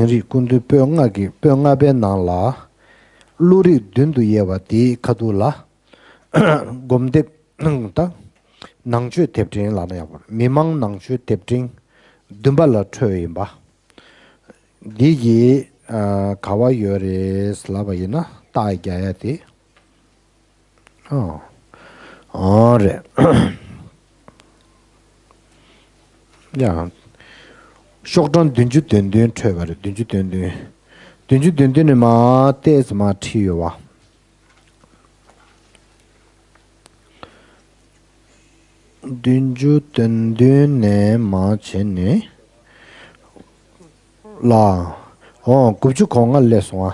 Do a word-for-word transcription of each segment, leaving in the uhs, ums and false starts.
རིགས་སྐུ་མདུན་པོད་ལྔ་གི་པོད་ལྔ་པའི་ནང་ལ། བློ་རིག་བདུན་དུ་དབྱེ་བ་དེའི་ཁ་ཐུག་ལ། སྒོམ་དེབ་དང་། ནང་ཆོས་དེབ་ཕྲེང་ལབ་ན་ཡག་པོ་རེད། མི་མང་ནང་ཆོས་དེབ་ཕྲེང་བདུན་པ་ལ་འཕྲོས་ཡིན་པ། འདི་གི་ཨ་ག་བ་ཡོད་རེད་ལབ་པ་ཡིན་ན། རྟགས་རྒྱག་ཡ་དེ། ཨོ། ཨོ་རེད། ཡ། ཤོག་གྲངས་བདུན་ཅུ་དོན་བདུན་འཕྲོས་པ་རེད། བདུན་ཅུ་དོན་བདུན། བདུན་ཅུ་དོན་བདུན་ནས་མར་ཏོག་ཙམ་མར་བྲིས་ཡོད་པ། བདུན་ཅུ་དོན་བདུན་ནས་མར་བྱས་ནས་ལ། ཨོ། དགུ་བཅུ་གོ་ལྔ་སླེབས་སོང་ཨ།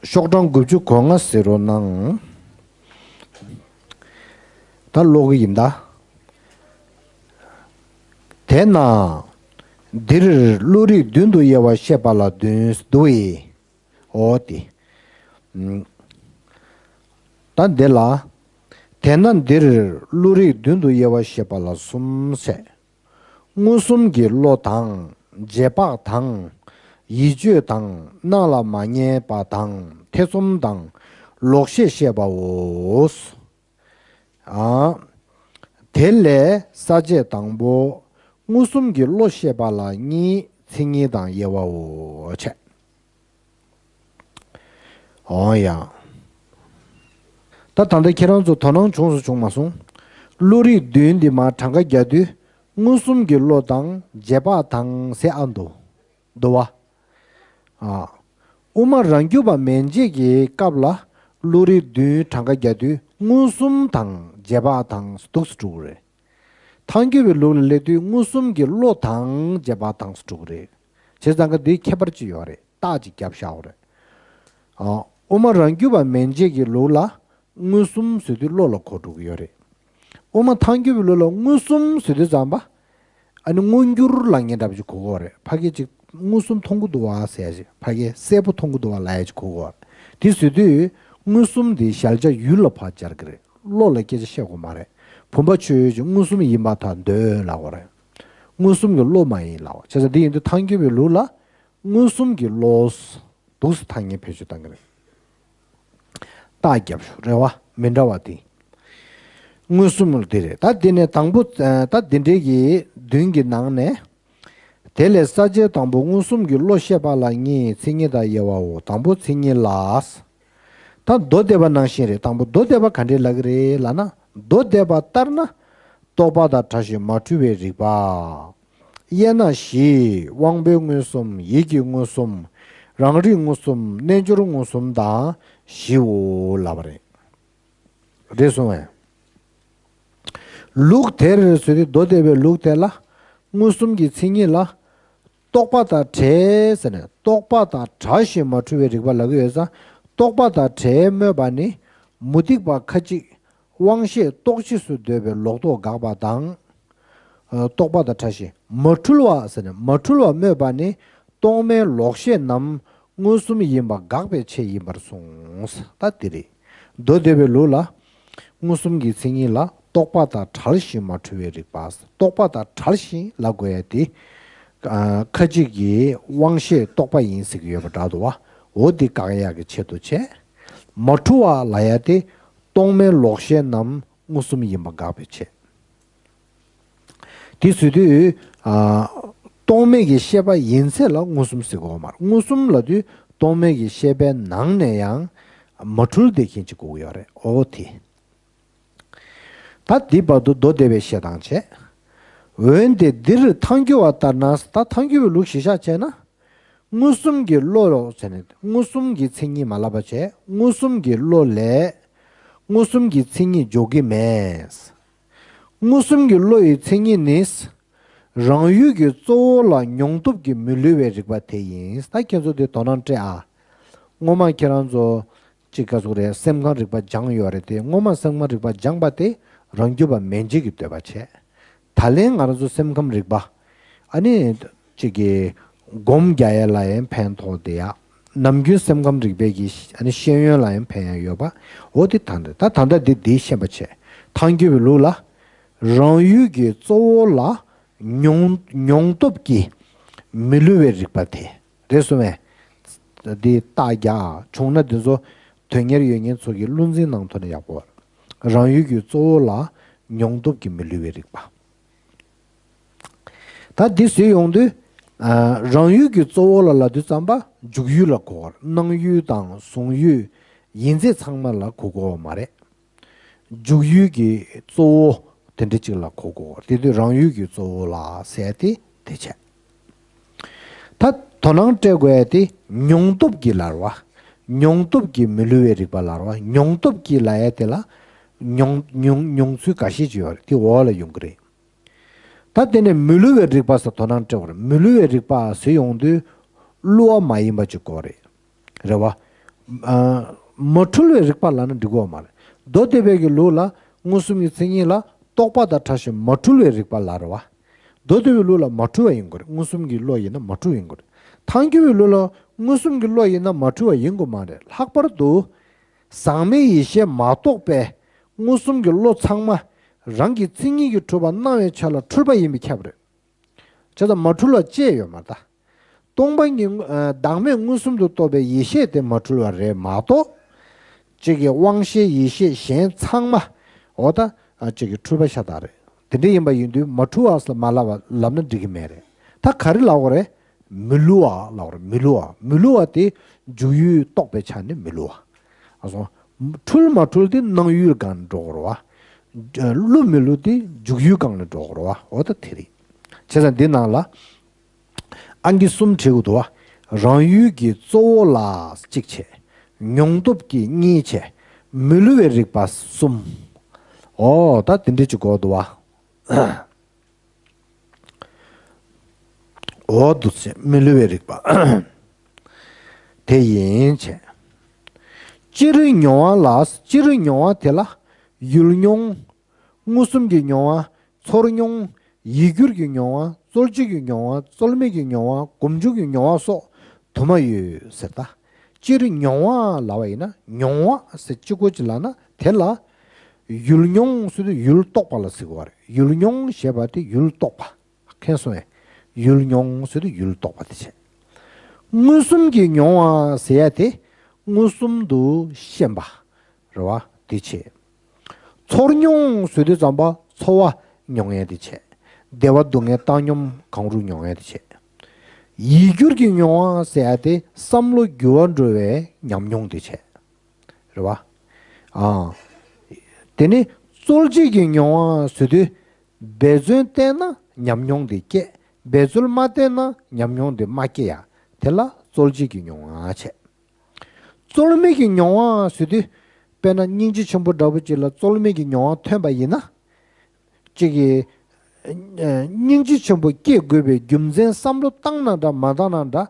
ཤོག་གྲངས་དགུ་བཅུ་གོ་ལྔ་གཟིགས་རོགས་གནང་། ད་ཀློག་གི་ཡིན་ད། དེས་ན། འདིར་བློ་རིག་བདུན་དུ་དབྱེ་བ་བཤད་པ་ལ་བདུན་འདུ་ཡི། འོ་དེ། ད་འདི་ལ། དེས་ན་འདིར་བློ་རིག་བདུན་དུ་དབྱེ་བ་བཤད་པ་ལ་གསུམ་བྱས། མངོན་སུམ་གྱི་བློ་དང་། རྗེས་དཔག་དང་། ཡིད་དཔྱོད་དང་། སྣང་ལ་མ་ངེས་པ་དང་། ཐེ་ཚོམ་དང་། ལོག་ཤེས་བཤད་པའོ། ཨ། དེ་ལས་ས་བཅད་དང་པོ། མངོན་སུམ་གྱི་བློ་བཤད་པ་ལ་གཉིས་མཚན་ཉིད་དང་དབྱེ་བའོ་བྱས། འོ་ཡ། ད་ད་ལྟ་ཁྱེད་རང་ཚོ་དོ་སྣང་བྱུང་སོང་བྱུང་མ་སོང་། བློ་རིག་བདུན་འདི་མར་གྲངས་ཀ་རྒྱག་དུས། མངོན་སུམ་གྱི་བློ་དང་རྗེས་དཔག་དང་ཟེར་ཨ་འདུག་འདུག་བ། ཨ། དབུ་མ་རང་རྒྱུད་པ་མན་ཆད་ཀྱི་སྐབས་ལ་བློ་རིག་བདུན་གྲངས་ཀ་རྒྱག་དུས་མངོན་སུམ་དང་རྗེས་དཔག་དང་འདུག་སེ་འགྲོ་གི་རེད། ཐལ་འགྱུར་བའི་ལུགས་ལ་སླེབས་དུས་མངོན་སུམ་གྱི་བློ་དང་རྗེས་དཔག་དང་འགྲོ་གི་རེད། བྱས་ཙང་ཀ་འདིའི་ཁྱད་པར་ཅིག་ཡོད་རེད། རྟགས་ཅིག་བརྒྱབ་བཞག་པ་རེད། ཨ། དབུ་མ་རང་རྒྱུད་པ་མན་ཆད་ཀྱི་ལུགས་ལ་མངོན་སུམ་ཟེར་དུས་བློ་ལ་གོ་འགྲོ་གི་ཡོད་རེད། དབུ་མ་ཐལ་འགྱུར་བའི་ལུགས་ལ་མངོན་སུམ་ཟེར་དུས་ཙམ་པ། ཨ་ནི་མངོན་གྱུར་ལབ་མཁན་འདྲ་པོ་ཅིག་གོ་གི་ཡོད་རེད། ཕ་གི་ཅིག་མངོན་སུམ་མཐོང་གི་འདུག་བ་ཟེར་ཡ་ཅིག་ཕ་གི་གསལ་པོ་མཐོང་གི་འདུག་བ་ལབ་ཡ་ཅིག་གོ་གི་ཡོད་རེད། དེ་ཟེར་དུས་མངོན་སུམ་དེ་གཞལ་བྱ་ཡུལ་ལ་ཕར་སྦྱར་གི་རེད། བློ་ལ་སྐད་ཆ་བཤད་དགོས་མ་རེད། བུམ་པ་ཆོས་ཅན་མངོན་སུམ་ཡིན་པར་ཐལ་འདོད་ལབ་དགོས་རེད། མངོན་སུམ་གྱི་བློ་མ་ཡིན་ལབ་དགོས། བྱས་ཙང་འདི་ཡིན་དུས་ཐལ་འགྱུར་བའི་ལུགས་ལ་མངོན་སུམ་གྱི་བློ། འདུག་སེ་ཐ་སྙད་བེད་སྤྱོད་བཏང་གི་རེད། རྟགས་བརྒྱབ་ཤོག་རེད་བ། མི་འདྲ་བ་དེ། མངོན་སུམ་ལ་དེ་རེད། ད་དེ་ནས་དང་པོ། ད་འདི་འདྲའི་གི་བདུན་གྱི་ནང་ནས། དེ་ལས་ས་བཅད་དང་པོ་མངོན་སུམ་གྱི་བློ་བཤད་པ་ལ་གཉིས་མཚན་ཉིད་དང་དབྱེ་བའོ། དང་པོ་མཚན་ཉིད་ལ། ད་མདོ་སྡེ་པ་ནང་བཞིན་རེད། དང་པོ་མདོ་སྡེ་པ་ག་འདྲས་ལབ་ཀྱི་རེད་ལབ་ན། མདོ་སྡེ་པ་ལྟར་ན། རྟོག་པ་དང་བྲལ་ཞིང་མ་འཁྲུལ་བའི་རིག་པ། དབྱེ་ན་བཞི། དབང་པོའི་མངོན་སུམ། ཡིད་ཀྱི་མངོན་སུམ། རང་རིག་མངོན་སུམ། རྣལ་འབྱོར་མངོན་སུམ་དང་བཞིའོ་ལབ་པ་རེད། རེད་སོང་བས། ལུགས་དེར་ཟེར་དུས་མདོ་སྡེ་པའི་ལུགས་དེ་ལ་མངོན་སུམ་གྱི་མཚན་ཉིད་ལ། རྟོག་པ་དང་བྲལ་ཟེར་ནས་རྟོག་པ་དང་བྲལ་ཞིང་མ་འཁྲུལ་བའི་རིག་པ་ལབ་ཀྱི་ཡོད་ཙང་། རྟོག་པ་དང་བྲལ་སྨོས་པ་ནི་མུ་སྟེགས་པ་ཁ་ཅིག་དབང་ཤེས་རྟོག་བཅས་སུ་འདོད་པའི་ལོག་རྟོག་དགག་པ་དང་། ཨ། རྟོག་པ་དང་བྲལ་ཞིང་མ་འཁྲུལ་བ་ཟེར་ནས་མ་འཁྲུལ་བ་སྨོས་པ་ནི་རྟོག་མེད་ལོག་ཤེས་རྣམས་མངོན་སུམ་ཡིན་པ་དགག་པའི་ཆེད་ཡིན་པར་གསུངས། ད་འདི་རེད། མདོ་སྡེ་པའི་ལུགས་ལ་མངོན་སུམ་གྱི་མཚན་ཉིད་ལ་རྟོག་པ་དང་བྲལ་ཞིང་མ་འཁྲུལ་བའི་རིག་པ། རྟོག་པ་དང་བྲལ་ཞིང་ལབ་དགོས་ཡ་དེ། ཨ། ཁ་ཅིག་གིས་དབང་ཤེས་རྟོག་པ་ཡིན་ཟེར་གྱི་ཡོད་པ་འདྲ་འདུག་བ། འོ་འདི་བཀག་ཡག་གི་ཆེད་དུ་བྱས། མ་འཁྲུལ་བ་ལབ་ཡ་དེ་རྟོག་མེད་ལོག་ཤེས་རྣམས་མངོན་སུམ་ཡིན་པ་དགག་པའི་ཆེད། དེ་ཟེར་དུས། ཨ། རྟོག་མེད་ཀྱི་ཤེས་པ་ཡིན་ཚད་ལ་མངོན་སུམ་ཟེར་གྱི་ཡོད་མ་རེད། མངོན་སུམ་ལབ་དུས་རྟོག་མེད་ཀྱི་ཤེས་པའི་ནང་ནས་ཡང་མ་འཁྲུལ་བསྡད་མཁན་ཅིག་དགོས་ཀྱི་ཡོད་རེད། འོ་དེ། ད་འདི་བར་དུ་མདོ་སྡེ་པའི་བཤད་སྟངས་བྱས། འོན་ཏེ་འདིར་ཐལ་འགྱུར་བ་ལྟར་ན། ད་ཐལ་འགྱུར་བའི་ལུགས་གཞིར་བཞག་བྱས་ན། མངོན་སུམ་གྱི་བློ་ལ་ཟེར་ནས་མངོན་སུམ་གྱི་མཚན་ཉིད་མ་ལབ་པ་བྱས། མངོན་སུམ་གྱི་བློ་ལས་མངོན་སུམ་གྱི་མཚན་ཉིད་འཇོག་གི་མེད། མངོན་སུམ་གྱི་བློ་ཡི་མཚན་ཉིད་ནི། རང་ཡུལ་གྱི་གཙོ་བོ་ལ་མྱོང་སྟོབས་ཀྱིས་མི་བསླུ་བའི་རིག་པ་དེ་ཡིན། ད་ཁྱེད་ཚོ་དེ་དོ་སྣང་སྤྲད་ཨ། སྔོན་མ་ཁྱེད་རང་ཚོ་ཅིག་ག་ཟུག་རེད། སེམས་ཁམས་རིག་པ་སྦྱངས་ཡོད་རེད་དེ། སྔོན་མ་སེམས་ཁམས་རིག་པ་སྦྱངས་པ་དེ་རང་རྒྱུད་པ་མན་ཆད་ཀྱི་འདོད་པ་བྱས། ད་ལན་ང་རང་ཚོ་སེམས་ཁམས་རིག་པ་ཨ་ནི་ཅིག་གི་སྒོམ་རྒྱག་ཡ་ལ་ཡང་ཕན་ཐོགས་བསྡད་ཡ། ནམ་རྒྱུན་སེམས་ཁམས་རིག་པའི་གི་ཨ་ནི་ཤེས་ཡོན་ལ་ཡང་ཕན་ཡ་ཡོད་པ། འོ་དེ་ད་ལྟ་ད་ད་ལྟ་འདི་འདི་ཤེས་པ་བྱས། ཐལ་འགྱུར་བའི་ལུགས་ལ་རང་ཡུལ་གྱི་གཙོ་བོ་ལ་མྱོང་མྱོང་སྟོབས་ཀྱིས་ མི་བསླུ་བའི་རིག་པ་དེ་རེད་གསུངས་པས། འདི་རྟགས་བརྒྱ་བྱུང་ན་འདི་ཚོ་དོན་གཉེར་ཡོད་མཁན་ཚོ་གིས་བློ་འཛིན་གནང་ཐུབ་ན་ཡག་པོ། རང་ཡུལ་གྱི་གཙོ་བོ་ལ་མྱོང་སྟོབས་ཀྱིས་མི་བསླུ་བའི་རིག་པ། ད་འདི་བཟོས་ཡོང་དུས། ཨ། རང་ཡུལ་གྱི་གཙོ་བོ་ལ་ལབ་དུས་ཙམ་པ་འཇུག་ཡུལ་ལ་གོ་བར། སྣང་ཡུལ་དང་གཟུང་ཡུལ་ཡིན་ཚད་ཚང་མ་ལ་གོ་དགོས་པ་མ་རེད། འཇུག་ཡུལ་གྱི་གཙོ་བོ་དེ་འདྲ་ཅིག་ལ་གོ་དགོས་པ། དེ་དུས་རང་ཡུལ་གྱི་གཙོ་བོ་ལ་ཟེར་ཏེ་དེ་བྱས། ད་དོ་སྣང་སྤྲད་དགོས་ཡ་དེ་མྱོང་སྟོབས་ཀྱིས་ལབ་པ། མྱོང་སྟོབས་ཀྱིས་མི་བསླུ་བའི་རིག་པ་ལབ་པ། མྱོང་སྟོབས་ཀྱིས་ལབ་ཡ་དེ་ལ་མྱོང་མྱོང་མྱོང་ཚུལ་འགའ་ཤས་ཅིག་ཡོད་རེད། དེ་འོག་ལ་ཡོང་གི་རེད། ད་དེ་ནས་མི་བསླུ་བའི་རིག་པ་ཟེར་དོ་སྣང་སྤྲད་པར། མི་བསླུ་བའི་རིག་པ་ཟེར་ཡོང་དུས་བསླུ་བ་མ་ཡིན་པ་ཅིག་དགོས་རེད། རེད་བ། ཨ། མ་འཁྲུལ་བའི་རིག་པ་ལབ་ན་འགྲིག་གི་ཡོད་མ་རེད། མདོ་སྡེ་པའི་གི་ལུགས་ལ་མངོན་སུམ་གྱི་མཚན་ཉིད་ལ་རྟོག་པ་དང་བྲལ་ཞིང་མ་འཁྲུལ་བའི་རིག་པ་ལབ་རེད་བ། མདོ་སྡེ་པའི་ལུགས་ལ་མ་འཁྲུལ་བ་ཡིན་དགོས་རེད། མངོན་སུམ་གྱི་བློ་ཡིན་ན་མ་འཁྲུལ་བ་ཡིན་དགོས་རེད། ཐལ་འགྱུར་བའི་ལུགས་ལ་མངོན་སུམ་གྱི་བློ་ཡིན་ན་མ་འཁྲུལ་བ་ཡིན་དགོས་མ་རེད། ལྷག་པར་དུ་ཟག་མེད་ཡེ་ཤེས་མ་གཏོགས་པའི་མངོན་སུམ་གྱི་བློ་ཚང་མ་རང་གི་མཚན་ཉིད་ཀྱིས་གྲུབ་པ་སྣང་བའི་ཆ་ལ་འཁྲུལ་པ་ཡིན་པས་ཁྱབ་རེད། བྱས་ཙང་མ་འཁྲུལ་བ་ཅི་ཡང་ཡོད་མ་རེད་ད། སྟོང་པ་ཉིད། ཨ། བདག་མེད་མངོན་སུམ་དུ་རྟོགས་པའི་ཡེ་ཤེས་དེ་མ་འཁྲུལ་བ་རེད་མ་གཏོགས། གཅིག་གི་དབང་ཤེས་ཡེ་ཤེས་གཞན་ཚང་མ་འོ་ད། ཨ། གཅིག་གི་འཁྲུལ་པ་ཤ་སྟག་རེད། དེ་འདྲ་ཡིན་པ་ཡིན་དུས་མ་འཁྲུལ་བ་ཟེར་མ་ལབ་པ་ལབ་ན་འགྲིག་གི་མེད་རེད། ད་ག་རེ་ལབ་དགོས་རེད། མི་བསླུ་བ་ལབ་དགོས་རེད། མི་བསླུ་བ། མི་བསླུ་བ་དེ་འཇུག་ཡུལ་རྟོགས་པའི་ཆ་ནས་མི་བསླུ་བ། ཨ་སོ། འཁྲུལ་མ་འཁྲུལ་དེ་སྣང་ཡུལ་སྒང་ནས་འགྲོ་དགོས་རེད་བ། བསླུ་མི་བསླུ་དེ་འཇུག་ཡུལ་སྒང་ནས་འགྲོ་དགོས་རེད་བ། འོ་ད་དེ་རེད། བྱས་ཙང་འདི་ནང་ལ་ཨང་ཀི་གསུམ་བྲིས་དགོས་འདུག་བ། རང་ཡུལ་གྱི་གཙོ་བོ་ལ་གཅིག་བྱས། མྱོང་སྟོབས་ཀྱིས་གཉིས་བྱས། མི་བསླུ་བའི་རིག་པ་གསུམ། འོ་ད་དེ་འདྲ་ཅིག་དགོས་འདུག་བ། འོ་འདུག་སེ་མི་བསླུ་བའི་རིག་པ་དེ་ཡིན་བྱས། སྤྱིར་མྱོང་བ་ལ། སྤྱིར་མྱོང་བ་དེ་ལ་ཡུལ་མྱོང་། མངོན་སུམ་གྱི་མྱོང་བ། ཚོར་མྱོང་། ཡིད་འགྱུར་གྱི་མྱོང་བ། རྩོལ་བྱེད་ཀྱི་མྱོང་བ། རྩོལ་མེད་ཀྱི་མྱོང་བ། སྒོམ་བྱུང་གི་མྱོང་བ་སོགས་དུ་མ་ཡོད་ཟེར་ད། སྤྱིར་མྱོང་བ་ལབ་པ་ཡིན་ན། མྱོང་བ་ཟེར་གཅིག་པོ་ཅིག་ལབ་ན་དེ་ལ་ཡུལ་མྱོང་ཟེར་དུས་ཡུལ་རྟོགས་པ་ལ་ཟེར་གྱི་ཡོད་རེད། ཡུལ་མྱོང་ཞེས་པ་དེ་ཡུལ་རྟོགས་པ། མཁྱེན་སོང་ངས། ཡུལ་མྱོང་ཟེར་དུས་ཡུལ་རྟོགས་པ་དེ་བྱས། མངོན་སུམ་གྱི་མྱོང་བ་ཟེར་ཡ་དེ་མངོན་སུམ་དུ་ཤེས་པ་རེད་བ། དེ་བྱས། ཚོར་མྱོང་ཟེར་དུས་ཙམ་པ་ཚོར་བ་མྱོང་ཡ་དེ་བྱས། བདེ་བ་སྡུག་བསྔལ་བཏང་སྙོམས་གང་རུང་མྱོང་ཡ་དེ་བྱས། ཡིད་འགྱུར་གྱི་མྱོང་བ་ཟེར་ཡ་དེ་བསམ་བློ་འགྱུར་བ་འགྲོ་བའི་ཉམས་མྱོང་དེ་བྱས། རེད་བ། ཨ། དེ་ནི་རྩོལ་བྱེད་ཀྱི་མྱོང་བ་ཟེར་དུས། འབད་བརྩོན་བསྟེན་ན་ཉམས་མྱོང་དེ་སྐྱེ། འབད་རྩོལ་མ་བསྟེན་ན་ཉམས་མྱོང་དེ་མ་སྐྱེ་ཡ། དེ་ལ་རྩོལ་བྱེད་ཀྱི་མྱོང་བ་བྱས། རྩོལ་མེད་ཀྱི་མྱོང་བ་ཟེར་དུས། དཔེར་ན་སྙིང་རྗེ་ཆེན་པོ་འདྲ་པོ་ཅིག་ལ་རྩོལ་མེད་ཀྱི་མྱོང་བ་ཐོན་པ་ཡིན་ན། གཅིག་གིས། ཨ། སྙིང་རྗེ་ཆེན་པོ་སྐྱེ་དགོས་པའི་རྒྱུ་མཚན་བསམ་བློ་བཏང་ན་འདྲ་མ་བཏང་ན་འདྲ།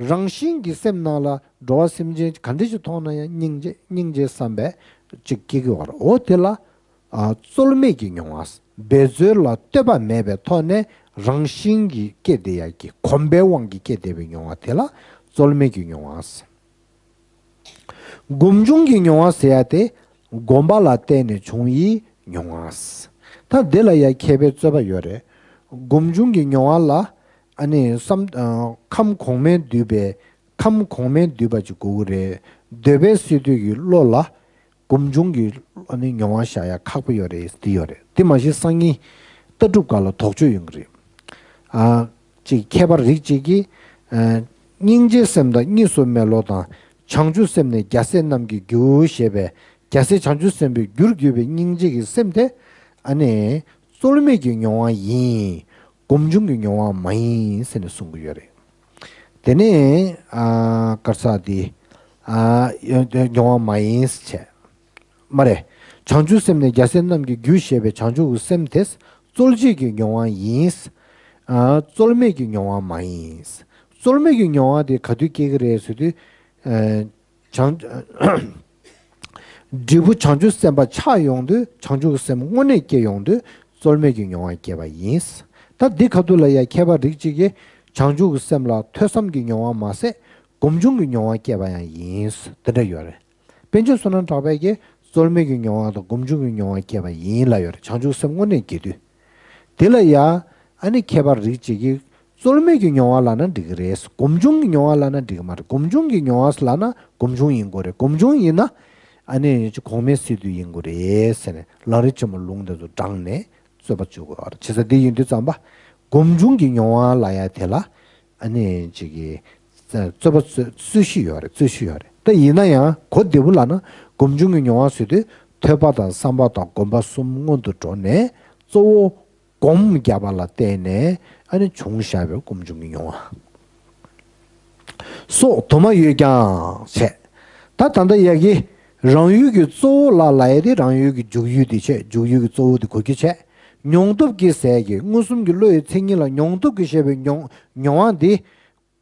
རང་བཞིན་གྱིས་སེམས་ནང་ལ་འགྲོ་བ་སེམས་ཅན་ག་འདྲ་ཞིག་མཐོང་ན་ཡང་སྙིང་རྗེ་སྙིང་རྗེ་བསམ་པའི་གཅིག་སྐྱེ་གི་ཡོད་རེད། འོ་དེ་ལ། ཨ། རྩོལ་མེད་ཀྱི་མྱོང་བ། འབད་རྩོལ་ལ་ལྟོས་པ་མེད་པའི་ཐོག་ནས་རང་བཞིན་གྱིས་སྐྱེ་བསྡད་ཡ་གི་གོམས་པའི་དབང་གིས་སྐྱེ་བསྡད་པའི་མྱོང་བ་དེ་ལ་རྩོལ་མེད་ཀྱི་མྱོང་བ། སྒོམ་བྱུང་གི་མྱོང་བ་ཟེར་ཡ་དེ་སྒོམ་པ་ལ་བརྟེན་ནས་བྱུང་བའི་མྱོང་བ། ད་འདི་ལ་ཡ་མཁས་པའི་རྩོད་པ་ཡོད་རེད། སྒོམ་བྱུང་གི་མྱོང་བ་ལ་ཨ་ནི་བསམ། ཨ། ཁམས་གོང་མས་བསྡུས་པའི། ཁམས་གོང་མས་བསྡུས་པ་ཅིག་དགོས་ཀྱི་རེད། འདོད་པས་སད་དུས་ཀྱི་བློ་ལ་སྒོམ་བྱུང་གི་ཨ་ནི་མྱོང་བ་བཞག་ཡ་ཁག་པོ་ཡོད་རེད། འདི་ཡོད་རེད། དེ་མ་གཞི་སང་ཉིན་ལྟ་གྲུབ་སྒང་ལ་དོགས་གཅོད་ཡོང་གི་རེད། ཨ། གཅིག་མཁས་པ་རིགས་གཅིག་གིས། ཨ། སྙིང་རྗེའི་སེམས་དང་གཉིས་སུ་མེད་བློ་དང་། བྱང་ཆུབ་སེམས་ནི་རྒྱལ་སྲས་རྣམས་ཀྱི་རྒྱུ་ཞེས་པའི་རྒྱལ་སྲས་བྱང་ཆུབ་སེམས་དཔའི་རྒྱུར་གྱུར་པའི་སྙིང་རྗེ་གི་སེམས་དེ་ཨ་ནི་རྩོལ་མེད་ཀྱི་མྱོང་བ་ཡིན། སྒོམ་བྱུང་གི་མྱོང་བ་མ་ཡིན་ཟེར་ནས་གསུང་གི་ཡོད་རེད། དེ་ནས། ཨ། ག་རེ་ཟེར་དེ། ཨ། མྱོང་བ་མ་ཡིན་ཟེར་བྱས། མ་རེད། བྱང་ཆུབ་སེམས་ནི་རྒྱལ་སྲས་རྣམས་ཀྱི་རྒྱུ་ཞེས་པའི་བྱང་ཆུབ་ཀྱི་སེམས་དེ་རྩོལ་བྱེད་ཀྱི་མྱོང་བ་ཡིན། ཨ། རྩོལ་མེད་ཀྱི་མྱོང་བ་མ་ཡིན། རྩོལ་མེད་ཀྱི་མྱོང་བ་དེ་ག་དུས་སྐྱེ་གི་རེད་ཟེར་དུས། ཨ། བྱང་། འབྲས་བུ་བྱང་ཆུབ་སེམས་དཔའ་ཆགས་ཡོང་དུས། བྱང་ཆུབ་ཀྱི་སེམས་དངོས་གནས་སྐྱེ་ཡོང་དུས་རྩོལ་མེད་ཀྱི་མྱོང་བ་སྐྱེས་པ་ཡིན། ད་འདི་ཁ་ཐུག་ལ་ཡ་མཁས་པ་རིགས་གཅིག་གིས་བྱང་ཆུབ་ཀྱི་སེམས་ལ་ཐོས་བསམ་གྱི་མྱོང་བ་མ་ཟད་སྒོམ་བྱུང་གི་མྱོང་བ་སྐྱེས་པ་ཡང་ཡིན། དེ་འདྲ་ཡོད་རེད། པཎ་ཆེན་བསོད་ནམས་གྲགས་པས་ཀྱིས་རྩོལ་མེད་ཀྱི་མྱོང་བ་དང་སྒོམ་བྱུང་གི་མྱོང་བ་སྐྱེས་པ་ཡིན་ལབ་ཡོད་རེད། བྱང་ཆུབ་སེམས་དངོས་གནས་སྐྱེ་དུས། དེ་ལ་ཡ་ཨ་ནི་མཁས་པ་རིགས་གཅིག་གིས་ རྩོལ་མེད་ཀྱི་མྱོང་བ་ལབ་ན་འགྲིག་གི་རེད། སྒོམ་བྱུང་གི་མྱོང་བ་ལབ་ན་འགྲིག་གི་མ་རེད། སྒོམ་བྱུང་གི་མྱོང་བ་ལབ་ན་སྒོམ་བྱུང་ཡིན་དགོས་རེད། སྒོམ་བྱུང་ཡིན་ན་ཨ་ནི་གོང་མའི་སི་ཏུ་ཡིན་དགོས་རེད་ཟེར་ནས་ལམ་རིམ་ཆེན་མོ་ལུང་དེ་ཚོ་དྲངས་ནས་རྩོད་པ་བྱེད་དགོས་པ་རེད། བྱས་ཙང་འདི་ཡིན་དུས་ཙམ་པ་སྒོམ་བྱུང་གི་མྱོང་བ་ལབ་ཡ་དེ་ལ་ཨ་ནི་ཅིག་གི་རྩོད་པ་རྩོད་རྩོད་གཞི་ཡོད་རེད། རྩོད་གཞི་ཡོད་རེད། ད་ཡིན་ན་ཡང་གོ་བདེ་པོ་ལབ་ན་སྒོམ་བྱུང་གི་མྱོང་བ་ཟེར་དུས་ཐོས་པ་དང་བསམ་པ་དང་སྒོམ་པ་གསུམ་སྔོན་དུ་འགྲོ་ནས་གཙོ་བོ་སྒོམ་བརྒྱབ་པ་ལ་བརྟེན་ནས་ཨ་ནི་བྱུང་བཞག་པའི་སྒོམ་བྱུང་གི་མྱོང་བ་སོགས་དུ་མ་ཡོད་ཀྱང་བྱས། ད་ད་ལྟ་ཡ་གི་རང་ཡུལ་གྱི་གཙོ་བོ་ལ་ལབ་ཡ་དེ་རང་ཡུལ་གྱི་འཇུག་ཡུལ་དེ་བྱས། འཇུག་ཡུལ་གྱི་གཙོ་བོ་དེ་གོ་རྒྱུ་བྱས། མྱོང་སྟོབས་ཀྱི་ཟས་ཀྱི་མངོན་སུམ་གྱི་བློ་ཡི་མཚན་ཉིད་ལ་མྱོང་སྟོབས་ཀྱི་ཤེས་པའི་མྱོང་མྱོང་བ་འདི།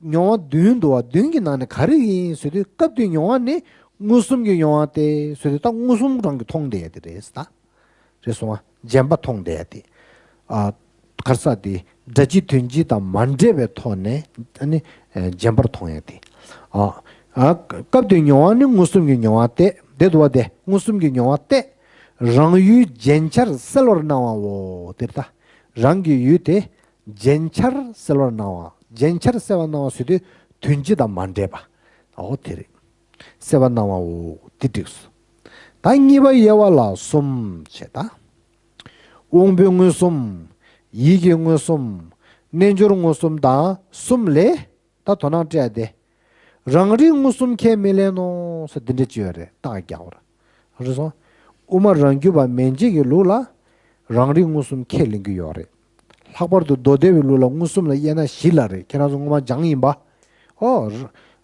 མྱོང་བ་བདུན་འདུག་བ། བདུན་གྱི་ནང་ནས་ག་རེ་ཡིན་ཟེར་དུས་སྐབས་དེའི་མྱོང་བ་ནི་མངོན་སུམ་གྱི་མྱོང་བ་སྟེ་ཟེར་དུས་ད་མངོན་སུམ་རང་གིས་མཐོང་བསྡད་ཡ་དེ་རེད་ད། རེད་སོང་བ། རྗེན་པ་མཐོང་བསྡད་ཡ་དེ། ཨ། ག་རེ་ཟེར་དེ་སྒྲ་སྤྱི་དོན་སྤྱི་དང་མ་འདྲེས་པའི་ཐོག་ནས་ཨ་ནི་རྗེན་པར་མཐོང་ཡ་དེ། ཨ། ཨ། སྐབས་དེའི་མྱོང་བ་ནི་མངོན་སུམ་གྱི་མྱོང་བ་སྟེ་དེ་འདུག་བ། དེ་མངོན་སུམ་གྱི་མྱོང་བ་སྟེ། རང་ཡུལ་རྗེན་ཆར་གསལ་བར་སྣང་བའོ། དེ་རེད་ད། རང་གི་ཡུལ་དེ་རྗེན་ཆར་གསལ་བར་སྣང་བ། རྗེན་ཆར་གསལ་བར་སྣང་བ་ཟེར་དུས་དོན་སྤྱི་དང་མ་འདྲེས་པ། འོ་དེ་རེད། གསལ་བར་སྣང་བའོ། དེ་འགྲིགས་སོ། ད་གཉིས་པ་དབྱེ་བ་ལ་གསུམ་བྱས་ད། དབང་པོའི་མངོན་སུམ། ཡིད་ཀྱི་མངོན་སུམ། རྣལ་འབྱོར་མངོན་སུམ་དང་གསུམ་ལས། ད་དོ་སྣང་སྤྲད་དེ། རང་རིག་མངོན་སུམ་ཁས་མི་ལེན་ནོ་ཟེར་འདི་འདྲ་ཅིག་ཡོད་རེད། རྟགས་རྒྱག་པར། རེད་སོང་། དབུ་མ་རང་རྒྱུད་པ་མན་ཆད་ཀྱི་ལུགས་ལ་རང་རིག་མངོན་སུམ་ཁས་ལེན་གྱི་ཡོད་རེད། ལྷག་པར་དུ་མདོ་སྡེ་པའི་ལུགས་ལ་མངོན་སུམ་ལ་དབྱེ་ན་བཞི་ལ་རེད། ཁྱེད་རང་ཚོ་སྔོན་མ་སྦྱངས་ཡིན་པ། ཨོ།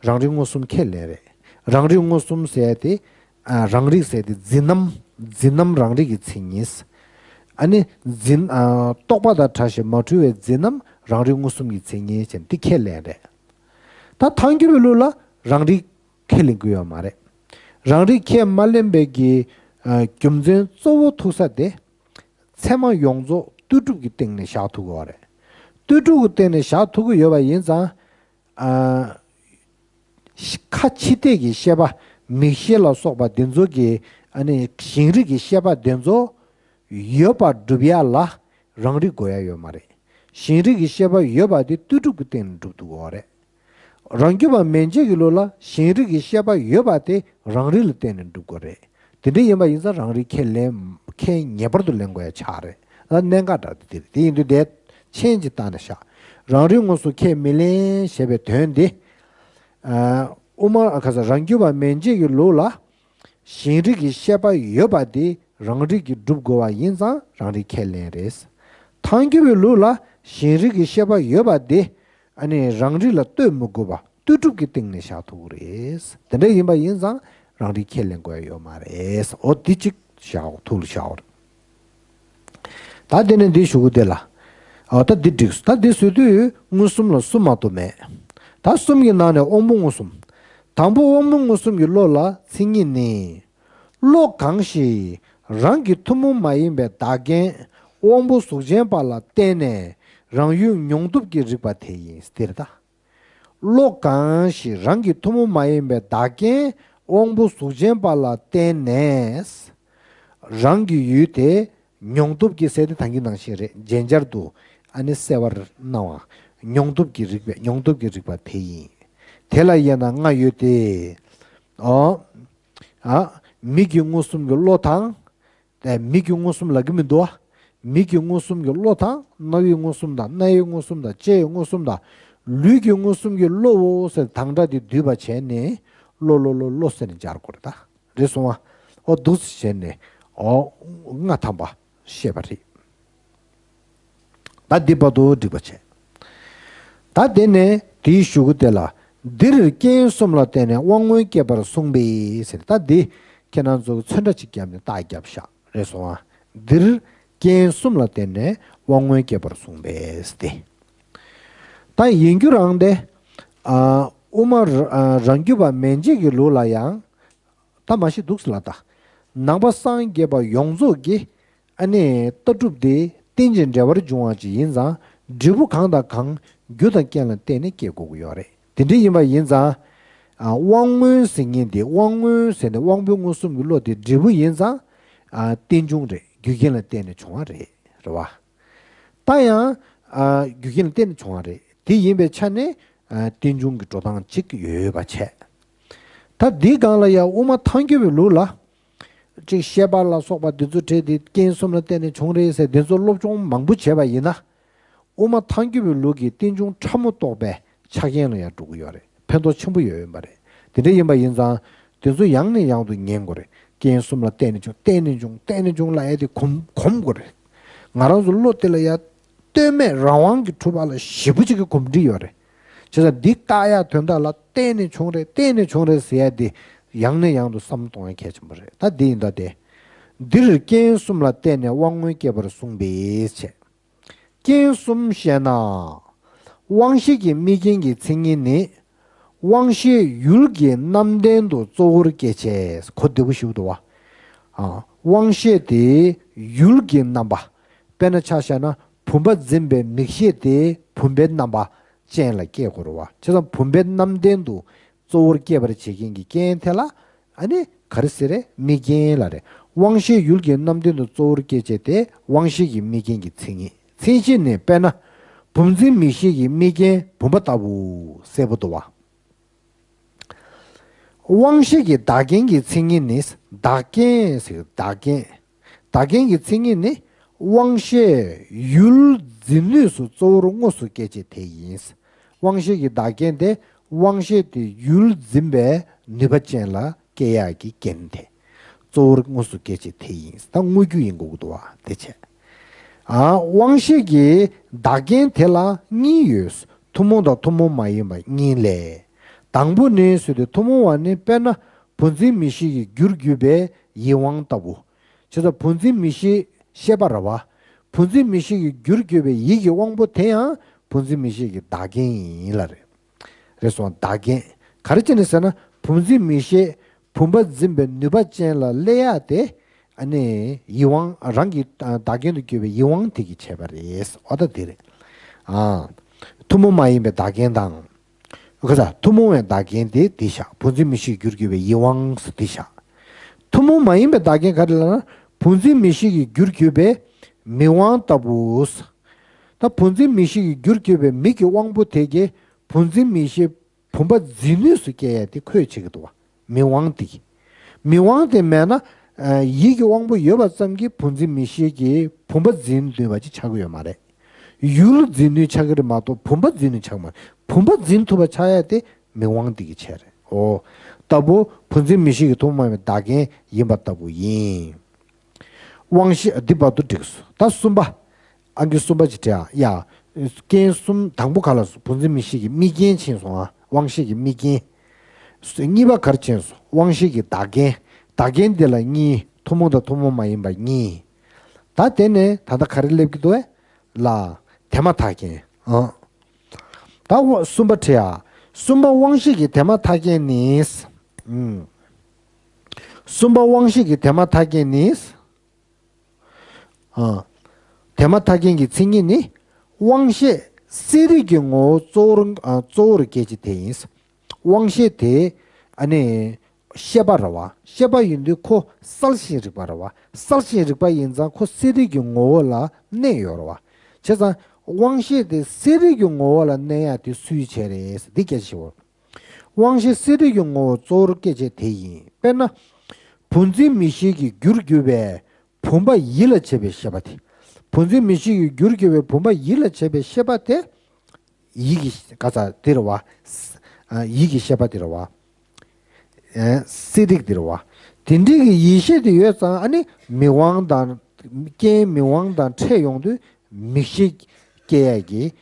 རང་རིག་མངོན་སུམ་ཁས་ལེན་རེད། རང་རིག་མངོན་སུམ་ཟེར་ཏེ། ཨ། རང་རིག་ཟེར་ཏེ་འཛིན་རྣམ། འཛིན་རྣམ་རང་རིག་གི་མཚན་ཉིད། ཨ་ནི་འཛིན། ཨ། རྟོག་པ་དང་བྲལ་ཞིང་མ་འཁྲུལ་བའི་འཛིན་རྣམ་རང་རིག་མངོན་སུམ་གྱི་མཚན་ཉིད་ཅན་འདི་ཁས་ལེན་རེད། ད་ཐལ་འགྱུར་བའི་ལུགས་ལ་རང་རིག་ཁས་ལེན་གྱི་ཡོད་མ་རེད། རང་རིག་ཁས་མ་ལེན་པའི་གི། ཨ། རྒྱུ་མཚན་གཙོ་བོ་ཐུག་ས་དེ། ཚད་མ་ཡོངས་རྫོགས་ལྟོས་གྲུབ་ཀྱི་སྟེང་ནས་བཞག་ཐུབ་ཀྱི་ཡོད་རེད། ལྟོས་གྲུབ་ཀྱི་སྟེང་ནས་བཞག་ཐུབ་ཀྱི་ཡོད་པ་ཡིན་ཙང་། ཨ། ཁ་ཕྱི་བལྟས་ཀྱི་ཤེས་པ། མིག་ཤེས་ལ་སོགས་པ་འདི་ཚོ་གི། ཨ་ནི་ཞེན་རིག་གི་ཤེས་པ་འདི་ཚོ་ཡོད་པར་སྒྲུབ་ཡ་ལ་རང་རིག་དགོས་ཡ་ཡོད་མ་རེད། ཞེན་རིག་གི་ཤེས་པ་ཡོད་པ་དེ་ལྟོས་གྲུབ་ཀྱི་སྟེང་ནས་སྒྲུབ་ཐུབ་ཀྱི་ཡོད་རེད། རང་རྒྱུད་པ་མན་ཆད་ཀྱི་ལུགས་ལ་ཞེན་རིག་གི་ཤེས་པ་ཡོད་པ་དེ་རང་རིག་ལ་བརྟེན་ནས་སྒྲུབ་དགོས་རེད། དེ་འདྲ་ཡིན་པ་ཡིན་ཙང་རང་རིག་ཁས་ལེན། ཁས་ངེས་པར་དུ་ལེན་དགོས་ཡ་ཆགས་རེད། ཨ། གནད་འགག་འདྲ་དེ་རེད། དེ་ཡིན་དུས་དེ་མཆན་ཅིག་བཏགས་ནས་བཞག་རང་རིག་མངོན་སུམ་ཁས་མི་ལེན་ཞེས་པའི་དོན་འདི། ཨ། དབུ་མ། ཨ། ག་ས། རང་རྒྱུད་པ་མན་ཆད་ཀྱི་ལུགས་ལ་ཞེན་རིག་གི་ཤེས་པ་ཡོད་པ་དེ་རང་རིག་གིས་སྒྲུབ་དགོས་པ་ཡིན་ཙང་རང་རིག་ཁས་ལེན་རེད། ཐལ་འགྱུར་བའི་ལུགས་ལ་ཞེན་རིག་གི་ཤེས་པ་ཡོད་པ་དེ། ཨ་ནི་རང་རིག་ལ་ལྟོས་མི་དགོས་པ་ལྟོས་གྲུབ་ཀྱི་སྟེང་ནས་བཞག་ཐུབ་ཀྱི་རེད། དེ་འདྲ་ཡིན་པ་ཡིན་ཙང་རང་རིག་ཁས་ལེན་དགོས་ཡ་ཡོད་མ་རེད། འོ་འདི་གཅིག་བཞག་ཐུགས་ལ་བཞག་ད་དེ་ནས་འདི་ཞུ་གི་དེ་ལ། ཨ། ད་འདི་འགྲིགས་སོང་། ད་འདི་བཟོ་དུས་མངོན་སུམ་ལ་གསུམ་མ་གཏོགས་མེད། ད་གསུམ་གྱི་ནང་ནས་དབང་པོ་མངོན་སུམ། དང་པོ་དབང་པོ་མངོན་སུམ་གྱི་བློ་ལ་མཚན་ཉིད་ནི། བློ་གང་ཞིག་རང་གི་ཐུན་མོང་མ་ཡིན་པའི་བདག་རྐྱེན་དབང་པོ་གཟུགས་ཅན་པ་ལ་བརྟེན་ནས་རང་ཡུལ་མྱོང་སྟོབས་ཀྱིས་རིག་པ་དེ་ཡིན། འདིར་ད། བློ་གང་ཞིག་རང་གི་ཐུན་མོང་མ་ཡིན་པའི་བདག་རྐྱེན་དབང་པོ་གཟུགས་ཅན་པ་ལ་བརྟེན་ནས། རང་གི་ཡུལ་དེ་མྱོང་སྟོབས་ཀྱིས་ཟེར་དེ་ད་གིན་ནང་བཞིན་རེད། རྗེན་ཆར་དུ་ཨ་ནི་གསལ་བར་སྣང་བ། མྱོང་སྟོབས་ཀྱིས་རིག་པའི། མྱོང་སྟོབས་ཀྱིས་རིག་པ་དེ་ཡིན། དེ་ལ་དབྱེ་ན་ལྔ་ཡོད་དེ། ཨོ། ཨ། མིག་གི་མངོན་སུམ་གྱི་བློ་དང་། དེ་མིག་གི་མངོན་སུམ་ལབ་ཀྱི་མི་འདུག་ཨ། མིག་གི་མངོན་སུམ་གྱི་བློ་དང་རྣ་བའི་མངོན་སུམ་དང་སྣའི་མངོན་སུམ་དང་ལྕེའི་མངོན་སུམ་དང་ལུས་ཀྱི་མངོན་སུམ་གྱི་བློའོ་ཟེར་དང་སྒྲ་དེ་བསྡུས་པ་བྱས་ནས་བློ་བློ་བློ་བློ་ཟེར་ནས་སྦྱར་དགོས་རེད་ད། རེད་སོང་ཨ། ཨོ་འདུག་སེ་བྱས་ནས་ཨོ་ལྔ་ཐམ་པ་བཤད་པ་རེད། ད་འདི་བར་དུ་འགྲིག་པ་བྱས། ད་དེ་ནས་དེའི་གཞུག་གུ་དེ་ལ། འདིར་རྐྱེན་གསུམ་ལ་བརྟེན་ནས་དབང་མངོན་སྐྱེས་པར་གསུངས་པས་ཟེར། ད་འདི་ཁྱེད་རང་ཚོ་ཚོན་ཁྲ་གཅིག་བརྒྱབ་ནས་རྟགས་བརྒྱབ་ཤག་རེད་སོང་ཨ། འདིར་རྐྱེན་གསུམ་ལ་བརྟེན་ནས་དབང་མངོན་སྐྱེས་པར་གསུངས་པས་ཏེ། ད་ཡིན་རྒྱུ་རང་དེ། ཨ། དབུ་མ་ར་ཨ་རང་རྒྱུད་པ་མན་ཆད་ཀྱི་ལུགས་ལ་ཡང་། ད་མ་ཤི་འདུག་ཟེར་ལ་ད། ནང་པ་སངས་རྒྱས་པ་ཡོངས་རྫོགས་ཀྱི་ཨ་ནི་ལྟ་གྲུབ་དེ་རྟེན་ཅིང་འབྲེལ་བར་འབྱུང་བ་ཅིག་ཡིན་ཙང་འབྲས་བུ་གང་དང་གང་རྒྱུ་དང་རྐྱེན་ལ་བརྟེན་ནས་སྐྱེ་དགོས་ཀྱི་ཡོད་རེད། དེ་འདྲ་ཡིན་པ་ཡིན་ཙང་། ཨ། དབང་མངོན་ཟེར་མཁན་དེ་དབང་མངོན་ཟེར་ནས་དབང་པོའི་མངོན་སུམ་གྱི་བློ་དེ་འབྲས་བུ་ཡིན་ཙང་། ཨ། རྟེན་འབྱུང་རེད། རྒྱུ་རྐྱེན་ལ་བརྟེན་ནས་བྱུང་བ་རེད། རེད་བ། ད་ཡང་། ཨ། རྒྱུ་རྐྱེན་ལ་བརྟེན་ནས་བྱུང་བ་རེད། དེ་ཡིན་པའི་ཆ་ནས་རྟེན་འབྱུང་གི་འགྲོ་སྟངས་གཅིག་ཡོད་པ་བྱས། ད་འདིའི་སྒང་ལ་ཡང་དབུ་མ་ཐལ་འགྱུར་བའི་ལུགས་ལ། གཅིག་བཤད་པ་ལ་སོགས་པ་འདི་ཚོ་བྲིས་ཏེ་རྐྱེན་གསུམ་ལ་བརྟེན་ནས་བྱུང་རེད་ཟེར་འདི་ཚོ་སློབ་སྦྱོང་མང་པོ་བྱས་པ་ཡིན་ན། དབུ་མ་ཐལ་འགྱུར་བའི་ལུགས་ཀྱི་རྟེན་འབྱུང་ཕྲ་མོ་རྟོགས་པའི་ཆ་རྐྱེན་ལ་ཡང་འགྲོ་གི་ཡོད་རེད། ཕན་ཐོགས་ཆེན་པོ་ཡོད་ཡིན་པ་རེད། དེ་འདྲ་ཡིན་པ་ཡིན་ཙང་དེ་ཚོ་ཡང་ནས་ཡང་དུ་ཉན་དགོས་རེད། རྐྱེན་གསུམ་ལ་བརྟེན་ནས་བྱུང་བརྟེན་ནས་བྱུང་བརྟེན་ནས་བྱུང་ལབ་ཡ་དེ་གོམས་གོམས་དགོས་རེད། ང་རང་ཚོ་བློ་དེ་ལ་ཡ་ལྟོས་མེད་རང་དབང་གིས་འཁྲུལ་པ་ལ་ཞེ་པོ་ཅིག་གི་གོམས་འདྲིས་ཡོད་རེད། བྱས་ཙང་འདི་བཀག་ཡ་དོན་དག་ལ་བརྟེན་ནས་བྱུང་རེད་བརྟེན་ནས་བྱུང་རེད་ཟེར་ཡ་དེ་ཡང་ནས་ཡང་དུ་བསམ་གཏོང་ཡ་གལ་ཆེན་པོ་རེད། ད་འདི་ཡིན་ད་དེ། འདིར་རྐྱེན་གསུམ་ལ་བརྟེན་ནས་དབང་མངོན་སྐྱེ་བར་གསུངས་པས་བྱས། རྐྱེན་གསུམ་བཤད་ན། དབང་ཤེས་ཀྱི་དམིགས་རྐྱེན་གྱི་མཚན་ཉིད་ནི། དབང་ཤེས་ཡུལ་གྱི་རྣམ་ལྡན་དུ་གཙོ་བོར་སྐྱེད་བྱེད། གོ་བདེ་པོ་ཞིག་འདུག་བ། ཨ། དབང་ཤེས་དེ་ཡུལ་གྱི་རྣམ་པ། དཔེར་ན་ཆ་བཞག་ན་བུམ་པ་འཛིན་པའི་མིག་ཤེས་དེ་བུམ་པའི་རྣམ་པ་ཅན་ལ་སྐྱེ་དགོས་རེད་བ། བྱས་ཙང་བུམ་པའི་རྣམ་ལྡན་དུ་གཙོ་བོར་སྐྱེད་པར་བྱེད་མཁན་གྱི་རྐྱེན་དེ་ལ་ཨ་ནི་ག་རེ་ཟེར་རེད། དམིགས་རྐྱེན་ལ་རེད། དབང་ཤེས་ཡུལ་གྱི་རྣམ་ལྡན་དུ་གཙོ་བོར་སྐྱེད་བྱེད་དེ་དབང་ཤེས་ཀྱི་དམིགས་རྐྱེན་གྱི་མཚན་ཉིད། མཚན་གཞི་ནི་དཔེར་ན་བུམ་འཛིན་མིག་ཤེས་ཀྱི་དམིགས་རྐྱེན་བུམ་པ་ལྟ་བུ་གསལ་པོ་འདུག་བ། དབང་ཤེས་ཀྱི་བདག་རྐྱེན་གྱི་མཚན་ཉིད་ནི། བདག་རྐྱེན་ཟེར། བདག་རྐྱེན། བདག་རྐྱེན་གྱི་མཚན་ཉིད་ནི། དབང་ཤེས་ཡུལ་འཛིན་ནུས་སུ་གཙོ་བོར་དངོས་སུ་སྐྱེད་བྱེད་དེ་ཡིན། དབང་ཤེས་ཀྱི་བདག་རྐྱེན་དེ་དབང་ཤེས་དེ་ཡུལ་འཛིན་པའི་ནུས་པ་ཅན་ལ་སྐྱེ་ཡག་གི་རྐྱེན་དེ་གཙོ་བོར་དངོས་སུ་སྐྱེད་བྱེད་དེ་ཡིན། ད་དངོས་རྒྱུ་ཡིན་དགོས་ཀྱི་འདུག་བ། དེ་བྱས། ཨ། དབང་ཤེས་ཀྱི་བདག་རྐྱེན་དེ་ལ་གཉིས་ཡོད། ཐུན་མོང་དང་ཐུན་མོང་མ་ཡིན་པ་གཉིས་ལས། དང་པོ་ནི་ཟེར་དུས་ཐུན་མོང་བ་ནི་དཔེར་ན་བུམ་འཛིན་མིག་ཤེས་ཀྱི་རྒྱུར་གྱུར་པའི་ཡིད་དབང་ལྟ་བུ། བྱས་ཙང་བུམ་འཛིན་མིག་ཤེས་ཤེས་པ་རེད་བ། བུམ་འཛིན་མིག་ཤེས་ཀྱི་རྒྱུར་གྱུར་པའི་ཡིད་ཀྱི་དབང་པོ་དེ་ཡང་བུམ་འཛིན་མིག་ཤེས་ཀྱི་བདག་རྐྱེན་ཡིན་ལ་རེད། རེད་སོང་། བདག་རྐྱེན། ག་རེ་བྱས་ནས་ཟེར་ན་བུམ་འཛིན་མིག་ཤེས་བུམ་པ་འཛིན་པའི་ནུས་པ་ཅན་ལ་སླེབས་ཡག་དེ། ཨ་ནི་ཡིད་དབང་རང་གི་བདག་རྐྱེན་དུ་གྱུར་པའི་ཡིད་དབང་དེ་གིས་བྱས་པ་རེད། འོ་ད་དེ་རེད། ཨ། ཐུན་མོང་མ་ཡིན་པའི་བདག་རྐྱེན་དང་། ག་ས་ཐུན་མོང་བའི་བདག་རྐྱེན་དེ་དེ་བཞག་བུམ་འཛིན་མིག་ཤེས་རྒྱུར་གྱུར་པའི་ཡིད་དབང་ཟེར་དེ་བཞག་ཐུན་མོང་མ་ཡིན་པའི་བདག་རྐྱེན་ག་རེ་ལབ་ན་བུམ་འཛིན་མིག་ཤེས་ཀྱི་རྒྱུར་གྱུར་པའི་མིག་དབང་ལྟ་བུ། ད་བུམ་འཛིན་མིག་ཤེས་ཀྱི་རྒྱུར་གྱུར་པའི་མིག་གི་དབང་པོ་དེ་གིས་བུམ་འཛིན་མིག་ཤེས་བུམ་པ་འཛིན་ནུས་སུ་སྐྱེ་ཡ་དེ་ཁོས་བྱེད་ཀྱི་འདུག་བ། མིག་དབང་དེ་གིས། མིག་དབང་དེ་མེད་ན། ཡིད་ཀྱི་དབང་པོ་ཡོད་པ་ཙམ་གྱིས་བུམ་འཛིན་མིག་ཤེས་ཀྱིས་བུམ་པ་འཛིན་ནུས་པ་ཅིག་ཆགས་ཀྱི་ཡོད་མ་རེད། ཡུལ་འཛིན་ནུས་ཆགས་ཀྱི་རེད་མ་གཏོགས་བུམ་པ་འཛིན་ནུས་ཆགས་མ་རེད། བུམ་པ་འཛིན་ཐུབ་པ་ཆགས་ཡ་དེ་མིག་དབང་དེ་གིས་བྱས་རེད། འོ། ལྟ་བུ་བུམ་འཛིན་མིག་ཤེས་ཀྱི་ཐུན་མོང་མ་ཡིན་པའི་བདག་རྐྱེན་ཡིན་པ་ལྟ་བུ་ཡིན། དབང་ཤེས་འདི་བར་དུ་འགྲིག་སོང་། ད་གསུམ་པ། ཨང་ཀི་གསུམ་པ་ཅིག་བྲིས་ཨ། ཡ། རྐྱེན་གསུམ་དང་པོ་ག་ལ་སོང་། བུམ་འཛིན་མིག་ཤེས་ཀྱི་དམིགས་རྐྱེན་ཕྱིན་སོང་ཨ། དབང་ཤེས་ཀྱི་དམིགས་རྐྱེན། གཉིས་པ་ག་རེ་ཕྱིན་སོང་། དབང་ཤེས་ཀྱི་བདག་རྐྱེན། བདག་རྐྱེན་འདི་ལ་གཉིས། ཐུན་མོང་དང་ཐུན་མོང་མ་ཡིན་པ་གཉིས། ད་དེ་ནས་ད་ལྟ་ག་རེ་སླེབས་ཀྱི་འདུག་ཨེ། ལ། དེ་མ་ཐག་རྐྱེན། ཨང་། ད་དབང་གསུམ་པ་བྲིས་ཨ། གསུམ་པ་དབང་ཤེས་ཀྱི་དེ་མ་ཐག་རྐྱེན་ནི། ཨུམ། གསུམ་པ་དབང་ཤེས་ཀྱི་དེ་མ་ཐག་རྐྱེན་ནི། ཨ། དེ་མ་ཐག་རྐྱེན་གྱི་མཚན་ཉིད་ནི། དབང་ཤེས་གསལ་རིག་གི་ངོ་བོ་གཙོ་བོར་ཨ་གཙོ་བོར་སྐྱེད་བྱེད་དེ་ཡིན། དབང་ཤེས་དེ་ཨ་ནི་ཤེས་པ་རེད་བ། ཤེས་པ་ཡིན་དུས་ཁོ་གསལ་ཞིང་རིག་པ་རེད་བ། གསལ་ཞིང་རིག་པ་ཡིན་ཙང་ཁོ་གསལ་རིག་གི་ངོ་བོ་ལ་གནས་ཡོད་རེད་བ། བྱས་ཙང་དབང་ཤེས་དེ་གསལ་རིག་གི་ངོ་བོ་ལ་གནས་ཡ་དེ་སུའི་བྱས་རེད་འདི་སྐད་ཆ་ཞིག་འོ། དབང་ཤེས་གསལ་རིག་གི་ངོ་བོ་གཙོ་བོར་སྐྱེད་བྱེད་དེ་ཡིན། དཔེར་ན། བུམ་འཛིན་མིག་ཤེས་ཀྱི་རྒྱུར་གྱུར་པའི་བུམ་པ་ཡིད་ལ་བྱེད་པའི་ཤེས་པ་དེ། བུམ་འཛིན་མིག་ཤེས་ཀྱི་རྒྱུར་གྱུར་པའི་བུམ་པ་ཡིད་ལ་བྱེད་པའི་ཤེས་པ་དེ། ཡིད་ཀྱི་ག་ས་དེ་རེད་བ། ཡིད་ཀྱི་ཤེས་པ་དེ་རེད་བ། གསལ་རིག་དེ་རེད་བ། དེ་འདྲའི་གི་ཡིད་ཤེས་དེ་ཡོད་ཙང་ཨ་ནི་མིག་དབང་དང་། རྐྱེན་མིག་དབང་དང་འཕྲད་ཡོང་དུས་མིག་ཤེས་སྐྱེ་ཡ་གི།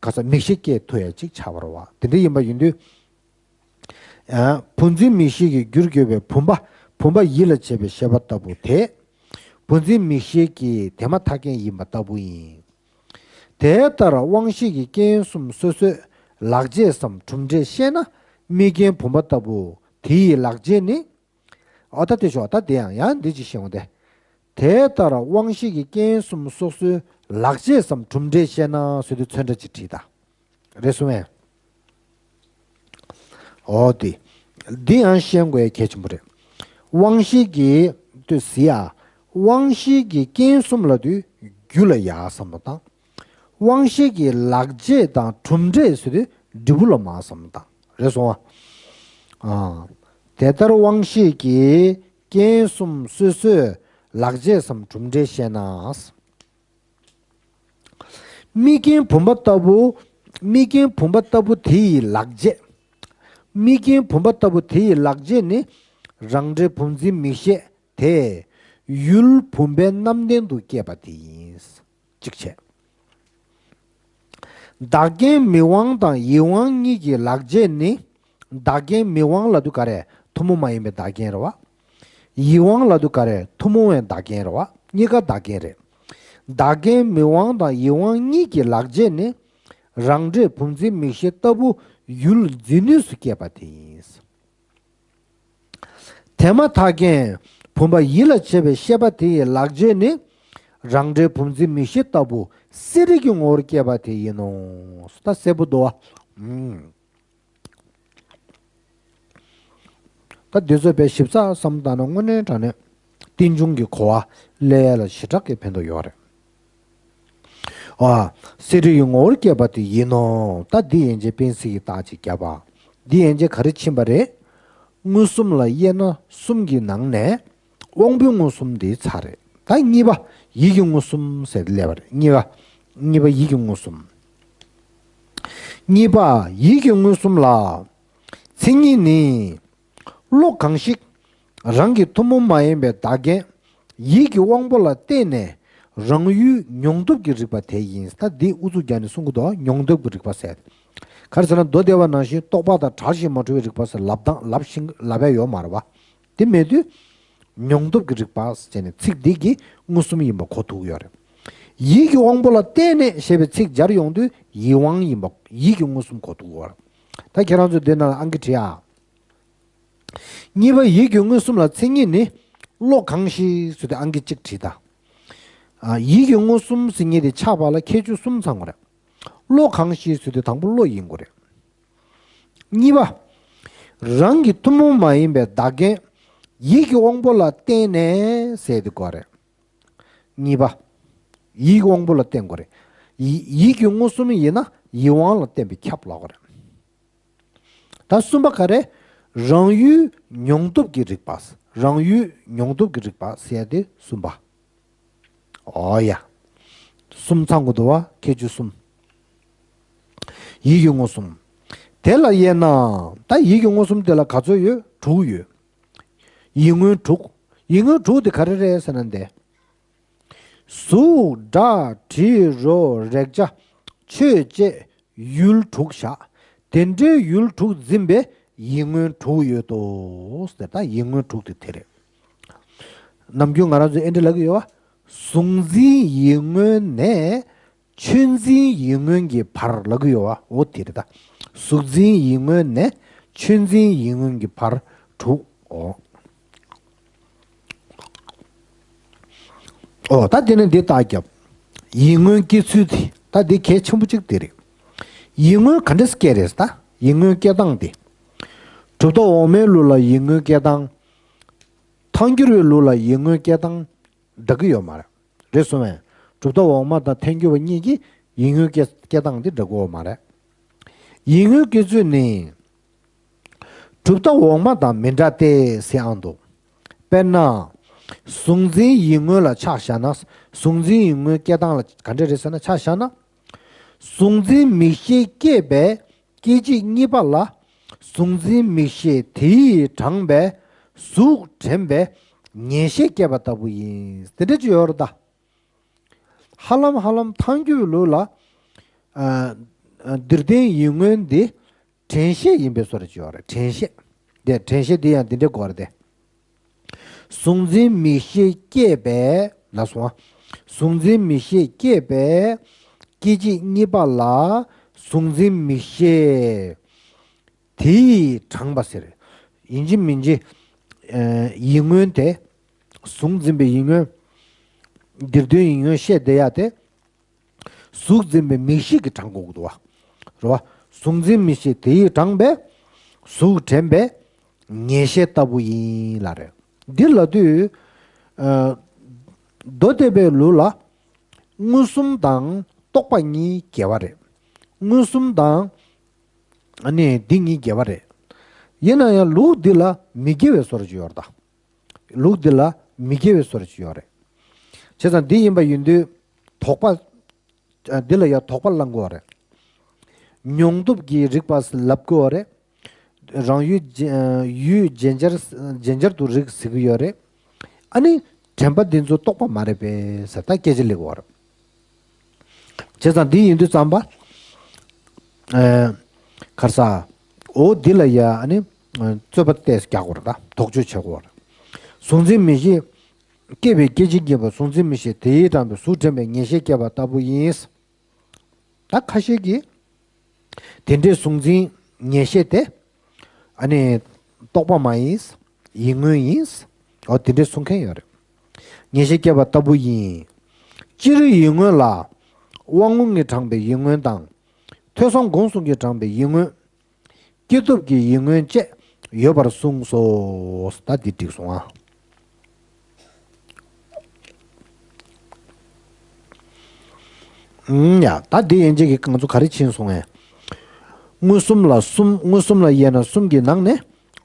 ག་ས་མིག་ཤེས་སྐྱེ་ཐུབ་ཡ་ཅིག་ཆགས་པ་རེད་བ། དེ་འདྲ་ཡིན་པ་ཡིན་དུས། ཨ། བུམ་འཛིན་མིག་ཤེས་ཀྱི་རྒྱུར་གྱུར་པའི་བུམ་པ། བུམ་པ་ཡིད་ལ་བྱེད་པའི་ཤེས་པ་ལྟ་བུ་དེ། བུམ་འཛིན་མིག་ཤེས་ཀྱི་དེ་མ་ཐག་རྐྱེན་ཡིན་པ་ལྟ་བུ་ཡིན། དེ་ལྟར་དབང་ཤེས་ཀྱི་རྐྱེན་གསུམ་སོ་སོའི་ལག་རྗེས་སམ་གྲུབ་འབྲས་ཤེས་ན། དམིགས་རྐྱེན་བུམ་པ་ལྟ་བུ་དེ་ཡི་ལག་རྗེས་ནི། འོ་ད་དེ་ཞོག་ད་དེ་ཡང་ཡང་འདི་ཅི་ཤེས་འོང་དེ། དེ་ལྟར་དབང་ཤེས་ཀྱི་རྐྱེན་གསུམ་སོ་སོའི་ལག་རྗེས་སམ་གྲུབ་འབྲས་ཤེས་ན་ཟེར་དུས་ཚོན་ཁྲ་ཅིག་བྲིས་ད། རེད་སོང་ངས། འོ་དེ། འདི་ཡང་ཤེས་དགོས་ཡ་གལ་ཆེན་པོ་རེད། དབང་ཤེས་ཀྱི་དུས་ཟེར་ཡ། དབང་ཤེས་ཀྱི་རྐྱེན་གསུམ་ལབ་དུས་རྒྱུ་ལ་ཡ་བསམ་བློ་བཏང་། དབང་ཤེས་ཀྱི་ལག་རྗེས་དང་གྲུབ་འབྲས་ཟེར་དུས་འབྲས་བུ་ལ་མ་བསམ་དང་རེད་སོང་ཨ། དེ་ལྟར་དབང་ཤེས་ཀྱིས་རྐྱེན་གསུམ་སོ་སོའི་ལག་རྗེས་སམ་གྲུབ་འབྲས་བཤད་ན། དམིགས་རྐྱེན་བུམ་པ་ལྟ་བུ། དམིགས་རྐྱེན་བུམ་པ་ལྟ་བུ་དེ་ཡི་ལག་རྗེས། དམིགས་རྐྱེན་བུམ་པ་ལྟ་བུ་དེ་ཡི་ལག་རྗེས་ནི། རང་འབྲས་བུམ་འཛིན་མིག་ཤེས་དེ། ཡུལ་བུམ་པའི་རྣམ་ལྡན་དུ་སྐྱེས་པ་དེ་ཡིན། གཅིག་བྱས། བདག་རྐྱེན་མིག་དབང་དང་ཡིད་དབང་གཉིས་ཀྱི་ལག་རྗེས་ནི། བདག་རྐྱེན་མིག་དབང་ལབ་དུས་ག་རེ་ཐུན་མོང་མ་ཡིན་པའི་བདག་རྐྱེན་རེད་བ། ཡིད་དབང་ལབ་དུས་ག་རེ་ཐུན་མོང་བའི་བདག་རྐྱེན་རེད་བ། གཉིས་ཀ་བདག་རྐྱེན་རེད། བདག་རྐྱེན་མིག་དབང་དང་ཡིད་དབང་གཉིས་ཀྱི་ལག་རྗེས་ནི། རང་འབྲས་བུམ་འཛིན་མིག་ཤེས་ལྟ་བུ་ཡུལ་འཛིན་ནུས་སུ་སྐྱེས་པ་དེ་ཡིན། དེ་མ་ཐག་རྐྱེན་བུམ་པ་ཡིད་ལ་བྱེད་པའི་ཤེས་པ་དེ་ཡི་ལག་རྗེས་ནི། རང་འབྲས་བུམ་འཛིན་མིག་ཤེས་ལྟ་བུ་གསལ་རིག་གི་ངོ་བོར་སྐྱེས་པ་དེ་ཡིན་ནོ། ད་གསལ་པོ་འདུག་བ། ད་འདི་ཚོ་དཔེ་ཞིབ་ཚགས་བསམ་བཏང་ན་དངོས་གནས་དྲང་གནས་རྟེན་འབྱུང་གི་གོ་བ་སླེབས་ཡ་ལ་ཞེ་དྲག་གི་ཕན་ཐོགས་ཡོད་རེད། ཨ། གསལ་རིག་གི་ངོ་བོར་སྐྱེས་པ་དེ་ཡིན་ནོ། ད་འདི་ཡན་ཆད་སྤེལ་ཚིག་གི་རྟགས་ཅིག་བརྒྱབ་པ། འདི་ཡན་ཆད་ག་རེ་ཕྱིན་པ་རེད། མངོན་སུམ་ལ་དབྱེ་ན་གསུམ་གྱི་ནང་ནས་དབང་པོའི་མངོན་སུམ་འདི་ཚར་རེད། ད་གཉིས་པ་ཡིད་ཀྱི་མངོན་སུམ་ཟེར་སླེབས་པ་རེད། གཉིས་པ། གཉིས་པ་ཡིད་ཀྱི་མངོན་སུམ། གཉིས་པ་ཡིད་ཀྱི་མངོན་སུམ་ལ། མཚན་ཉིད་ནི། བློ་གང་ཞིག་རང་གི་ཐུན་མོང་མ་ཡིན་པའི་བདག་རྐྱེན་ཡིད་ཀྱི་དབང་པོ་ལ་བརྟེན་ནས་རང་ཡུལ་མྱོང་སྟོབས་ཀྱི་རིག་པ་དེ་ཡིན། ད་འདི་ཨུ་ཚུགས་རྒྱག་ནས་གསུང་གི་འདུག་མྱོང་སྟོབས་ཀྱི་རིག་པ་ཟེར། ག་རེ་ཟེར་ན་མདོ་སྡེ་པ་ནང་བཞིན་རྟོག་པ་དང་བྲལ་ཞིང་མ་གྲུབ་པའི་རིག་པ་ཟེར་ལབ་སྟངས་ལབ་ཤིང་ལབ་ཡ་ཡོད་མ་རེད་བ། དེ་མེད་དུས་མྱོང་སྟོབས་ཀྱི་རིག་པ་ཟེར་ནས་ཚིག་འདི་གིས་མངོན་སུམ་ཡིན་པ་གོ་ཐུབ་ཀྱི་ཡོད་རེད། ཡིད་ཀྱི་དབང་པོ་ལ་བརྟེན་ནས་ཞེས་པའི་ཚིག་སྦྱར་ཡོང་དུས་ཡིད་དབང་ཡིན་པ་ཡིད་ཀྱི་མངོན་སུམ་གོ་ཐུབ་ཀྱི་ཡོད་རེད། ད་ཁྱེད་རང་ཚོས་འདི་ནང་ལ་ཨང་ཀི་བྲིས་ཨ། གཉིས་པ་ཡིད་ཀྱི་མངོན་སུམ་ལ་མཚན་ཉིད་ནི། བློ་གང་ཞིག་ཟེར་དུས་ཨང་ཀི་གཅིག་བྲིས་དང་། ཨ། ཡིད་ཀྱི་མངོན་སུམ་ཟེར་མཁན་དེ་ཆགས་པ་ལ་ཁྱད་ཆོས་གསུམ་ཚང་དགོས་རེད། བློ་གང་ཞིག་ཟེར་དུས་དང་པོ་བློ་ཡིན་དགོས་རེད། གཉིས་པ། རང་གི་ཐུན་མོང་མ་ཡིན་པའི་བདག་རྐྱེན་ཡིད་ཀྱི་དབང་པོ་ལ་བརྟེན་ནས་ཟེར་དུས་དགོས་རེད། གཉིས་པ། ཡིད་ཀྱི་དབང་པོ་ལ་བརྟེན་དགོས་རེད། ཡི་ཡིད་ཀྱི་མངོན་སུམ་ཡིན་ན་ཡིད་དབང་ལ་བརྟེན་པའི་ཁྱབ་ལབ་དགོས་རེད། ད་གསུམ་པ་ག་རེ། རང་ཡུལ་མྱོང་སྟོབས་ཀྱི་རིག་པ། རང་ཡུལ་མྱོང་སྟོབས་ཀྱི་རིག་པ་ཟེར་ཡ་དེ་གསུམ་པ། ཨོ་ཡ། གསུམ་ཚང་དགོས་འདུག་བ་ཁྱད་ཆོས་གསུམ། ཡིད་ཀྱི་མངོན་སུམ། དེ་ལ་དབྱེ་ན། ད་ཡིད་ཀྱི་མངོན་སུམ་དེ་ལ་ག་ཚོད་ཡོད། དྲུག་ཡོད། ཡིད་མངོན་དྲུག་ཡིད་མངོན་དྲུག་དེ་ག་རེ་རེད་ཟེར་ན་འདི། གཟུགས། སྒྲ། དྲི། རོ། རེག་བྱ། ཆོས་བཅས་ཡུལ་དྲུག་བཞག་དེ་འདྲའི་ཡུལ་དྲུག་འཛིན་པའི་ཡིད་མངོན་དྲུག་ཡོད་དོ། ཟེར་ད་ཡིད་མངོན་དྲུག་དེ་དེ་རེད། ནམ་རྒྱུན་ང་རང་ཚོས་ཨེ་འདྲ་ལབ་ཀྱི་ཡོད་བ། གཟུགས་འཛིན་ཡིད་མངོན་ནས་ཆོས་འཛིན་ཡིད་མངོན་གྱི་བར་ལབ་ཀྱི་ཡོད་བ། འོ་དེ་རེད་ད། གཟུགས་འཛིན་ཡིད་མངོན་ནས་ཆོས་འཛིན་ཡིད་མངོན་གྱི་བར་དྲུག་འོ། ཨོ་ད་དེ་ནས་འདི་རྟགས་བརྒྱབ། ཡིད་མངོན་སྐྱེ་ཚུལ་དེ་ད་འདི་གལ་ཆེན་པོ་གཅིག་དེ་རེད། ཡིད་མངོན་ག་འདྲས་སྐྱེ་རེད་ད། ཡིད་མངོན་སྐྱེ་སྟངས་དེ། གྲུབ་མཐའ་འོག་མའི་ལུགས་ལ་ཡིད་མངོན་སྐྱེ་སྟངས། ཐལ་འགྱུར་བའི་ལུགས་ལ་ཡིད་མངོན་སྐྱེ་སྟངས་འདྲ་གི་ཡོད་མ་རེད། རེད་སོང་བས། གྲུབ་མཐའ་འོག་མ་དང་ཐལ་འགྱུར་བ་གཉིས་ཀྱིས་ཡིད་མངོན་སྐྱེ་སྐྱེ་སྟངས་འདི་འདྲ་གི་ཡོད་མ་རེད། ཡིད་མངོན་སྐྱེ་ཚུལ་ནི། གྲུབ་མཐའ་འོག་མ་དང་མི་འདྲ་སྟེ་ཟེར་ཨང་འདུག་དཔེར་ན། གཟུགས་འཛིན་ཡིད་མངོན་ལ་ཆ་བཞག་ན། གཟུགས་འཛིན་ཡིད་མངོན་སྐྱེ་སྟངས་ལ་ག་འདྲ་རེད་ཟེར་ན་ཆ་བཞག་ན། གཟུགས་འཛིན་མིག་ཤེས་སྐྱེས་པའི་སྐད་ཅིག་གཉིས་པ་ལ། གཟུགས་འཛིན་མིག་ཤེས་དེ་ཡིས་དྲངས་པའི་གཟུགས་དྲན་པའི་ཉེར་ཤེས་སྐྱེས་པ་ལྟ་བུ་ཡིན། དེ་འདྲ་ཅིག་ཡོད་རེད་ད། ཧ་ལམ་ཧ་ལམ་ཐལ་འགྱུར་བའི་ལུགས་ལ། ཨ། ཨ། འདིར་བསྟན་ཡིད་མངོན་འདི་དྲན་ཤེས་ཡིན་པའི་བཟོ་འདྲ་ཅིག་ཡོད་རེད། དྲན་ཤེས། དེ་དྲན་ཤེས་འདི་ཡང་འདི་འདྲའི་སྐོར་རེད་དེ། གཟུགས་འཛིན་མིག་ཤེས་སྐྱེས་པས་ལ་སོང་བ། གཟུགས་འཛིན་མིག་ཤེས་སྐྱེས་པས་སྐད་ཅིག་གཉིས་པ་ལ་གཟུགས་འཛིན་མིག་ཤེས། དེ་ཡིས་དྲངས་པ་ཟེར། ཡིན་གཅིག་མིན་གཅིག་ཨ། ཡིད་མངོན་དེ། གཟུགས་འཛིན་པའི་ཡིད་མངོན། འདིར་སྟོན་ཡིད་མངོན་ཤེས་བདེ་ཡག་དེ། གཟུགས་འཛིན་པའི་མིག་ཤེས་ཀྱིས་དྲངས་དགོས་ཀྱི་འདུག་བ། རེད་བ། གཟུགས་འཛིན་མིག་ཤེས་དེ་ཡིས་དྲངས་པས། གཟུགས་དྲན་པའི་ཉེར་ཤེས་ལྟ་བུ་ཡིན་ལ་རེད། འདི་ལབ་དུས། ཨ། མདོ་སྡེ་པའི་ལུགས་ལ། མངོན་སུམ་དང་ རྟོག་པ་གཉིས་དགེ་བ་རེད། མངོན་སུམ་དང་། ཨ་ནི་འདི་གཉིས་དགེ་བ་རེད། ཡིན་ན་ཡང་ལུགས་འདི་ལ་མི་དགེ་བའི་བཟོ་འདྲ་ཅིག་ཡོད་རེད་ད། ལུགས་འདི་ལ་མི་དགེ་བའི་བཟོ་འདྲ་ཅིག་ཡོད་རེད། བྱས་ཙང་འདི་ཡིན་པ་ཡིན་དུས་དོགས་པ། ཨ། འདི་ལ་ཡང་དོགས་པ་བསླང་དགོས་པ་རེད། མྱོང་སྟོབས་ཀྱི་རིགས་པ་ལབ་དགོས་པ་རེད། རང་ཡུལ་རྗེན་ཡུལ་རྗེན་སྦྱར་རྗེན་སྦྱར་དུ་རིགས་ཟེར་གྱི་ཡོད་རེད། ཨ་ནི་དྲན་པ་འདི་ཚོ་རྟོག་པ་མ་རེད་པས་ཟེར་ད་སྐད་ཆ་སླེབས་ཀྱི་ཡོད་རེད། བྱས་ཙང་འདི་ཡིན་དུས་ཙམ་པ། ཨ། ག་རེ་ཟ། འོ་འདི་ལ་ཡ་ཨ་ནི་རྩོད་པ་ཏོག་ཙམ་རྒྱག་དགོས་རེད་ད། དོགས་གཅོད་བྱེད་དགོས་རེད། གཟུང་འཛིན་མིག་ཤེས་སྐྱེས་པའི་སྐད་ཅིག་གཉིས་པ་གཟུང་འཛིན་མིག་ཤེས་དེའི་དྲན་པས་གཟུགས་དྲན་པའི་ངེས་ཤེས་སྐྱེས་པ་ལྟ་བུ་ཡིན། ད་ཁ་ཤས་ཀྱིས་དེ་འདྲའི་གཟུང་འཛིན་ངེས་ཤེས་དེ་ཨ་ནི་རྟོག་པ་མ་ཡིན། ཡིད་མངོན་ཡིན། འོ་དེ་འདྲའི་གསུང་མཁན་ཡོད་རེད། ངེས་ཤེས་སྐྱེས་པ་ལྟ་བུ་ཡིན། སྤྱིར་ཡིད་མངོན་ལ་དབང་རྔུབ་ཀྱིས་དྲངས་པའི་ཡིད་མངོན་དང་། ཐོས་བསམ་སྒོམ་གསུམ་གྱིས་དྲངས་པའི་ཡིད་མངོན། སྐྱེས་སྟོབས་ཀྱི་ཡིད་མངོན་བཅས་ཡོད་པར་གསུངས་སོ། ད་འདི་འགྲིག་སོང་ཨ། ཨུམ། ཡ། ད་འདི་ཡན་ཆད་ཀྱིས་ང་ཚོ་ག་རེ་ཕྱིན་སོང་ངས། མངོན་སུམ་ལ་གསུམ། མངོན་སུམ་ལ་དབྱེ་ན་གསུམ་གྱི་ནང་ནས་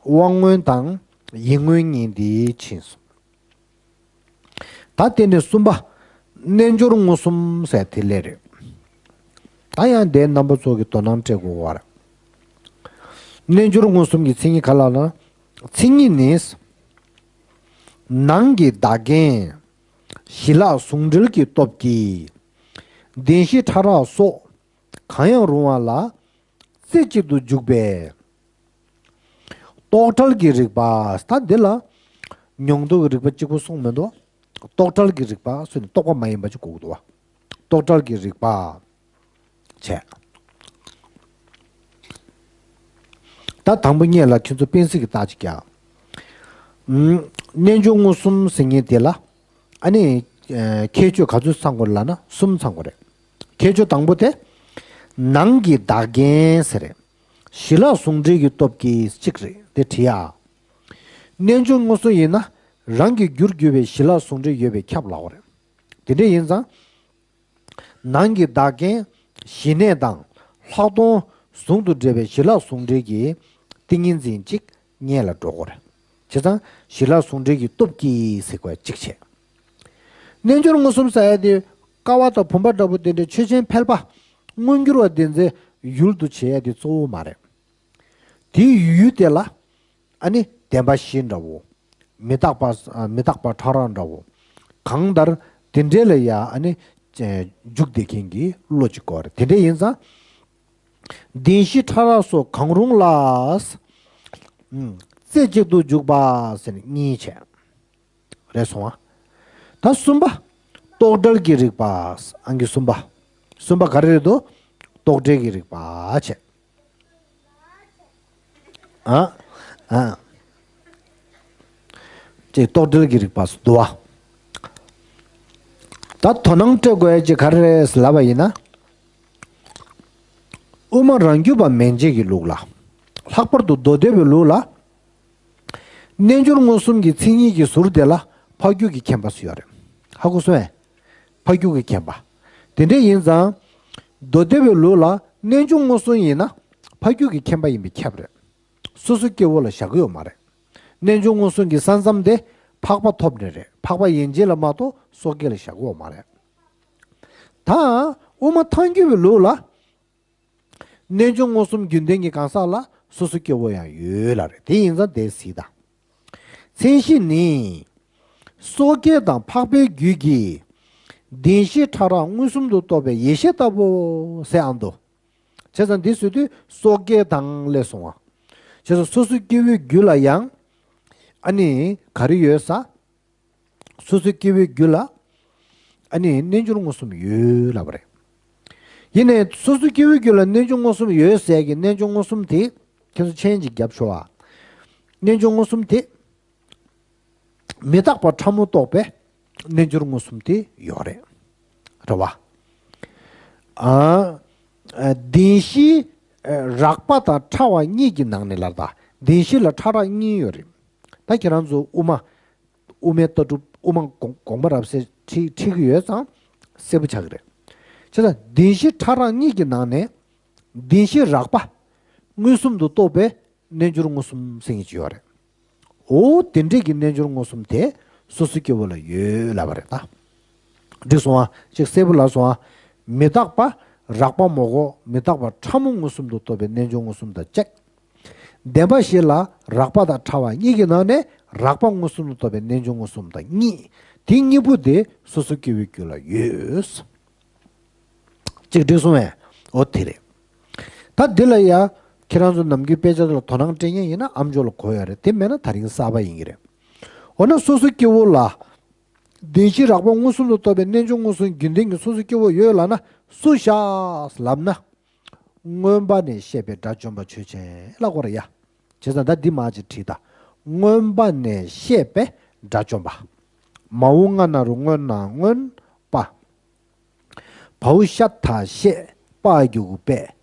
དབང་མངོན་དང་ཡིད་མངོན་གཉིས་འདི་ཕྱིན་སོང་། ད་དེ་ནས་གསུམ་པ། རྣལ་འབྱོར་མངོན་སུམ་ཟེར་དེ་ལས་རེད། ད་ཡང་འདིར་རྣམ་པ་ཚོ་གིས་དོ་སྣང་སྤྲད་དགོས་པ་རེད། རྣལ་འབྱོར་མངོན་སུམ་གྱི་མཚན་ཉིད་ག་ལ་ལ། མཚན་ཉིད་ནི། ནང་གི་བདག་རྐྱེན་ཞི་ལྷག་ཟུང་འབྲེལ་གྱི་སྟོབས་ཀྱིས་བདེན་བཞི་ཕྲ་རགས་སོགས་གང་ཡང་རུང་བ་ལ་རྩེ་གཅིག་ཏུ་འཇུག་པས། རྟོག་བྲལ་གྱི་རིག་པ། ད་འདི་ལ་མྱོང་འདུ་གི་རིག་པ་གཅིག་པུ་གསུངས་མི་འདུག་རྟོག་བྲལ་གྱི་རིག་པ་ཟེར་ནས་རྟོག་པ་མ་ཡིན་པ་ཅིག་གོ་གི་འདུག་བ། རྟོག་བྲལ་གྱི་རིག་པ་བྱས། ད་དང་པོ་ཉིད་ལ་ཁྱོད་ཚོ་དཔེ་སྲིད་ཀྱི་རྟགས་ཅིག་རྒྱག་ཨུམ། རྣལ་འབྱོར་མངོན་སུམ་ཟེར་མཁན་དེ་ལ་ཨ་ནི་ཁྱད་ཆོས་ག་ཚོད་ཚང་དགོས་ལབ་ན་གསུམ་ཚང་དགོས་རེད། ཁྱད་ཆོས་དང་པོ་དེ་ནང་གི་བདག་རྐྱེན་ཟེར་རེད། ཞི་ལྷག་ཟུང་འབྲེལ་གྱི་སྟོབས་ཀྱིས་གཅིག་རེད་དེ་བྲིས་ཨ། རྣལ་འབྱོར་མངོན་སུམ་ཡིན་ན་རང་གི་རྒྱུར་གྱུར་པའི་ཞི་ལྷག་ཟུང་འབྲེལ་ཡོད་པས་ཁྱབ་ལབ་པ་རེད། དེ་འདྲ་ཡིན་ཙང་། ནང་གི་བདག་རྐྱེན་ཞི་གནས་དང་ལྷག་མཐོང་ཟུང་དུ་འབྲེལ་བའི་ཞི་ལྷག་ཟུང་འབྲེལ་གྱི་ཏིང་ངེ་འཛིན་གཅིག་རྙེད་ལ་འགྲོ་དགོས་རེད། བྱས་ཙང་ཞི་ལྷག་ཟུང་འབྲེལ་གྱི་སྟོབས་ཀྱིས་ཟེར་དགོས་གཅིག་བྱས། རྣལ་འབྱོར་མངོན་སུམ་ཟེར་ཡ་དེ་ཀ་བ་དང་བུམ་པ་འདྲ་པོ་དེ་འདྲའི་ཆོས་ཅན་ཕལ་པ་མངོན་གྱུར་བ་དེ་ཚོའི་ཡུལ་དུ་བྱེད་ཡ་དེ་གཙོ་བོ་མ་རེད། དེའི་ཡུལ་དེ་ལ་ཨ་ནི་བདེན་པ་བཞི་འདྲ་བོ། མི་རྟག་པ། མི་རྟག་པ་ཕྲ་རགས་འདྲ་བོ། གང་ལྟར་དེ་འདྲའི་ལ་ཡ་ཨ་ནི་འཇུག་བསྡད་མཁན་གྱི་བློ་གཅིག་དགོས་རེད། དེ་འདྲ་ཡིན་ཙང་། བདེན་བཞི་ཕྲ་རགས་སོགས་གང་རུང་ལ། རྩེ་གཅིག་ཏུ་འཇུག་པ་ཟེར་ནས་གཉིས་བྱས། རེད་སོང་ཨ། ད་གསུམ་པ། རྟོག་བྲལ་གྱི་རིག་པ། ཨང་ཀི་གསུམ་པ། གསུམ་པ་ག་རེ་རེད་དོ། རྟོག་བྲལ་གྱི་རིག་པ་བྱས། ཨ། ཨ། ཅེས་རྟོག་བྲལ་གྱི་རིག་པ་སུ་འདུག་བ། ད་དོ་སྣང་སྤྲད་དགོས་ཡ་ཅིག་ག་རེ་རེད་ལབ་པ་ཡིན་ན། དབུ་མ་རང་རྒྱུད་པ་མན་ཆད་ཀྱི་ལུགས་ལ། ལྷག་པར་དུ་མདོ་སྡེ་པའི་ལུགས་ལ། རྣལ་འབྱོར་མངོན་སུམ་གྱི་མཚན་ཉིད་ཀྱི་ཟུར་དེ་ལ་འཕགས་རྒྱུད་ཀྱི་མཁྱེན་པ་སུ་ཡོད་རེད། ཧ་གོ་སོང་ངས། འཕགས་རྒྱུད་ཀྱི་མཁྱེན་པ། དེ་འདྲ་ཡིན་ཙང་། མདོ་སྡེ་པའི་ལུགས་ལ་རྣལ་འབྱོར་མངོན་སུམ་ཡིན་ན་འཕགས་རྒྱུད་ཀྱི་མཁྱེན་པ་ཡིན་པས་ཁྱབ་རེད། སོ་སོ་སྐྱེ་བོ་ལ་བཞག་གི་ཡོད་མ་རེད། རྣལ་འབྱོར་མངོན་སུམ་གྱི་ས་མཚམས་དེ་འཕགས་པ་ཐོབ་ནས་རེད། འཕགས་པ་ཡན་ཆད་ལ་མ་གཏོགས་སོ་སྐྱེ་ལ་བཞག་གི་ཡོད་མ་རེད། ད་དབུ་མ་ཐལ་འགྱུར་བའི་ལུགས་ལ། རྣལ་འབྱོར་མངོན་སུམ་རྒྱུན་ལྡན་གྱི་གང་ཟག་ལ་སོ་སོ་སྐྱེ་བོ་ཡང་ཡོད་ལ་རེད། དེ་ཡིན་ཙང་དེ་སྲིད་དང་། མཚན་གཞི་ནི། སོ་སྐྱེ་དང་འཕགས་པའི་རྒྱུད་ཀྱི་བདེན་བཞི་ཕྲ་རགས་མངོན་སུམ་དུ་རྟོགས་པའི་ཡེ་ཤེས་ལྟ་བུ་ཟེར་ཨང་དུ། བྱས་ཙང་འདི་ཟེར་དུས་སོ་སྐྱེ་དང་ལས་སོང་བ། བྱས་ཙང་སོ་སོ་སྐྱེ་བོའི་རྒྱུད་ལ་ཡང་། ཨ་ནི་ག་རེ་ཡོད་ས། སོ་སོའི་སྐྱེ་བོའི་རྒྱུད་ལ་ཨ་ནི་རྣལ་འབྱོར་མངོན་སུམ་ཡོད་ལབ་པ་རེད། ཡིན་ནའི་སོ་སོའི་སྐྱེ་བོའི་རྒྱུད་ལ་རྣལ་འབྱོར་མངོན་སུམ་ཡོད་ཟེར་གྱི་རྣལ་འབྱོར་མངོན་སུམ་དེ་ཁྱེད་ཚོ་མཆན་ཅིག་བརྒྱབ་ཤོག་ཨ། རྣལ་འབྱོར་མངོན་སུམ་དེ་མི་རྟག་པ་ཕྲ་མོ་རྟོགས་པའི་རྣལ་འབྱོར་མངོན་སུམ་དེ་ཡོད་རེད། རེད་བ། ཨ། བདེན་བཞི་རགས་པ་དང་ཕྲ་བ་གཉིས་ཀྱི་ནང་ནས་ལབ་ད། བདེན་བཞི་ལ་ཕྲ་རགས་གཉིས་ཡོད་རེད། ད་ཁྱེད་རང་ཚོ་དབུ་མ། དབུ་མའི་ལྟ་གྲུབ་དབུ་མ་དགོངས་དགོངས་པ་རབ་གསལ་ཁྲིད་ཁྲིད་ཀྱི་ཡོད་ཙང་གསལ་པོ་ཆགས་ཀྱི་རེད། བྱས་ཙང་བདེན་བཞི་ཕྲ་རགས་གཉིས་ཀྱི་ནང་ནས་བདེན་བཞི་རགས་པ་མངོན་སུམ་དུ་རྟོགས་པའི་རྣལ་འབྱོར་མངོན་སུམ་ཟེར་མཁན་ཅིག་ཡོད་རེད། འོ་དེ་འདྲས་ཀྱི་རྣལ་འབྱོར་མངོན་སུམ་དེ་སོ་སོ་སྐྱེ་བོ་ལ་ཡོད་ལབ་པ་རེད་ད། འགྲིག་སོང་ཨ། ཅིག་གསལ་པོ་ལབ་སོང་ཨ། མི་རྟག་པ་རགས་པ་མོ་གོ་མི་རྟག་པ་ཕྲ་མོ་མངོན་སུམ་དུ་རྟོགས་པའི་རྣལ་འབྱོར་མངོན་སུམ་དང་གཅིག་བདེན་པ་བཞི་ལ་རགས་པ་དང་ཕྲ་བ་གཉིས་ཀྱི་ནང་ནས་རགས་པ་མངོན་སུམ་དུ་རྟོགས་པའི་རྣལ་འབྱོར་མངོན་སུམ་དང་གཉིས། དེ་གཉིས་པོ་དེ་སོ་སོ་སྐྱེ་བོའི་རྒྱུད་ལ་ཡོད། གཅིག་འགྲིག་སོང་བས། འོ་དེ་རེད། ད་འདི་ལ་ཡ། ཁྱེད་རང་ཚོ་ནམ་རྒྱུན་དཔེ་ཆ་དེ་ལ་དོ་སྣང་སྤྲད་མཁན་ཡིན་ན་ཨམ་ཅོག་ལ་གོ་ཡ་རེད། དེ་མེད་ན་དེ་རིང་གསར་པ་ཡིན་གྱི་རེད། འོ་ན་སོ་སོ་སྐྱེ་བོ་ལ། བདེན་བཞི་རགས་པ་མངོན་སུམ་དུ་རྟོགས་པའི་རྣལ་འབྱོར་མངོན་སུམ་རྒྱུན་ལྡན་གྱི་སོ་སོ་སྐྱེ་བོ་ཡོད་ལབ་ན་སུ་བཞག་ལབ་ན། མངོན་པ་ནས་བཤད་པའི་དགྲ་བཅོམ་པ་ཆོས་ཅན་ལ་གོ་རེད་ཡ། བྱས་ཙང་ད་འདི་མ་ཅིག་བྲིས་ད། མངོན་པ་ནས་བཤད་པའི་དགྲ་བཅོམ་པ། མ་འོངས་ལྔ་ན་རུ་མངོན་ན་མངོན་པ། བའུ་ཤ་ད་བཤད་པ་རྒྱུག་པས།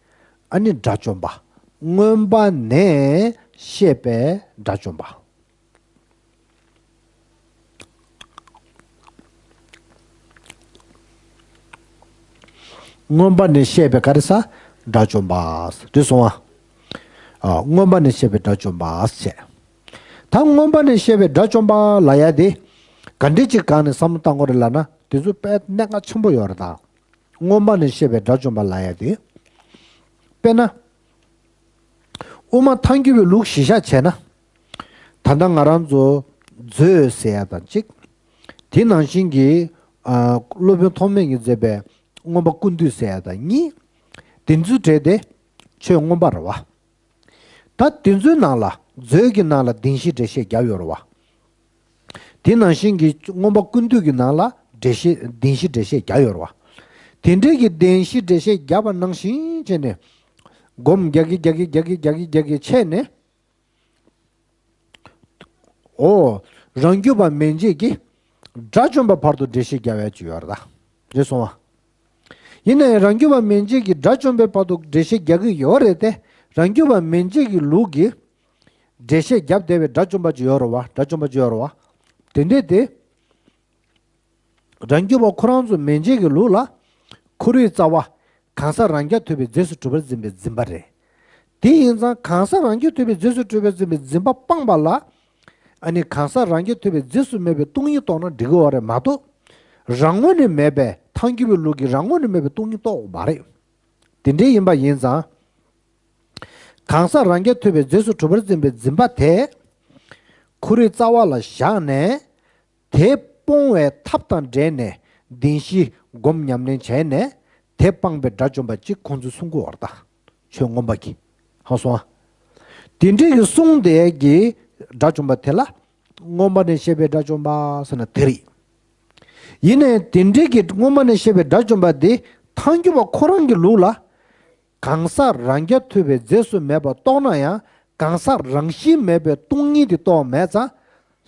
ཨ་ནི་དགྲ་བཅོམ་པ། མངོན་པ་ནས་བཤད་པའི་དགྲ་བཅོམ་པ། མངོན་པ་ནས་བཤད་པའི་ག་རེ་ས། དགྲ་བཅོམ་པ། འགྲིག་སོང་ཨ། ཨ། མངོན་པ་ནས་བཤད་པའི་དགྲ་བཅོམ་པ་ཟེར། ད་མངོན་པ་ནས་བཤད་པའི་དགྲ་བཅོམ་པ་ལབ་ཡ་དེ། ག་འདྲ་ཅིག་སྒང་ནས་བསམ་བློ་བཏང་དགོས་རེད་ལབ་ན་དེ་ཚོ་དཔེ་གནད་འགག་ཆེན་པོ་ཡོད་རེད་ད། མངོན་པ་ནས་བཤད་པའི་དགྲ་བཅོམ་པ་ལབ་ཡ་དེ། དཔེར་ན། དབུ་མ་ཐལ་འགྱུར་བའི་ལུགས་གཞི་བཞག་བྱས་ན། ད་ལྟ་ང་རང་ཚོ་མཛོད་ཟེར་ཡ་དང་གཅིག་དེ་ནང་བཞིན་གྱི། ཨ། སློབ་དཔོན་ཐོགས་མེད་ཀྱིས་མཛད་པའི་མངོན་པ་ཀུན་བཏུས་ཟེར་ཡ་དང་གཉིས། དེ་ཚོའི་གྲས་དེ་ཆོས་མངོན་པ་རེད་བ། ད་དེ་ཚོའི་ནང་ལ་མཛོད་ཀྱི་ནང་ལ་བདེན་བཞི་འགྲེལ་བཤད་བརྒྱབ་ཡོད་རེད་བ། དེ་ནང་བཞིན་གྱི་མངོན་པ་ཀུན་བཏུས་ཀྱི་ནང་ལ་འགྲེལ་བཤད་བདེན་བཞི་འགྲེལ་བཤད་བརྒྱབ་ཡོད་རེད་བ། དེ་འདྲའི་གི་བདེན་བཞི་འགྲེལ་བཤད་བརྒྱབ་པ་ནང་བཞིན་བྱས་ནས། སྒོམ་རྒྱག་གི་རྒྱག་གི་རྒྱག་གི་རྒྱག་གི་རྒྱག་གི་བྱས་ནས། འོ། རང་རྒྱུད་པ་མན་ཆད་ཀྱིས་དགྲ་བཅོམ་པ་བར་དུ་འགྲེལ་བཤད་རྒྱག་ཡ་ཅིག་ཡོད་རེད་ད། རེད་སོང་བ། ཡིན་ནའི་རང་རྒྱུད་པ་མན་ཆད་ཀྱིས་དགྲ་བཅོམ་པའི་བར་དུ་འགྲེལ་བཤད་རྒྱག་གི་ཡོད་རེད་དེ། རང་རྒྱུད་པ་མན་ཆད་ཀྱི་ལུགས་ཀྱིས་འགྲེལ་བཤད་བརྒྱབ་བསྡད་པའི་དགྲ་བཅོམ་པ་ཅིག་ཡོད་རེད་བ། དགྲ་བཅོམ་པ་ཅིག་ཡོད་རེད་བ། དེ་འདྲས་དེ། རང་རྒྱུད་པ་ཁོ་རང་ཚོ་མན་ཆད་ཀྱི་ལུགས་ལ། ཁོ་རའི་རྩ་བ། གང་ཟག་རང་རྐྱ་ཐུབ་པའི་རྫས་སུ་གྲུབ་པར་འཛིན་པའི་འཛིན་པ་རེད། དེ་ཡིན་ཙང་གང་ཟག་རང་རྐྱ་ཐུབ་པའི་རྫས་སུ་གྲུབ་པར་འཛིན་པའི་འཛིན་པ་སྤངས་པ་ལ། ཨ་ནི་གང་ཟག་རང་རྐྱ་ཐུབ་པའི་རྫས་སུ་མེད་པའི་སྟོང་ཉིད་རྟོགས་ན་འགྲིག་གི་ཡོད་རེད་མ་གཏོགས། རང་ངོས་ནས་མེད་པའི་ཐལ་འགྱུར་བའི་ལུགས་ཀྱིས་རང་ངོས་ནས་མེད་པའི་སྟོང་ཉིད་རྟོགས་དགོས་མ་རེད། དེ་འདྲའི་ཡིན་པ་ཡིན་ཙང་། གང་ཟག་རང་རྐྱ་ཐུབ་པའི་རྫས་སུ་གྲུབ་པར་འཛིན་པའི་འཛིན་པ་དེ། ཁོ་རའི་རྩ་བ་ལ་བཞག་ནས། དེ་སྤོང་བའི་ཐབས་དང་འབྲེལ་ནས་བདེན་བཞི་སྒོམ་ཉམས་ལེན་བྱས་ནས་དེ་སྤངས་པའི་དགྲ་བཅོམ་པ་གཅིག་ཁོང་ཚོས་གསུང་གི་ཡོད་རེད་ད། ཆོས་མངོན་པ་གིས། ཧ་གོ་སོང་ཨ། དེ་འདྲའི་གི་གསུངས་བསྡད་ཀྱི་དགྲ་བཅོམ་པ་དེ་ལ་མངོན་པ་ནས་བཤད་པའི་དགྲ་བཅོམ་པ་ཟེར་ན་དེ་རེད། ཡིན་ནའི་དེ་འདྲའི་གི་མངོན་པ་ནས་བཤད་པའི་དགྲ་བཅོམ་པ་དེ་ཐལ་འགྱུར་བ་ཁོ་རང་གི་ལུགས་ལ། གང་ཟག་རང་རྐྱ་ཐུབ་པའི་རྫས་སུ་མེད་པ་རྟོགས་ན་ཡང་གང་ཟག་རང་བཞིན་མེད་པའི་སྟོང་ཉིད་དེ་རྟོགས་མེད་ཙང་།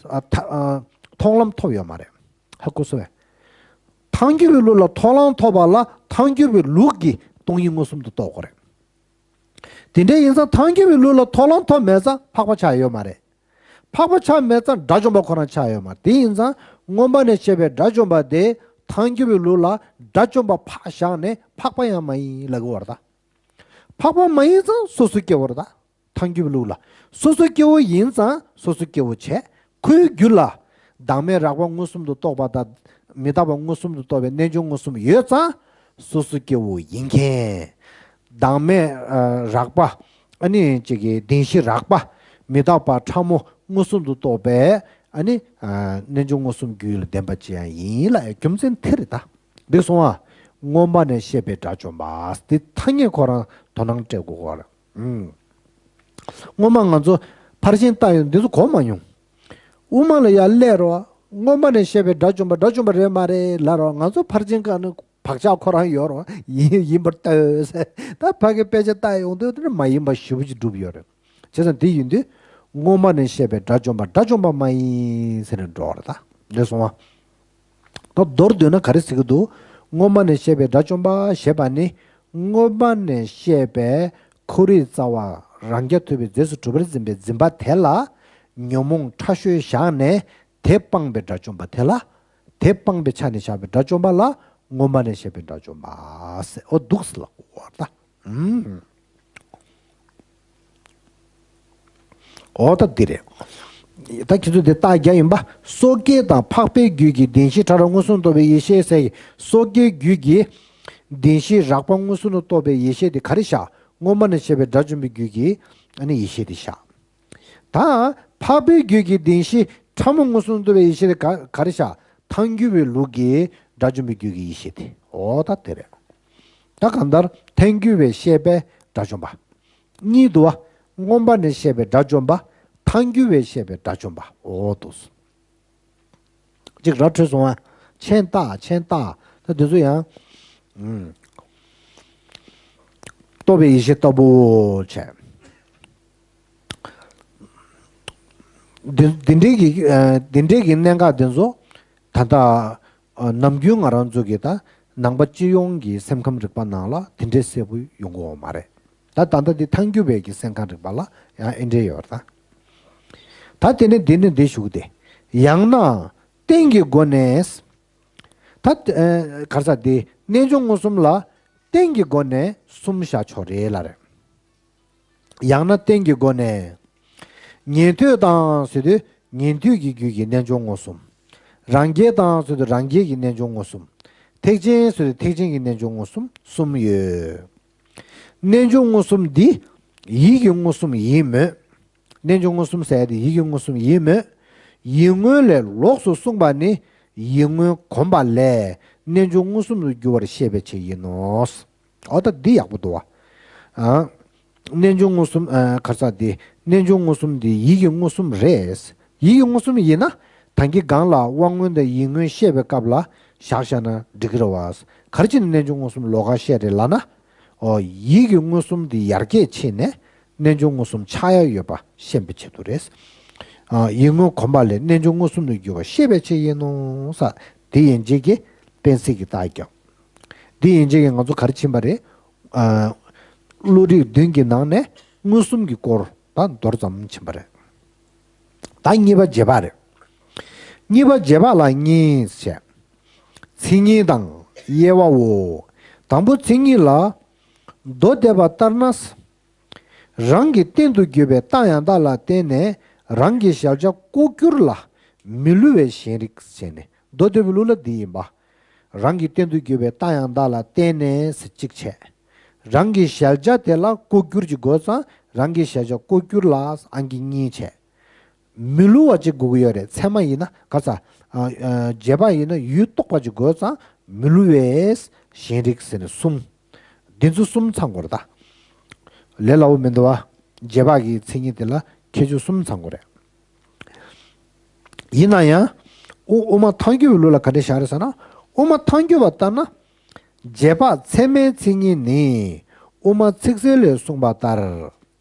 ཨ། ཐ། ཨ། མཐོང་ལམ་ཐོབ་ཡོད་མ་རེད། ཧ་གོ་སོང་བས། ཐལ་འགྱུར་བའི་ལུགས་ལ་མཐོང་ལམ་ཐོབ་པ་ལ་ཐལ་འགྱུར་བའི་ལུགས་ཀྱིས་སྟོང་ཉིད་མངོན་སུམ་དུ་རྟོགས་དགོས་རེད། དེ་འདྲ་ཡིན་ཙང་ཐལ་འགྱུར་བའི་ལུགས་ལ་མཐོང་ལམ་ཐོབ་མེད་ཙང་འཕགས་པ་ཆགས་ཡོད་མ་རེད། འཕགས་པ་ཆགས་མེད་ཙང་དགྲ་བཅོམ་པ་ཁོ་རང་ཆགས་ཡོད་མ་རེད། དེ་ཡིན་ཙང་མངོན་པ་ནས་བཤད་པའི་དགྲ་བཅོམ་པ་དེ་ཐལ་འགྱུར་བའི་ལུགས་ལ་དགྲ་བཅོམ་པ་ཕར་བཞག་ནས་འཕགས་པ་ཡང་མ་ཡིན་ལབ་ཀྱི་ཡོད་རེད་ད། འཕགས་པ་མ་ཡིན་ཙང་སོ་སོ་སྐྱེ་བོ་རེད་ད། ཐལ་འགྱུར་བའི་ལུགས་ལ། སོ་སོ་སྐྱེ་བོ་ཡིན་ཙང་སོ་སོ་སྐྱེ་བོ་བྱས། ཁོའི་རྒྱུད་ལ་བདག་མེད་རགས་པ་མངོན་སུམ་དུ་རྟོགས་པ་དང་མི་རྟག་པ་མངོན་སུམ་དུ་རྟོགས་པའི་རྣལ་འབྱོར་མངོན་སུམ་ཡོད་ཙང་སོ་སོ་སྐྱེ་བོ་ཡིན་མཁན། བདག་མེད་རགས་པ། ཨ་ནི་ཅིག་གི་བདེན་བཞི་རགས་པ། མི་རྟག་པ་ཕྲ་མོ་མངོན་སུམ་དུ་རྟོགས་པའི་ཨ་ནི་རྣལ་འབྱོར་མངོན་སུམ་རྒྱུད་ལ་ལྡན་པ་ཅིག་ཡང་ཡིན་ལ་རྒྱུ་མཚན་དེ་རེད་ད། འདི་སོང་བ། མངོན་པ་ནས་བཤད་པའི་དགྲ་བཅོམ་པ་དེ་ཐ་སྙད་ཁོ་རང་དོ་སྣང་སྤྲད་དགོས་ཀྱི་རེད། ཨུམ། སྔོན་མ་ང་ཚོ་ཕར་ཕྱིན་བལྟ་ཡོང་འདི་ཚོ་གོ་མ་མྱོང་། དབུ་མ་ལ་ཡར་སླེབས་རོགས། མངོན་པ་ནས་བཤད་པའི་དགྲ་བཅོམ་པ་དགྲ་བཅོམ་པ་རེད་མ་རེད་ལབ་རོགས། ང་ཚོ་ཕར་ཕྱིན་སྒང་ནས་བག་ཆགས་ཁོ་རང་ཡོད་རོགས། ཡིན་ཡིན་པར་ལྟོས་ཟེར། ད་ཕ་གི་དཔེ་ཆ་བལྟ་ཡོང་དུས་དེ་མ་ཡིན་པ་ཞེ་པོ་ཅིག་སྒྲུབ་ཡོད་རེད། བྱས་ཙང་དེ་ཡིན་དུས་མངོན་པ་ནས་བཤད་པའི་དགྲ་བཅོམ་པ་དགྲ་བཅོམ་པ་མ་ཡིན་ཟེར་ནས་འགྲོ་བ་རེད་ད། འདི་སོང་བ། ད་མདོར་བསྡུས་ན་ག་རེ་ཟེར་གྱི་འདུག། མངོན་པ་ནས་བཤད་པའི་དགྲ་བཅོམ་པ་ཞེས་པ་ནི། མངོན་པ་ནས་བཤད་པའི་ཁོ་རའི་རྩ་བ་རང་རྐྱ་ཐུབ་པའི་རྫས་སུ་གྲུབ་པར་འཛིན་པའི་འཛིན་པ་དེ་ལ་ཉོན་མོངས་ཕྲ་ཤོས་བཞག་ནས་དེ་སྤངས་པའི་དགྲ་བཅོམ་པ་དེ་ལ། དེ་སྤངས་པའི་ཆ་ནས་བཞག་པའི་དགྲ་བཅོམ་པ་ལ་ སྔོན་མ་ནས་བཤད་པའི་དགྲ་བཅོམ་པ་ཟེར། འོ་འདུག་སེ་ལབ་དགོས་པ་རེད་ད། ཨུམ། འོ་ད་འདི་རེད། ད་ཁྱེད་ཚོ་འདི་རྟགས་བརྒྱབ་ཡིན་པ། སོ་སྐྱེ་དང་འཕགས་པའི་རྒྱུད་ཀྱི་བདེན་བཞི་ཕྲ་རགས་མངོན་སུམ་རྟོགས་པའི་ཡེ་ཤེས་ཟེར་གི། སོ་སྐྱེའི་རྒྱུད་ཀྱི་བདེན་བཞི་རགས་པ་མངོན་སུམ་དུ་རྟོགས་པའི་ཡེ་ཤེས་དེ་ག་རེ་བཞག། སྔོན་མ་ནས་བཤད་པའི་དགྲ་བཅོམ་པའི་རྒྱུད་ཀྱི་ཨ་ནི་ཡེ་ཤེས་དེ་བཞག། ད་འཕགས་པའི་རྒྱུད་ཀྱི་བདེན་བཞི་ཕྲ་མོ་མངོན་སུམ་རྟོགས་པའི་ཡེ་ཤེས་དེ་ག་ག་རེ་བཞག། ཐལ་འགྱུར་བའི་ལུགས་ཀྱི་དགྲ་བཅོམ་པའི་རྒྱུད་ཀྱི་ཡེ་ཤེས་དེ། འོ་ད་དེ་རེད། ད་གང་ལྟར་ཐལ་འགྱུར་བས་བཤད་པའི་དགྲ་བཅོམ་པ། གཉིས་འདུག་བ། སྔོན་མ་ནས་བཤད་པའི་དགྲ་བཅོམ་པ། ཐལ་འགྱུར་བས་བཤད་པའི་དགྲ་བཅོམ་པ། འོ་འདུག་སེ། གཅིག་ར་འཕྲོད་སོང་བ། མཆན་བཏགས། མཆན་བཏགས། ད་འདི་ཚོ་ཡང་། ཨུམ། རྟོགས་པའི་ཡེ་ཤེས་ལྟ་བུ་བྱས། འདི་འདི་འདྲའི་གི་ཨ་འདི་འདྲའི་གི་གནད་འགག་འདི་ཚོ་ད་ལྟ་ཨ་ནམ་རྒྱུན་ང་རང་ཚོ་གི་ད་ནང་པ་སྤྱི་ཡོངས་ཀྱི་སེམས་ཁམས་རིག་པ་ནང་ལ་དེ་འདྲའི་གསལ་པོ་ཡོང་གི་ཡོད་མ་རེད། ད་ད་ལྟ་འདི་ཐལ་འགྱུར་བའི་གི་སེམས་ཁམས་རིག་པ་ལ་ཡང་ཨེ་འདྲའི་ཡོད་རེད་ད། ད་དེ་ནས་འདི་ནས་འདི་ཞུགས་ཏེ། ཡང་ན་རྟེན་གྱི་སྒོ་ནས། ད་ཨ་ག་རེ་ཟེར་དེ་རྣལ་འབྱོར་མངོན་སུམ་ལ་རྟེན་གྱི་སྒོ་ནས་གསུམ་བཞག་ཆོག་རེད་ལབ་རེད། ཡང་ན་རྟེན་གྱི་སྒོ་ནས། ཉན་ཐོས་དང་ཟེར་དུས་ཉན་ཐོས་ཀྱི་རྒྱུད་ཀྱི་རྣལ་འབྱོར་མངོན་སུམ། རང་རྒྱལ་དང་ཟེར་དུས་རང་རྒྱལ་གྱི་རྣལ་འབྱོར་མངོན་སུམ། ཐེག་ཆེན་ཟེར་དུས་ཐེག་ཆེན་གྱི་རྣལ་འབྱོར་མངོན་སུམ་གསུམ་ཡོད། རྣལ་འབྱོར་མངོན་སུམ་འདི་ཡིད་ཀྱི་མངོན་སུམ་ཡིན་མོད། རྣལ་འབྱོར་མངོན་སུམ་ཟེར་ཡ་དེ་ཡིད་ཀྱི་མངོན་སུམ་ཡིན་མོད། ཡིད་མངོན་ལས་ལོགས་སུ་གསུངས་པ་ནི་ཡིད་མངོན་གོམས་པ་ལས་རྣལ་འབྱོར་མངོན་སུམ་དུ་འགྱུར་བར་བཤད་པའི་ཆེད་ཡིན་ནོ། འོ་ད་འདི་ཡག་པོ་འདུག་བ། ཨ། རྣལ་འབྱོར་མངོན་སུམ་ཨ་ག་རེ་ཟེར་དེ་རྣལ་འབྱོར་མངོན་སུམ་འདི་ཡིད་ཀྱི་མངོན་སུམ་རེད། ཡིད་ཀྱི་མངོན་སུམ་ཡིན་ན་ད་གིན་སྒང་ལ་དབང་མངོན་དང་ཡིད་མངོན་བཤད་པའི་སྐབས་ལ་བཞག་བཞག་ན་འགྲིག་གི་རེད་བ། ག་རེ་བྱས་ནས་རྣལ་འབྱོར་མངོན་སུམ་ལོགས་ཀ་བཤད་རེད་ལབ་ན། འོ་ཡིད་ཀྱི་མངོན་སུམ་འདི་ཡར་རྒྱས་ཕྱིན་ནས་རྣལ་འབྱོར་མངོན་སུམ་ཆགས་ཡ་ཡོད་པ་ཤེས་པའི་ཆེད་དུ་རེད། ཨ་ཡིད་མངོན་གོམས་པ་ལས་རྣལ་འབྱོར་མངོན་སུམ་དུ་འགྱུར་བ་ཤེས་པའི་ཆེད་ཡིན་ནོ་ས། དེ་ཡན་ཆད་ཀྱི་དཔེ་གཟིགས་ཀྱི་རྟགས་རྒྱབ། དེ་ཡན་ཆད་ཀྱི་ང་ཚོ་ག་རེ་ཕྱིན་པ་རེད། ཨ་བློ་རིག་བདུན་གྱི་ནང་ནས་མངོན་སུམ་གྱི་སྐོར་ད་མདོར་ཙམ་ཕྱིན་པ་རེད། ད་གཉིས་པ་རྗེས་དཔག་རེད། གཉིས་པ་རྗེས་དཔག་ལ་གཉིས་བྱས། མཚན་ཉིད་དང་དབྱེ་བའོ། དང་པོ་མཚན་ཉིད་ལ། མདོ་སྡེ་པ་ལྟར་ན། རང་གི་རྟེན་དུ་གྱུར་པའི་རྟགས་ཡང་དག་ལ་བརྟེན་ནས་རང་གི་གཞལ་བྱ་ལྐོག་གྱུར་ལ་མི་བསླུ་བའི་ཞེན་རིག་བྱས་ནས། མདོ་སྡེ་པའི་ལུགས་ལ་འདི་ཡིན་པ། རང་གི་རྟེན་དུ་གྱུར་པའི་རྟགས་ཡང་དག་ལ་བརྟེན་ནས་ཟེར་གཅིག་བྱས། རང་གི་གཞལ་བྱ་དེ་ལ་ལྐོག་གྱུར་གྱི་དགོས་ཙང་རང་གི་གཞལ་བྱ་ལྐོག་གྱུར་ལ་ཨང་ཀི་གཉིས་བྱས། མི་བསླུ་བ་ཅིག་དགོས་ཀྱི་ཡོད་རེད། ཚད་མ་ཡིན་ན་ག་ས། ཨ་ཨ་རྗེས་དཔག་ཡིན་ན་ཡུལ་རྟོགས་པ་ཅིག་དགོས་ཙང་མི་བསླུ་བའི་ཞེན་རིག་ཟེར་ནས་གསུམ། འདི་ཚོ་གསུམ་ཚང་དགོས་རེད་ད། ལས་སླ་བོ་མི་འདུག་བ། རྗེས་དཔག་གི་མཚན་ཉིད་དེ་ལ་ཁྱད་ཆོས་གསུམ་ཚང་དགོས་རེད། ཡིན་ན་ཡང་། དབུ་དབུ་མ་ཐལ་འགྱུར་བའི་ལུགས་ལ་ག་འདྲ་བཞག་རེད་ཟེར་ན། དབུ་མ་ཐལ་འགྱུར་བ་ལྟར་ན། རྗེས་དཔག་ཚད་མའི་མཚན་ཉིད་ནི། དབུ་མ་ཚིག་གསལ་ལས་གསུངས་པ་ལྟར།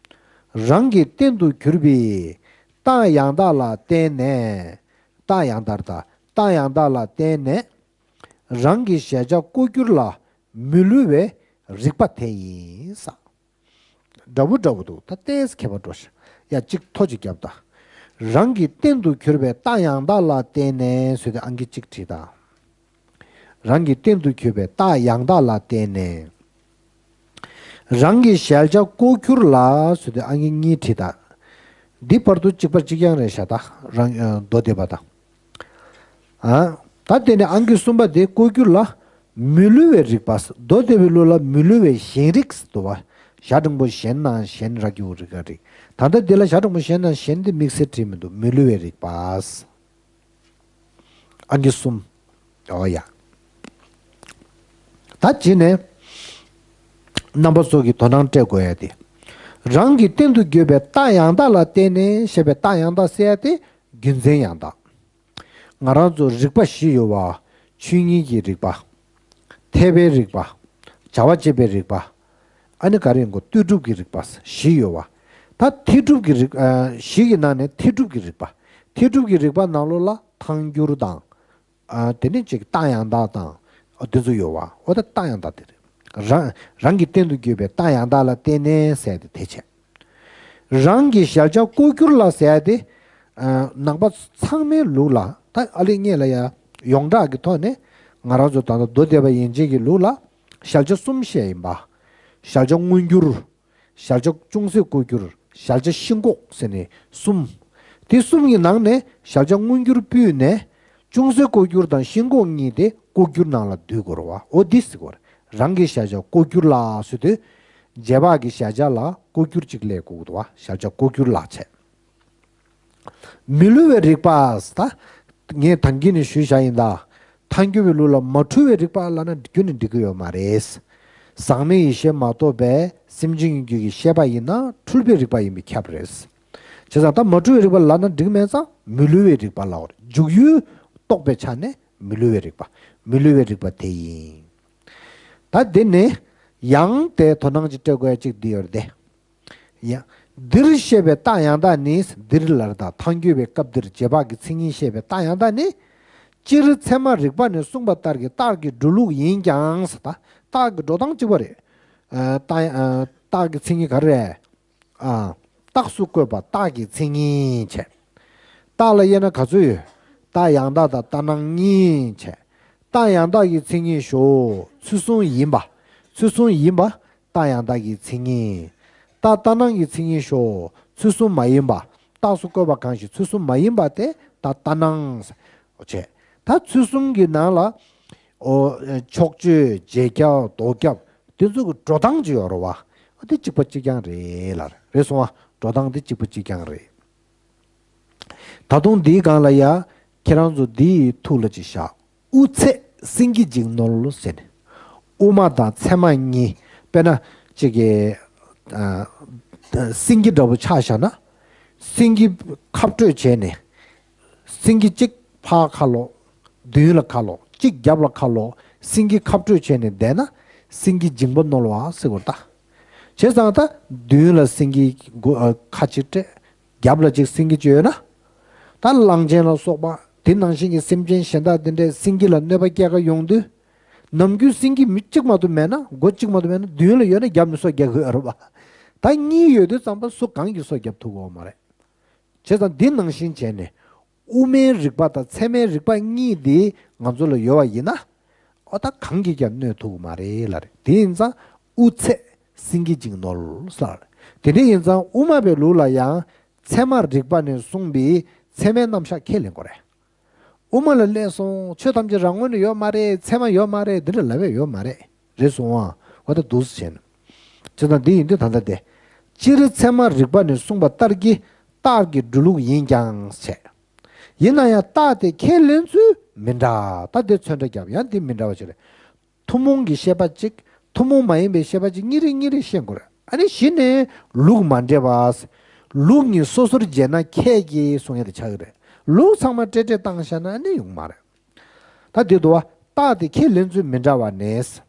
རང་གི་རྟེན་དུ་གྱུར་པའི་རྟགས་ཡང་དག་ལ་བརྟེན་ནས། རྟགས་ཡང་དག་དང་རྟགས་ཡང་དག་ལ་བརྟེན་ནས། རང་གི་གཞལ་བྱ་ལྐོག་གྱུར་ལ་མི་བསླུ་བའི་རིག་པ་དེ་ཡིན་ས། འདྲ་བོ་འདྲ་བོ་འདུག་ད་ཏོག་ཙམ་ཁྱད་པར་འགྲོ་ཤག་ཡ་གཅིག་ཐོ་གཅིག་རྒྱབ་ད། རང་གི་རྟེན་དུ་གྱུར་པའི་རྟགས་ཡང་དག་ལ་བརྟེན་ནས་ཟེར་དུས་ཨང་ཀི་གཅིག་བྲིས་དང་། རང་གི་རྟེན་དུ་གྱུར་པའི་རྟགས་ཡང་དག་ལ་བརྟེན་ནས། རང་གི་གཞལ་བྱ་ལྐོག་གྱུར་ལ་ཟེར་དུས་ཨང་ཀི་གཉིས་བྲིས་དང་། འདི་བར་དུ་གཅིག་པ་གཅིག་རྐྱང་རེད་ཤག་ད་རང་ཨ་མདོ་སྡེ་པ་དང་། ཨ། ད་དེ་ནས་ཨང་ཀི་གསུམ་པ་དེ་ལྐོག་གྱུར་ལ་མི་བསླུ་བའི་རིག་པ། མདོ་སྡེ་པའི་ལུགས་ལ་མི་བསླུ་བའི་ཞེན་རིག་འདུག་བ། ཞྭ་སྒྲེང་པོ་ཞེན་ན་ཞེན་ར་གི་གུ་རི་ག་རིག་ད་ལྟ་འདི་ལ་ཞྭ་སྒྲེང་པོ་ཞེན་ན་ཞེན་དེ་དམིགས་བསལ་བྲིས་མི་འདུག་མི་བསླུ་བའི་རིག་པ། ཨང་ཀི་གསུམ། འོ་ཡ། ད་བྱས་ནས་རྣམ་པ་ཚོ་གིས་དོ་སྣང་སྤྲད་དགོས་ཡ་དེ། རང་གི་རྟེན་དུ་གྱུར་པའི་རྟགས་ཡང་དག་ལ་བརྟེན་ནས་ཞེས་པའི་རྟགས་ཡང་དག་ཟེར་ཡ་དེ་རྒྱུ་མཚན་ཡང་དག་ང་རང་ཚོ་རིག་པ་བཞི་ཡོད་པ། ཆོས་ཉིད་ཀྱི་རིག་པ། ཐེག་པའི་རིག་པ། བྱ་བ་བྱེད་པའི་རིག་པ། ཨ་ནི་ག་རེ་ཡིན་གོ་ལྟོས་གྲུབ་ཀྱི་རིག་པ་བཞི་ཡོད་པ། ད་ཐེག་གྲུབ་ཀྱི་རིག་ཨ་བཞི་གི་ནང་ནས་ཐེག་གྲུབ་ཀྱི་རིག་པ། ཐེག་གྲུབ་ཀྱི་རིག་པ་ནང་ལོགས་ལ་ཐལ་འགྱུར་དང་། ཨ་དེ་ནས་ཅིག་རྟགས་ཡང་དག་དང་། ཨ་དེ་ཚོ་ཡོད་པ། འོ་ད་རྟགས་ཡང་དག་དེ་རེད། རང་རང་གི་རྟེན་དུ་གྱུར་པའི་རྟགས་ཡང་དག་ལ་བརྟེན་ནས་ཟེར་ཏེ་དེ་བྱས། རང་གི་གཞལ་བྱ་ལྐོག་གྱུར་ལ་ཟེར་ཏེ། ཨ་ནང་པ་ཚང་མའི་ལུགས་ལ་ད་ཨ་ལེ་ངེད་ལ་ཡ་ཡོངས་གྲགས་ཀྱི་ཐོག་ནས་ ང་རང་ཚོ་ད་ལྟ་མདོ་སྡེ་པ་ཡན་ཆད་ཀྱི་ལུགས་ལ་གཞལ་བྱ་གསུམ་བཤད་ཡིན་པ། གཞལ་བྱ་མངོན་གྱུར། གཞལ་བྱ་ཅུང་ཟད་ལྐོག་གྱུར། གཞལ་བྱ་ཤིན་ལྐོག་ཟེར་ནས་གསུམ། དེ་གསུམ་གྱི་ནང་ནས་གཞལ་བྱ་མངོན་གྱུར་སྤུས་ནས་ཅུང་ཟད་ལྐོག་གྱུར་དང་ཤིན་ལྐོག་གཉིས་དེ་ལྐོག་གྱུར་ནང་ལ་འདུས་དགོས་རེད་བ། འོ་འདི་ཟེར་དགོས་རེད། རང་གི་གཞལ་བྱ་ལྐོག་གྱུར་ལ་ཟེར་དུས། རྗེས་དཔག་གི་གཞལ་བྱ་ལ་ལྐོག་གྱུར་གཅིག་སླེབས་དགོས་འདུག་བ། གཞལ་བྱ་ལྐོག་གྱུར་ལ་བྱས། མི་སླུ་བའི་རིགས་པ་ཟེར། ད་ངས་ད་གིན་ནས་ཞུས་བཞག་ཡིན་ད། ཐལ་འགྱུར་བའི་ལུགས་ལ་མ་འཁྲུལ་བའི་རིགས་པ་ལབ་ན་ཁྱོན་ནས་འགྲིག་གི་ཡོད་མ་རེད། ཟག་མེད་ཡེ་ཤེས་མ་གཏོགས་པའི་སེམས་ཅན་ཡིན་རྒྱུ་གི་ཤེས་པ་ཡིན་ན་འཁྲུལ་པའི་རིགས་པ་ཡིན་པས་ཁྱབ་རེད། བྱས་ཙང་ད་མ་འཁྲུལ་བའི་རིགས་པ་ལབ་ན་འགྲིག་མེད་ཙང་མི་སླུ་བའི་རིགས་པ་ལབ་དགོས་རེད། འཇུག་ཡུལ་རྟོགས་པའི་ཆ་ནས་མི་སླུ་བའི་རིགས་པ། མི་སླུ་བའི་རིགས་པ་དེ་ཡིན། ད་འདི་ནས་ཡང་དེ་དོ་སྣང་ཅིག་སྤྲད་དགོས་ཡ་གཅིག་འདི་ཡོད་རེད་དེ། ཡང་། འདིར་བཤད་པའི་རྟགས་ཡང་དག་ནི། འདིར་ལབ་ད་ཐལ་འགྱུར་བའི་སྐབས་འདིར་རྗེས་དཔག་གི་མཚན་ཉིད་བཤད་པའི་རྟགས་ཡང་དག་ནི། སྤྱིར་ཚད་མ་རིག་པ་ནས་གསུངས་པ་ལྟར་གྱི་རྟགས་ཀྱི་འགྲོ་ལུགས་ཡིན་ཀྱང་ཟེར། ད་རྟགས་ཀྱི་འགྲོ་སྟངས་གཅིག་པ་རེད། ཨ། རྟགས་ཨ། རྟགས་ཀྱི་མཚན་ཉིད་ག་རེ་རེད། ཨ། རྟགས་སུ་བཀོད་པ་རྟགས་ཀྱི་མཚན་ཉིད་བྱས། རྟགས་ལ་དབྱེ་ན་ག་ཚོད་ཡོད། རྟགས་ཡང་དག་དང་ལྟར་སྣང་གཉིས་བྱས། རྟགས་ཡང་དག་གི་མཚན་ཉིད་ཞོག་ཚུལ་གསུམ་ཡིན་པ། ཚུལ་གསུམ་ཡིན་པ། རྟགས་ཡང་དག་གི་མཚན་ཉིད། རྟགས་ལྟར་སྣང་གི་མཚན་ཉིད་ཞོག་ཚུལ་གསུམ་མ་ཡིན་པ། རྟགས་སུ་བཀོད་པ་གང་ཞིག་ཚུལ་གསུམ་མ་ཡིན་པ་དེ་རྟགས་ལྟར་སྣང་། བྱས། ད་ཚུལ་གསུམ་གྱི་ནང་ལ། ཨོ། ཕྱོགས་ཆོས་རྗེས་ཁྱབ་ལྡོག་ཁྱབ་དེ་ཚོ་གི་འགྲོ་སྟངས་ཅིག་ཡོད་རེད་བ། ཨ་དེ་གཅིག་པ་གཅིག་རྐྱང་རེད་ལ། རེད་སོང་བ། འགྲོ་སྟངས་དེ་གཅིག་པ་གཅིག་རྐྱང་རེད། ད་དུང་འདིའི་སྒང་ལ་ཡ། ཁྱེད་རང་ཚོ་འདི་ཡི་ཐུགས་ལ་ཅིག་བཞག་དབུ་ཚད་སེང་གེ་འཇིགས་ནོར་ཟེར་ནས། དབུ་མ་དང་ཚད་མ་གཉིས། དཔེར་ན། གཅིག་གི་ཨ། སེང་གེ་འདྲ་པོ་ཆ་བཞག་ན། སེང་གེ་ཁ་སྤྲོད་བྱས་ནས། སེང་གེ་གཅིག་ཕར་ཁ་ལོག་མདུན་ལ་ཁ་ལོག་གཅིག་རྒྱབ་ལ་ཁ་ལོག་སེང་གེ་ཁ་སྤྲོད་བྱས་ནས་བསྡད་ན། སེང་གེ་འཇིགས་པ་ནོར་བ་ཟེར་བ་ད། བྱས་ཙང་ད་མདུན་ལ་སེང་གེ་མགོ་ཨ། ཁ་གཅིག་སྤྲད། རྒྱབ་ལ་གཅིག་སེང་གེ་གཅིག་ཡོད་ན། ད་གླང་ཆེན་ལ་སོགས་པ་དེ་ནང་བཞིན་གྱི་སེམས་ཅན་གཞན་དག་དེ་འདྲས་སེང་གེ་ལ་གནོད་པ་སྐྱེལ་ག་ཡོང་དུས། ནམ་རྒྱུན་སེང་གེ་མི་གཅིག་མ་གཏོགས་མེད་ན། མགོ་གཅིག་མ་གཏོགས་མེད་ན། མདུན་ལ་ཡོད་ན་རྒྱབ་ནས་སོ་རྒྱག་གི་ཡོད་རེད་པ། ད་གཉིས་ཡོད་དུས་ཙམ་པ་སུ་གང་གིས་སོ་རྒྱབ་ཐུབ་ཀྱི་ཡོད་མ་རེད། བྱས་ཙང་འདི་ནང་བཞིན་བྱས་ནས། དབུ་མའི་རིགས་པ་དང་ཚད་མའི་རིགས་པ་གཉིས་དེ་ང་ཚོ་ལ་ཡོད་པ་ཡིན་ན། ཨོ་ད་གང་གིས་ཀྱང་གནོད་ཐུབ་ཀྱི་མ་རེད་ལ་རེད། དེ་ཡིན་ཙང་དབུ་ཚད་སེང་གེ་འཇིགས་ནོར་ལ་རེད། དེ་འདྲ་ཡིན་ཙང་དབུ་མ་པའི་ལུགས་ལ་ཡང་ཚད་མ་རིག་པ་ནས་གསུངས་པའི་ཚད་མའི་རྣམ་གཞག་ཁས་ལེན་དགོས་རེད། དབུ་མ་ལ་སླེབས་སོང་། ཆོས་ཐམས་ཅད་རང་ངོས་ནས་ཡོད་མ་རེད། ཚད་མ་ཡོད་མ་རེད། འདི་འདྲ་ལབ་ཡས་ཡོད་མ་རེད། རེད་སོང་ཨ། འོ་ད་འདུག་སེ་བྱས་ན། བྱས་ཙང་འདི་ཡིན་དུས་ད་ལྟ་དེ། སྤྱིར་ཚད་མ་རིག་པ་ནས་གསུངས་པ་ལྟར་གྱི་རྟགས་ཀྱི་འགྲོ་ལུགས་ཡིན་ཀྱང་བྱས། ཡིན་ན་ཡང་རྟགས་དེ་ཁས་ལེན་ཚུལ་མི་འདྲ། ད་དེ་ཚོན་ཁྲ་རྒྱབ་ཡང་འདི་མི་འདྲ་བ་ཞིག་རེད། ཐུན་མོང་གི་བཤད་པ་གཅིག་ཐུན་མོང་མ་ཡིན་པའི་བཤད་པ་གཅིག་གཉིས་རེ་གཉིས་རེ་ཤེས་དགོས་རེད། ཨ་ནི་གཞི་ནས་ལུགས་མ་འདྲེས་པ། ལུགས་གཉིས་སོ་སོར་འབྱེད་ན་ཁྱད་ཀྱི་གསུང་ཡ་དེ་ཆགས་ཀྱི་རེད། ལུགས་ཚང་མ་སྤྲེལ་སྤྲེལ་བཏང་བཞག་ན་ཨ་ནི་ཡོང་མ་རེད། ད་འདི་འདུག་བ། རྟགས་དེ་ཁས་ལེན་ཚུལ་མི་འདྲ་བ་ནས།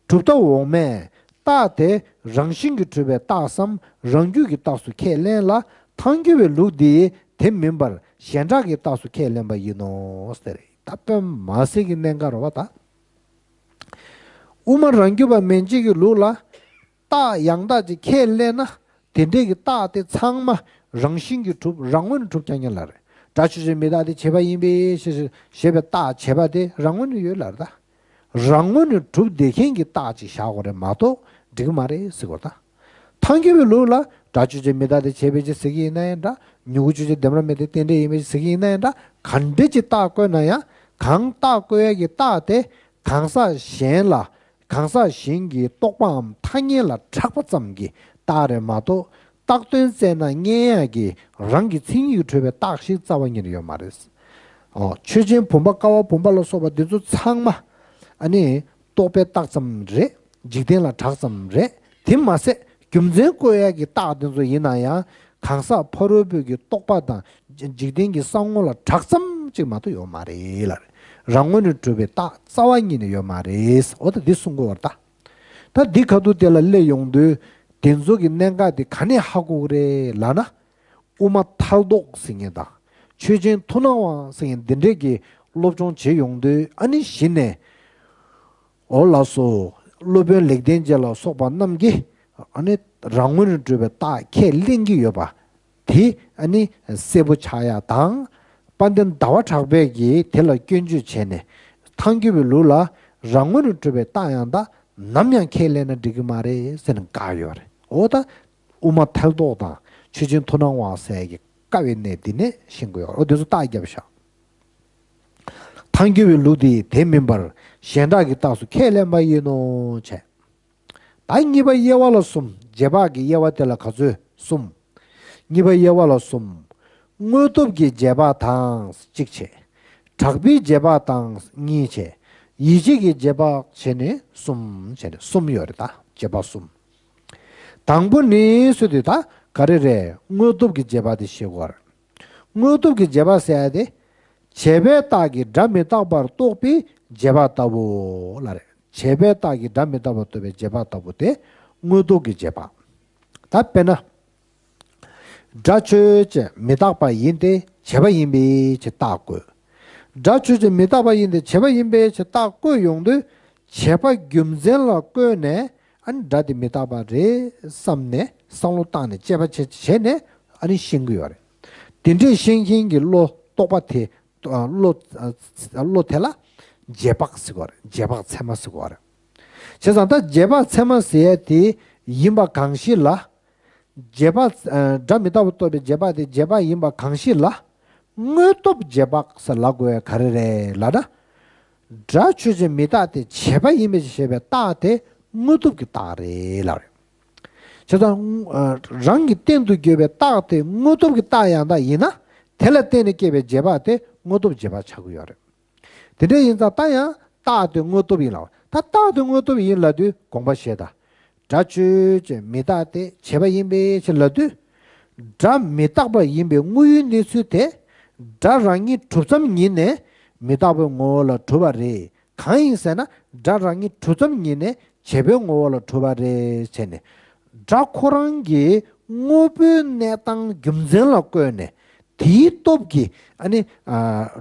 གྲུབ་མཐའ་འོག་མས་རྟགས་དེ་རང་བཞིན་གྱིས་གྲུབ་པའི་རྟགས་སམ་རང་རྒྱུད་ཀྱི་རྟགས་སུ་ཁས་ལེན་ལ། ཐལ་འགྱུར་བའི་ལུགས་འདིས་དེ་མིན་པར་གཞན་གྲགས་ཀྱི་རྟགས་སུ་ཁས་ལེན་པ་ཡིན་ནོ་ཟེར། ད་དཔེ་མ་སྲིད་ཀྱི་གནད་འགག་རེད་བ་ད། དབུ་མ་རང་རྒྱུད་པ་མན་ཆད་ཀྱི་ལུགས་ལ། རྟགས་ཡང་དག་ཅིག་ཁས་ལེན་ན། དེ་འདྲས་ཀྱི་རྟགས་དེ་ཚང་མ་རང་བཞིན་གྱིས་གྲུབ། རང་ངོས་ནས་གྲུབ་རྐྱང་རྐྱང་ལ་རེད། སྒྲ་ཆོས་ཅན་མི་རྟག་སྟེ་བྱས་པ་ཡིན་པས་ཞེས་ཞེས་པའི་རྟགས་བྱས་པ་དེ་རང་ངོས་ནས་ཡོད་ལ་རེད་ད། རང་ངོས་ནས་གྲུབ་བསྡད་མཁན་གྱི་རྟགས་ཅིག་བཞག་དགོས་རེད་མ་གཏོགས་འགྲིག་གི་མ་རེད་ཟེར་དགོས་རེད་ད། ཐལ་འགྱུར་བའི་ལུགས་ལ་སྒྲ་ཆོས་ཅན་མི་རྟག་སྟེ་བྱས་པས་ཅིག་ཟེར་གྱི་ཡིན་ན་ཡང་འདྲ། མྱུ་གུ་ཆོས་ཅན་བདེན་པར་མེད་དེ་རྟེན་འབྲེལ་ཡིན་པས་ཅིག་ཟེར་གྱི་ཡིན་ན་ཡང་འདྲ། ག་འདྲས་ཅིག་རྟགས་བཀོད་ན་ཡང་གང་རྟགས་བཀོད་ཡ་གི་རྟགས་དེ་གང་ཟག་གཞན་ལ། གང་ཟག་གཞན་གྱི་རྟོག་པའམ་ཐ་སྙད་ལ་གྲགས་པ་ཙམ་གྱི་རྟགས་རེད་མ་གཏོགས། རྟགས་དོན་བཙལ་ན་རྙེད་ཡག་གི་རང་གི་མཚན་ཉིད་ཀྱིས་གྲུབ་པའི་རྟགས་ཤིག་རྩ་བ་ཉིད་ནས་ཡོད་མ་རེད། ཨོ། ཆོས་ཅན་བུམ་པ་ཀ་བ་བུམ་པ་ལ་སོགས་པ་འདི་ཚོ་ཚང་མ་ཨ་ནི་རྟོག་པའི་རྟགས་ཙམ་རེད། འཇིག་རྟེན་ལ་གྲགས་ཙམ་རེད། དེ་མ་ཟད་རྒྱུ་མཚན་བཀོད་ཡག་གི་རྟགས་འདི་ཚོ་ཡིན་ན་ཡང་གང་ཟག་ཕ་རོལ་པོའི་གི་རྟོག་པ་དང་འཇིག་རྟེན་གྱི་ས་ངོ་ལ་གྲགས་ཙམ་ཅིག་མ་གཏོགས་ཡོད་མ་རེད་ལ། རང་ངོས་ནས་གྲུབ་པའི་རྟགས་རྩ་བ་ཉིད་ནས་ཡོད་མ་རེད། འོ་ད་འདི་གསུང་དགོས་པ་རེད་ད། ད་འདི་ཁ་ཐུག་དེ་ལ་སླེབས་ཡོང་དུས་དེ་ཚོ་གི་གནད་འགག་དེ་ག་ནས་ཧ་གོ་གི་རེད་ལབ་ན། དབུ་མ་ཐལ་རྡོག་ཟེར་མཁན་དང་ཆོས་ཅན་མཐུན་སྣང་བ་ཟེར་མཁན་འདི་འདྲས་ཀྱི་སློབ་སྦྱོང་བྱེད་ཡོང་དུས་ཨ་ནི་གཞི་ནས། འོ་ལགས་སོ། སློབ་དཔོན་ལེགས་ལྡན་འབྱེད་ལ་སོགས་པ་རྣམས་ཀྱིས་ཨ་ནི་རང་ངོས་ནས་གྲུབ་པའི་རྟགས་ཁས་ལེན་གྱི་ཡོད་པ། དེ་ཨ་ནི་གསལ་པོ་ཆགས་ཡ་དང་། དཔལ་ལྡན་ཟླ་བ་གྲགས་པས་ཀྱིས་དེ་ལ་སྐྱོན་བརྗོད་བྱས་ནས། ཐལ་འགྱུར་བའི་ལུགས་ལ་རང་ངོས་ནས་གྲུབ་པའི་རྟགས་ཡང་དག་ནམ་ཡང་ཁས་ལེན་ན་འགྲིག་གི་མ་རེད་ཟེར་ནས་བཀག་ཡོད་རེད། འོ་ད་དབུ་མ་ཐལ་རྡོག་དང་ཆོས་ཅན་མཐུན་སྣང་བ་ཟེར་གྱི་བཀག་པའི་གནས་འདི་ནས་ཤེས་དགོས་ཡོད་རེད། འོ་དེ་ཚོ་རྟགས་བརྒྱབ་ཤག་ཐལ་འགྱུར་བའི་ལུགས་འདི་དེ་མིན་པར་གཞན་དག་གི་རྟགས་སུ་ཁས་ལེན་པ་ཡིན་ནོ་བྱས། ད་གཉིས་པ་དབྱེ་བ་ལ་གསུམ། རྗེས་དཔག་གི་དབྱེ་བ་དེ་ལ་ག་ཚོད་གསུམ། གཉིས་པ་དབྱེ་བ་ལ་གསུམ། དངོས་སྟོབས་ཀྱི་རྗེས་དཔག་དང་གཅིག་བྱས། དྲག་པོའི་རྗེས་དཔག་དང་གཉིས་བྱས། ཡིད་བྱེད་ཀྱི་རྗེས་དཔག་བྱས་ནས་གསུམ་བྱས་ནས་གསུམ་ཡོད་རེད། ད་རྗེས་དཔག་གསུམ། དང་པོ་ནི་ཟེར་དུས་ད་ག་རེ་རེད། དངོས་སྟོབས་ཀྱི་རྗེས་དཔག་དེ་ཤེས་དགོས་རེད། དངོས་སྟོབས་ཀྱི་རྗེས་དཔག་ཟེར་ཡ་དེ། བྱས་པའི་རྟགས་ཀྱིས་སྒྲ་མི་རྟག་པར་རྟོགས་པའི་རྗེས་དཔག་ལྟ་བུ་ལ་རེད། བྱས་པའི་རྟགས་ཀྱིས་སྒྲ་མི་རྟག་པར་རྟོགས་པའི་རྗེས་དཔག་ལྟ་བུ་དེ་དངོས་སྟོབས་ཀྱི་རྗེས་དཔག་ད་དཔེར་ན། སྒྲ་ཆོས་ཅན་མི་རྟག་པ་ཡིན་ཏེ་བྱས་པ་ཡིན་པའི་ཕྱིར་རྟགས་བཀོད། སྒྲ་ཆོས་ཅན་མི་རྟག་པ་ཡིན་ཏེ་བྱས་པ་ཡིན་པའི་ཕྱིར་རྟགས་བཀོད་ཡོང་དུས། བྱས་པ་རྒྱུ་མཚན་ལ་བཀོད་ནས། ཨ་ནི་སྒྲ་དེ་མི་རྟག་པ་རེད་བསམ་ནས་བསམ་བློ་བཏང་ནས་དཔྱད་པ་བྱས་བྱས་ནས་ཨ་ནི་ཤེས་ཀྱི་ཡོད་རེད། དེ་འདྲས་ཤེས་མཁན་གྱི་བློ་རྟོག་པ་དེ་བློ་བློ་དེ་ལ་རྗེས་དཔག་ཟེར་གྱི་ཡོད་རེད། རྗེས་དཔག་ཚད་མ་ཟེར་གྱི་ཡོད་རེད། བྱས་ཙང་ད་རྗེས་དཔག་ཚད་མ་ཟེར་ཡ་དེ་ཡིན་པ་གང་ཞིག་ལ། རྗེས་དཔག་སྒྲ་མི་རྟག་པར་རྟོགས་པའི་རྗེས་དཔག་དེ་རྗེས་དཔག་ཡིན་པ་གང་ཞིག་ལ། དངོས་སྟོབས་རྗེས་དཔག་ཟེར་ལབ་དགོས་ཡ་ག་རེ་རེད་ལབ་ན། སྒྲ་ཆོས་ཅན་མི་རྟག་སྟེ་བྱས་པ་ཡིན་པའི་ཕྱིར་ཞེས་པའི་རྟགས་དེ་དངོས་སྟོབས་ཀྱི་རྟགས་རེད་ལབ་རེད། བྱས་ཙང་། རང་གི་སྟེང་དུ་གྱུར་པའི་རྟགས་དེ་དངོས་སྟོབས་ཀྱི་རྟགས་ཡང་དག་ཡིན་ན། དེ་ལ་བརྟེན་ནས་སྐྱེས་པའི་རྗེས་དཔག་དེ་དངོས་སྟོབས་རྗེས་དཔག་ཆགས་ཀྱི་ཡོད་རེད། དེ་འདྲ་ཡིན་ཙང་ད་ཡང་རྟགས་དེ་དངོས་སྟོབས་ཡིན་ལབ། ད་རྟགས་དེ་དངོས་སྟོབས་ཡིན་ལབ་དུས་དགོངས་པ་བཞེས་དང་། སྒྲ་ཆོས་ཅན་མི་རྟག་སྟེ་བྱས་པ་ཡིན་པའི་ཕྱིར་ལབ་དུས། སྒྲ་མི་རྟག་པ་ཡིན་པའི་དངོས་ཡུལ་གནས་ཚུལ་དེ། སྒྲ་རང་ཉིད་གྲུབ་མཚམས་ཉིད་ནས་མི་རྟག་པའི་ངོ་བོ་ལ་གྲུབ་པ་རེད། གང་ཡིན་ཟེར་ན། སྒྲ་རང་ཉིད་གྲུབ་མཚམས་ཉིད་ནས་བྱས་པའི་ངོ་བོ་ལ་གྲུབ་པ་རེད་བྱས་ནས། སྒྲ་ཁོ་རང་གི་དངོས་པོའི་གནས་སྟངས་རྒྱུ་མཚན་ལ་བཀོད་ནས། དེའི་སྟོབས་ཀྱིས་ཨ་ནི་ཨ་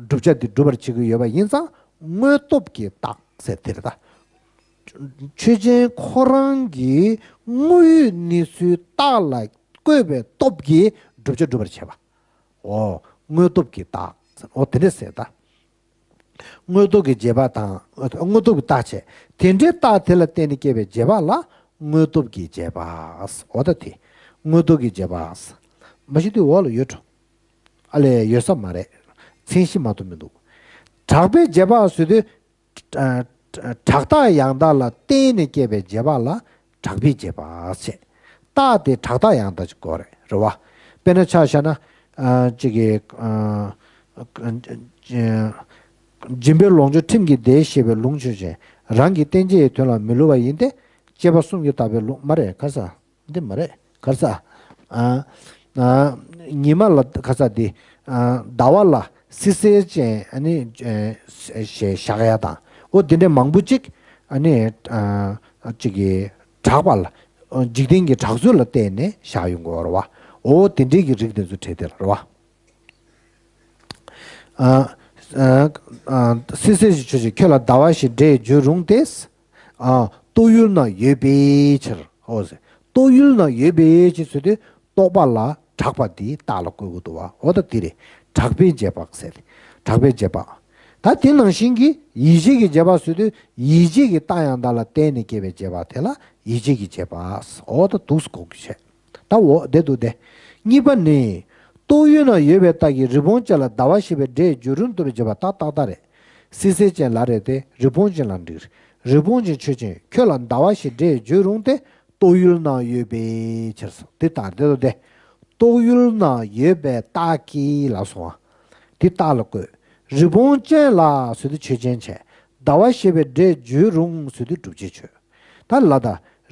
བསྒྲུབ་བྱ་དེ་སྒྲུབ་པར་བྱེད་ཀྱི་ཡོད་པ་ཡིན་ཙང་དངོས་སྟོབས་ཀྱི་རྟགས་ཟེར་དེ་རེད་ད། ཆོས་ཅན་ཁོ་རང་གི་དངོས་ཡུལ་གནས་ཚུལ་རྟགས་ལ་བཀོད་པའི་སྟོབས་ཀྱིས་བསྒྲུབ་བྱ་སྒྲུབ་པར་བྱེད་པ། འོ། དངོས་སྟོབས་ཀྱི་རྟགས། འོ་དེ་འདྲ་ཟེར་ད། དངོས་སྟོབས་ཀྱི་རྗེས་དཔག་དང་། དངོས་སྟོབས་ཀྱི་རྟགས་བྱས། དེ་འདྲའི་རྟགས་དེ་ལ་བརྟེན་ནས་སྐྱེས་པའི་རྗེས་དཔག་ལ་དངོས་སྟོབས་ཀྱི་རྗེས་དཔག་འོ་ད་དེ། དངོས་སྟོབས་ཀྱི་རྗེས་དཔག་མ་གཞི་དེ་འོག་ལ་ཡོད་འགྲོ། ཨ་ལས་ཡོད་ས་མ་རེད། མཚན་གཞི་མ་གཏོགས་མི་འདུག་དྲག་པའི་རྗེས་དཔག་ཟེར་དུས། ཨ། བྲག་རྟགས་ཡང་དག་ལ་བརྟེན་ནས་སྐྱེས་པའི་རྗེས་དཔག་ལ་དྲག་པའི་རྗེས་དཔག་ཟེར། རྟགས་དེ་བྲག་རྟགས་ཡང་དག་ཅིག་དགོས་རེད། རེད་བ། དཔེར་ན་ཆ་བཞག་ན། ཨ། གཅིག་གིས། ཨ། སྦྱིན་པའི་ལོངས་སྤྱོད་ཁྲིམས་ཀྱི་བདེ་ཞེས་པའི་ལུང་ཆོས་ཅན། རང་གི་བསྟན་བྱའི་དོན་ལ་མི་སླུ་བ་ཡིན་ཏེ། དཔྱད་པ་གསུམ་གྱིས་བརྟགས་པའི་ལུང་མ་རེད་ག་ས། འདི་མ་རེད་ག་ས། ཨ། ཨ། ཉི་མ་ལ་ག་ས་འདི། ཨ། ཟླ་བ་ལ་བསིལ་ཟེར་ཅན་ཨ་ནི། ཨ། ཞེས་བཞག་ཡ་དང་། འོ་དེ་འདྲའི་མང་པོ་ཅིག་ཨ་ནི། ཨ། ཅིག་གིས་གྲགས་པ་ལ། འཇིག་རྟེན་གྱི་གྲགས་ཚོད་ལ་བརྟེན་ནས་བཞག་ཡོང་གི་ཡོད་རེད་བ། འོ་དེ་འདྲའི་གི་རིགས་དེ་ཚོ་བྲིས་དེ་ལ་རེད་བ། ཨ། ཨ། བསིལ་ཟེར་ཅན་ཆོས་ཅན། ཁྱོད་ལ་ཟླ་བ་ཞེས་སྒྲས་བརྗོད་རུང་སྟེ། ཨ། རྟོག་ཡུལ་ན་ཡོད་པའི་ཕྱིར། འོ་ཟེར། རྟོག་ཡུལ་ན་ཡོད་པའི་ཕྱིར་ཟེར་དུས་རྟོག་པ་ལ་གྲགས་པ་དེའི་རྟགས་ལ་བཀོད་དགོས་འདུག་བ། འོ་ད་དེ་རེད། གྲགས་པའི་རྗེས་དཔག་ཟེར་ཏེ། གྲགས་པའི་རྗེས་དཔག་ད་དེ་ནང་བཞིན་གྱི་ཡིད་བྱེད་ཀྱི་རྗེས་དཔག་ཟེར་དུས་ཡིད་བྱེད་ཀྱི་རྟགས་ཡང་དག་ལ་བརྟེན་ནས་སྐྱེས་པའི་རྗེས་དཔག་དེ་ལ་ཡིད་བྱེད་ཀྱི་རྗེས་དཔག་འོ་ད་འདུག་སེ་གོ་དགོས་བྱས། ད་འོ་དེ་འདུག་སྟེ། གཉིས་པ་ནི། རྟོག་ཡུལ་ན་ཡོད་པའི་རྟགས་ཀྱིས་རི་བོང་ཅན་ལ་ཟླ་བ་ཞེས་པའི་སྒྲས་བརྗོད་རུང་སྟོན་པའི་རྗེས་དཔག་ད་ཏག་ཏག་རེད། བསིལ་ཟེར་ཅན་ལ་རེད་དེ་རི་བོང་ཅན་ལ་འགྲིག་རི་བོང་ཅན་ཆོས་ཅན། ཁྱོད་ལ་ཟླ་བ་ཞེས་སྒྲས་བརྗོད་རུང་སྟེ། རྟོག་ཡུལ་ན་ཡོད་པའི་ཕྱིར་སོ། དེ་ལྟར་དེ་ལྟར་ཏེ། རྟོག་ཡུལ་ན་ཡོད་པའི་རྟགས་ཀྱིས་ལ་སོང་བ། དེ་རྟགས་ལ་བཀོད། རི་བོང་ཅན་ལ་ཟེར་དུས་ཆོས་ཅན་བྱས། ཟླ་བ་ཞེས་པའི་སྒྲས་བརྗོད་རུང་ཟེར་དུས་བསྒྲུབ་བྱའི་ཆོས། ད་ལ་ད་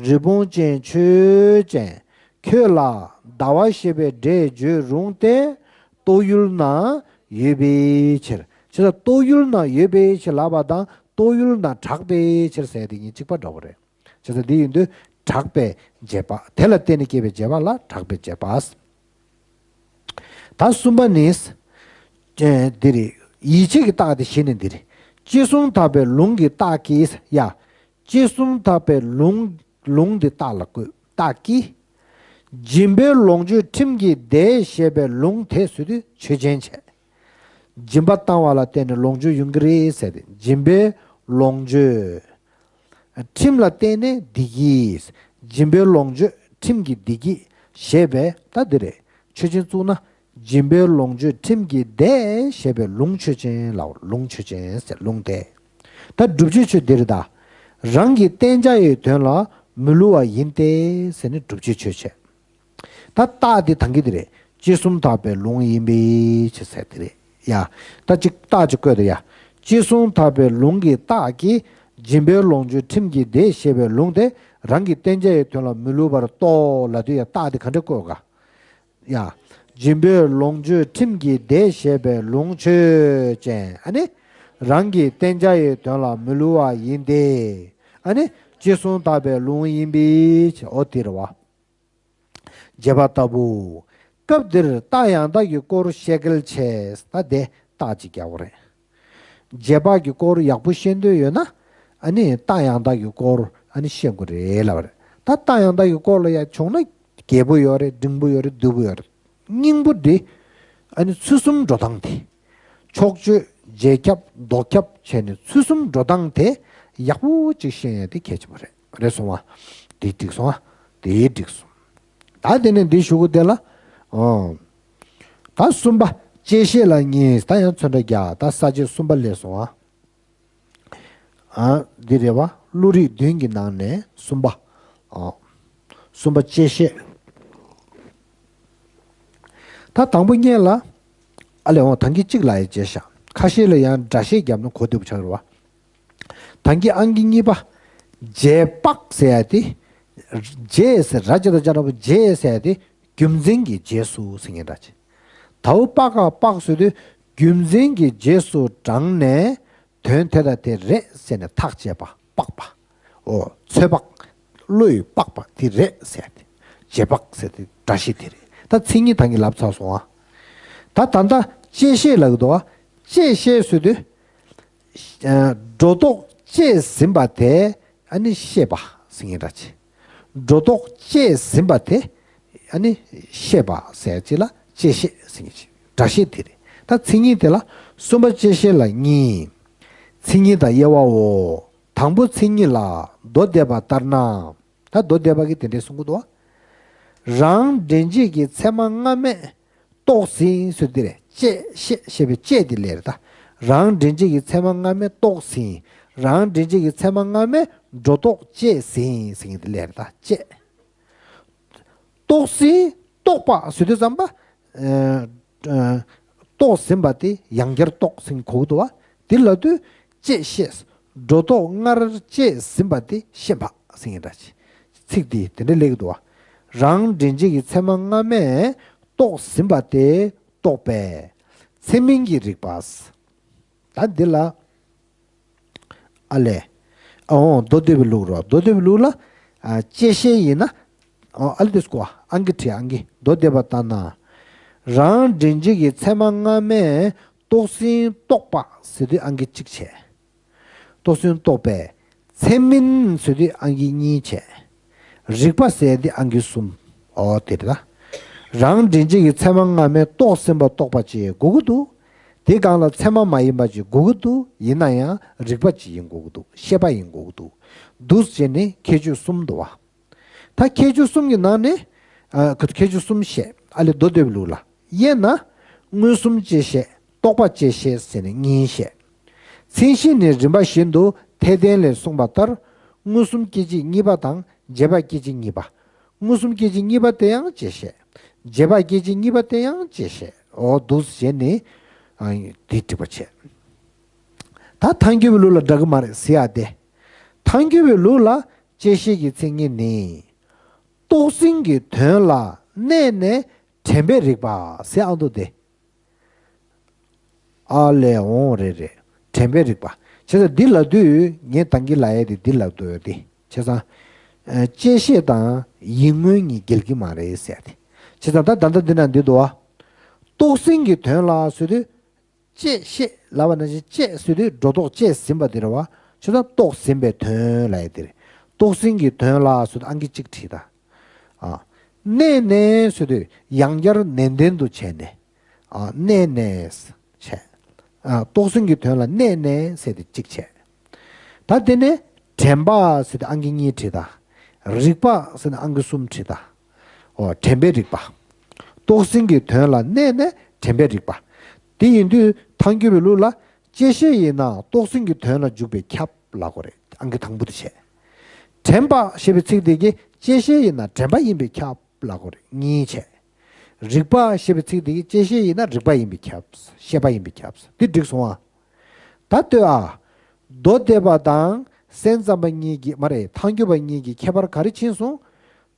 རི་བོང་ཅན་ཆོས་ཅན། ཁྱོད་ལ་ཟླ་བ་ཞེས་པའི་སྒྲས་བརྗོད་རུང་སྟེ། རྟོག་ཡུལ་ན་ཡོད་པའི་ཕྱིར། ཅེས་རྟོག་ཡུལ་ན་ཡོད་པའི་ཕྱིར་ལབ་པ་དང་རྟོག་ཡུལ་ན་གྲགས་པའི་ཕྱིར་ཟེར་དེ་གཉིས་གཅིག་པ་འདྲ་བོ་རེད། བྱས་ཙང་འདི་ཡིན་དུས་གྲགས་པའི་རྗེས་དཔག་དེ་ལ་བརྟེན་ནས་སྐྱེས་པའི་རྗེས་དཔག་ལ་གྲགས་པའི་རྗེས་དཔག་ད་གསུམ་པ་ནི། འདི་རེད། ཡིད་བྱེད་ཀྱི་རྟགས་དེ་གཞི་ནས་འདི་རེད། ཅི་གསུང་དག་པའི་ལུང་གི་རྟགས་ཀྱིས་ཡ། ཅི་གསུང་དག་པའི་ལུང་ལུང་འདི་རྟགས་ལ་བཀོད་རྟགས་ཀྱིས། སྦྱིན་པའི་ལོངས་སྤྱོད་ཁྲིམས་ཀྱི་བདེ་ཞེས་པའི་ལུང་དེ་ཟེར་དུས་ཆོས་ཅན་བྱས། སྦྱིན་པ་བཏང་བ་ལ་བརྟེན་ནས་ལོངས་སྤྱོད་ཡོང་གི་རེད་ཟེར་ཏེ། སྦྱིན་པའི་ལོངས་སྤྱོད། ཁྲིམས་ལ་བརྟེན་ནས་བདེ་སྐྱིད། སྦྱིན་པའི་ལོངས་སྤྱོད་ཁྲིམས་ཀྱི་བདེ་སྐྱིད་ཞེས་པའི་ད་འདི་རེད། ཆོས་ཅན་བཙུགས་ན། སྦྱིན་པའི་ལོངས་སྤྱོད་ཁྲིམས་ཀྱི་བདེ་ཞེས་པའི་ལུང་ཆོས་ཅན་ལ། ལུང་ཆོས་ཅན་ཟེར་ལུང་དེ། ད་སྒྲུབ་བྱེད་ཆོས་འདི་རེད་ད། རང་གི་བསྟེན་བྱ་ཡི་དོན་ལ་མི་བསླུ་བ་ཡིན་ཏེ་ཟེར་ནས་སྒྲུབ་བྱེད་ཆོས་བྱས། ད་རྟགས་འདི་ད་གིན་འདི་རེད། ཅི་གསུང་དག་པའི་ལུང་ཡིན་པའི་ཕྱིར་ཟེར་འདི་རེད་ཡ། ད་ཅིག་རྟགས་ཅིག་བཀོད་དོ་ཡ། ཅི་གསུང་དག་པའི་ལུང་གི་རྟགས་ཀྱིས། སྦྱིན་པའི་ལོངས་སྤྱོད་ཁྲིམས་ཀྱི་བདེ་ཞེས་པའི་ལུང་དེ་རང་གི་བསྟེན་བྱ་ཡི་དོན་ལ་མི་བསླུ་བར་རྟོགས་ལབ་དུས་ཡ། རྟགས་འདི་ག་འདྲ་བཀོད་ག་ཡ། སྦྱིན་པའི་ལོངས་སྤྱོད་ཁྲིམས་ཀྱི་བདེ་ཞེས་པའི་ལུང་ཆོས་ཅན། ཨ་ནི། རང་གི་བསྟེན་བྱ་ཡི་དོན་ལ་མི་བསླུ་བ་ཡིན་ཏེ། ཨ་ནི། ཅི་གསུང་དག་པའི་ལུང་ཡིན་པའི་ཕྱིར། འོ་དེ་རེད་བ། རྒྱས་པ་ལྟ་བུ། སྐབས་འདིར་རྟགས་ཡང་དག་གི་སྐོར་བཤད་གལ་ཆེ། ད་དེ་རྟགས་ཅིག་རྒྱག་དགོས་རེད། རྗེས་དཔག་གི་སྐོར་ཡག་པོ་ཤེས་འདོད་ཡོད་ན། ཨ་ནི་རྟགས་ཡང་དག་གི་སྐོར་ཨ་ནི་ཤེས་དགོས་རེད་ལབ་པ་རེད། ད་རྟགས་ཡང་དག་གི་སྐོར་ལ་ཡ་བྱུང་ན་རྒྱས་པོ་ཡོད་རེད། འབྲིང་པོ་ཡོད་རེད། བསྡུས་པོ་ཡོད་རེད། སྙིང་པོ་འདི་ཨ་ནི་ཚུལ་གསུམ་འགྲོ་སྟངས་དེ། ཕྱོགས་ཆོས་རྗེས་ཁྱབ་ལྡོག་ཁྱབ་བྱས་ནས་ཚུལ་གསུམ་འགྲོ་སྟངས་དེ་ཡག་པོ་ཅིག་ཤེས་ཡ་དེ་གལ་ཆེན་པོ་རེད། རེད་སོང་བ། དེ་འགྲིག་སོང་བ། དེ་འགྲིག་སོང་། ད་དེ་ནས་འདི་ཞུ་གི་དེ་ལ། ཨོ། ད་གསུམ་པ་བཅད་ཤེས་ལ་གཉིས། ད་ཡང་ཚོན་ཁྲ་རྒྱག་ད་ས་བཅད་གསུམ་པ་སླེབས་སོང་ཨ། ཨ། འདི་རེད་བ། བློ་རིག་བདུན་གྱི་ནང་ནས་གསུམ་པ། ཨ། གསུམ་པ་བཅད་ཤེས། ད་དང་པོ་སྔོན་ལ། ཨ་ལས་འོང་ད་གིན་གཅིག་ལ་ཡང་བཅད་ཤག་ཁ་ཤས་ལ་ཡང་སྒྲ་བཤད་བརྒྱབ་ན་གོ་བདེ་པོ་ཆགས་རེད་བ། ད་གིན་ཨང་ཀི་གཉིས་པ། རྗེས་དཔག་ཟེར་ཡ་དེ། རྗེས་ཟེར་ར་ཇ་ད་ཇ་ར་བོ་རྗེས་ཟེར་ཡ་དེ། རྒྱུ་མཚན་གྱི་རྗེས་སུ་ཟེར་མཁན་འདྲ་ཅིག་ད་འོ་དཔག་ག་དཔག་ཟེར་དུས་རྒྱུ་མཚན་གྱི་རྗེས་སུ་འབྲངས་ནས་དོན་དེ་དང་དེ་རེད་ཟེར་ནས་ཐག་བཅད་པ་དཔག་པ། འོ་ཚོད་དཔག་བློ་ཡིས་དཔག་པ་དེ་རེད་ཟེར་ཏེ། རྗེས་དཔག་ཟེར་ཏེ་སྒྲ་བཤད་དེ་རེད། ད་མཚན་ཉིད་ད་གིན་ལབ་ཚར་སོང་ཨ། ད་ད་ལྟ་བཅད་ཤེས་ལབ་ཀྱི་འདུག་ཨ། བཅད་ཤེས་ཟེར་དུས། སྒྲོ་འདོགས་བཅད་ཟིན་པ་དེ་ཨ་ནི་ཤེས་པ་ཟེར་མཁན་འདྲ་ཅིག་སྒྲོ་འདོགས་བཅད་ཟིན་པ་དེ་ཨ་ནི་ཤེས་པ་ཟེར་ཅིག་ལ་བཅད་ཤེས་ཟེར་མཁན་ཅིག་སྒྲ་བཤད་དེ་རེད། ད་མཚན་ཉིད་དེ་ལ་གསུམ་པ་བཅད་ཤེས་ལ་གཉིས། མཚན་ཉིད་དང་དབྱེ་བའོ། དང་པོ་མཚན་ཉིད་ལ་མདོ་སྡེ་པ་ལྟར་ན། ད་མདོ་སྡེ་པ་གིས་དེ་འདྲས་གསུང་གི་འདུག་བ། རང་འདྲེན་བྱེད་ཀྱི་ཚད་མ་སྔ་མས་རྟོགས་ཟིན་ཟེར་དེ་རེད། བཅད་ཤེས་ཞེས་པའི་བཅད་དེ་ལས་རེད་ད། རང་འདྲེན་བྱེད་ཀྱི་ཚད་མ་སྔ་མས་རྟོགས་ཟིན། རང་འདྲེན་བྱེད་ཀྱི་ཚད་མ་སྔ་མས་སྒྲོ་འདོགས་བཅད་ཟིན་ཟེར་མཁན་དེ་ལས་རེད་ད། བཅད། རྟོགས་ཟིན་རྟོགས་པ་ཟེར་དུས་ཙམ་པ། ཨ། ཨ། རྟོགས་ཟིན་པ་དེ་ཡང་བསྐྱར་རྟོགས་ཟིན་གོ་གི་འདུག་བ། དེ་ལབ་དུས་བཅད་ཤེས། སྒྲོ་འདོགས་སྔར་བཅད་ཟིན་པ་དེ་ཤེས་པ་ཟེར་མཁན་འདྲ་ཅིག་ཚིག་དེ་དེ་འདྲ་སླེབས་ཀྱི་འདུག་བ། རང་འདྲེན་བྱེད་ཀྱི་ཚད་མ་སྔ་མས་རྟོགས་ཟིན་པ་དེ་རྟོགས་པས། ཚད་མིན་གྱི་རིགས་པ། ད་འདི་ལ། ཨ་ལས། ཨ་འོང་མདོ་སྡེ་པའི་ལུགས་རོ། མདོ་སྡེ་པའི་ལུགས་ལ། ཨ། བཅད་ཤེས་ཡིན་ན། ཨོ་ཨ་ལས་དེ་སྐོ་ཨང་ཀི་བྲིས་ཨང་ཀི་མདོ་སྡེ་པ་ལྟར་ན། རང་འདྲེན་བྱེད་ཀྱི་ཚད་མ་སྔ་མས་རྟོགས་ཟིན་རྟོགས་པ་ཟེར་དུས་ཨང་ཀི་གཅིག་བྱས། རྟོགས་ཟིན་རྟོགས་པས། ཚད་མིན་ཟེར་དུས་ཨང་ཀི་གཉིས་བྱས། རིགས་པ་ཟེར་དུས་ཨང་ཀི་གསུམ། ཨོ་དེ་རེད་ད། རང་འདྲེན་བྱེད་ཀྱི་ཚད་མ་སྔ་མས་རྟོགས་ཟིན་པ་རྟོགས་པ་ཅིག་དགོས་ཀྱི་འདུག་དེ་སྒང་ལ་ཚད་མ་མ་ཡིན་པ་ཅིག་དགོས་ཀྱི་འདུག་ཡིན་ན་ཡང་རིགས་པ་ཅིག་ཡིན་དགོས་ཀྱི་འདུག་ཤེས་པ་ཡིན་དགོས་ཀྱི་འདུག་འདུག་ཟེར་ནས་ཁྱད་ཆོས་གསུམ་འདུག་བ། ད་ཁྱད་ཆོས་གསུམ་གྱི་ནང་ནས། ཨ། ཁྱད་ཆོས་གསུམ་བཤད། ཨ་ལས་མདོ་སྡེ་པའི་ལུགས་ལ། དབྱེ་ན། མངོན་སུམ་བཅད་ཤེས། རྟོག་པ་བཅད་ཤེས་ཟེར་ནས་གཉིས་བཤད། མཚན་གཞི་ནི་རིམ་པ་བཞིན་དུ་འཐད་ལྡན་ལས་གསུངས་པ་ལྟར། མངོན་སུམ་སྐད་ཅིག་གཉིས་པ་དང་རྗེས་དཔག་སྐད་ཅིག་གཉིས་པ། མངོན་སུམ་སྐད་ཅིག་གཉིས་པ་དེ་ཡང་བཅད་ཤེས། རྗེས་དཔག་སྐད་ཅིག་གཉིས་པ་དེ་ཡང་བཅད་ཤེས། འོ་འདུག་བྱས་ནས། ཨ། དེ་འགྲིག་པ་བྱས། ད་ཐལ་འགྱུར་བའི་ལུགས་ལ་འདྲ་གི་མ་རེད་ཟེར་ཡ་དེ། ཐལ་འགྱུར་བའི་ལུགས་ལ་བཅད་ཤེས་ཀྱི་མཚན་ཉིད་ནི། རྟོགས་ཟིན་གྱི་དོན་ལ་གནས་ནས་དྲན་པའི་རིགས་པ་ཟེར་ཨ་འདུག་སྟེ། ཨ་ལས་འོང་རེད་རེད། དྲན་པའི་རིགས་པ། བྱས་ཙང་འདི་ལབ་དུས་ངས་ད་གིན་ལབ་ཡས་དེ་འདི་ལབ་འདོད་ཡོད་དེ། བྱས་ཙང་། ཨ། བཅད་ཤེས་དང་ཡིད་མངོན་གཉིས་འགལ་གྱི་མ་རེད་ཟེར་ཏེ། བྱས་ཙང་ད་ད་ལྟ་འདི་ན་འདི་འདུག་བ། རྟོགས་ཟིན་གྱི་དོན་ལ་ཟེར་དུས། བཅད་ཤེས་ལབ་པ་ནང་བཞིན་བཅད་ཟེར་དུས་སྒྲོ་འདོགས་བཅད་ཟིན་པ་དེ་རེད་བ། བྱས་ཙང་རྟོགས་ཟིན་པའི་དོན་ལབ་ཡས་དེ་རེད། རྟོགས་ཟིན་གྱི་དོན་ལ་ཟེར་དུས་ཨང་ཀི་གཅིག་བྲིས་ད། ཨ། གནས་ནས་ཟེར་དུས་ཡང་བསྐྱར་ནན་ཏན་དུ་བྱས་ནས། ཨ། གནས་ནས་བྱས། ཨ། རྟོགས་ཟིན་གྱི་དོན་ལ་གནས་ནས་ཟེར་ཏེ་གཅིག་བྱས། ད་དེ་ནས་དྲན་པ་ཟེར་ཏེ་ཨང་ཀི་གཉིས་བྲིས་ད། རིག་པ་ཟེར་ནས་ཨང་ཀི་གསུམ་བྲིས་ད། འོ། དྲན་པའི་རིག་པ། རྟོགས་ཟིན་གྱི་དོན་ལ་གནས་ནས་དྲན་པའི་རིག་པ། དེ་ཡིན་དུས་ཐལ་འགྱུར་བའི་ལུགས་ལ་བཅད་ཤེས་ཡིན་ན་རྟོགས་ཟིན་གྱི་དོན་ལ་འཇུག་པས་ཁྱབ་ལབ་དགོས་རེད། ཨང་ཀི་དང་པོ་དེ་བྱས། དྲན་པ་ཞེས་པའི་ཚིག་དེ་གིས་བཅད་ཤེས་ཡིན་ན་དྲན་པ་ཡིན་པས་ཁྱབ་ལབ་དགོས་རེད། གཉིས་བྱས། རིག་པ་ཞེས་པའི་ཚིག་དེ་གིས་བཅད་ཤེས་ཡིན་ན་རིག་པ་ཡིན་པས་ཁྱབ། ཤེས་པ་ཡིན་པས་ཁྱབ། འདི་འགྲིག་སོང་ཨ། ད་ལྟོས་ཨ། མདོ་སྡེ་པ་དང་སེམས་ཙམ་པ་གཉིས་ཀྱི་མ་རེད། ཐལ་འགྱུར་བ་གཉིས་ཀྱི་ཁྱད་པར་ག་རེ་ཕྱིན་སོང་།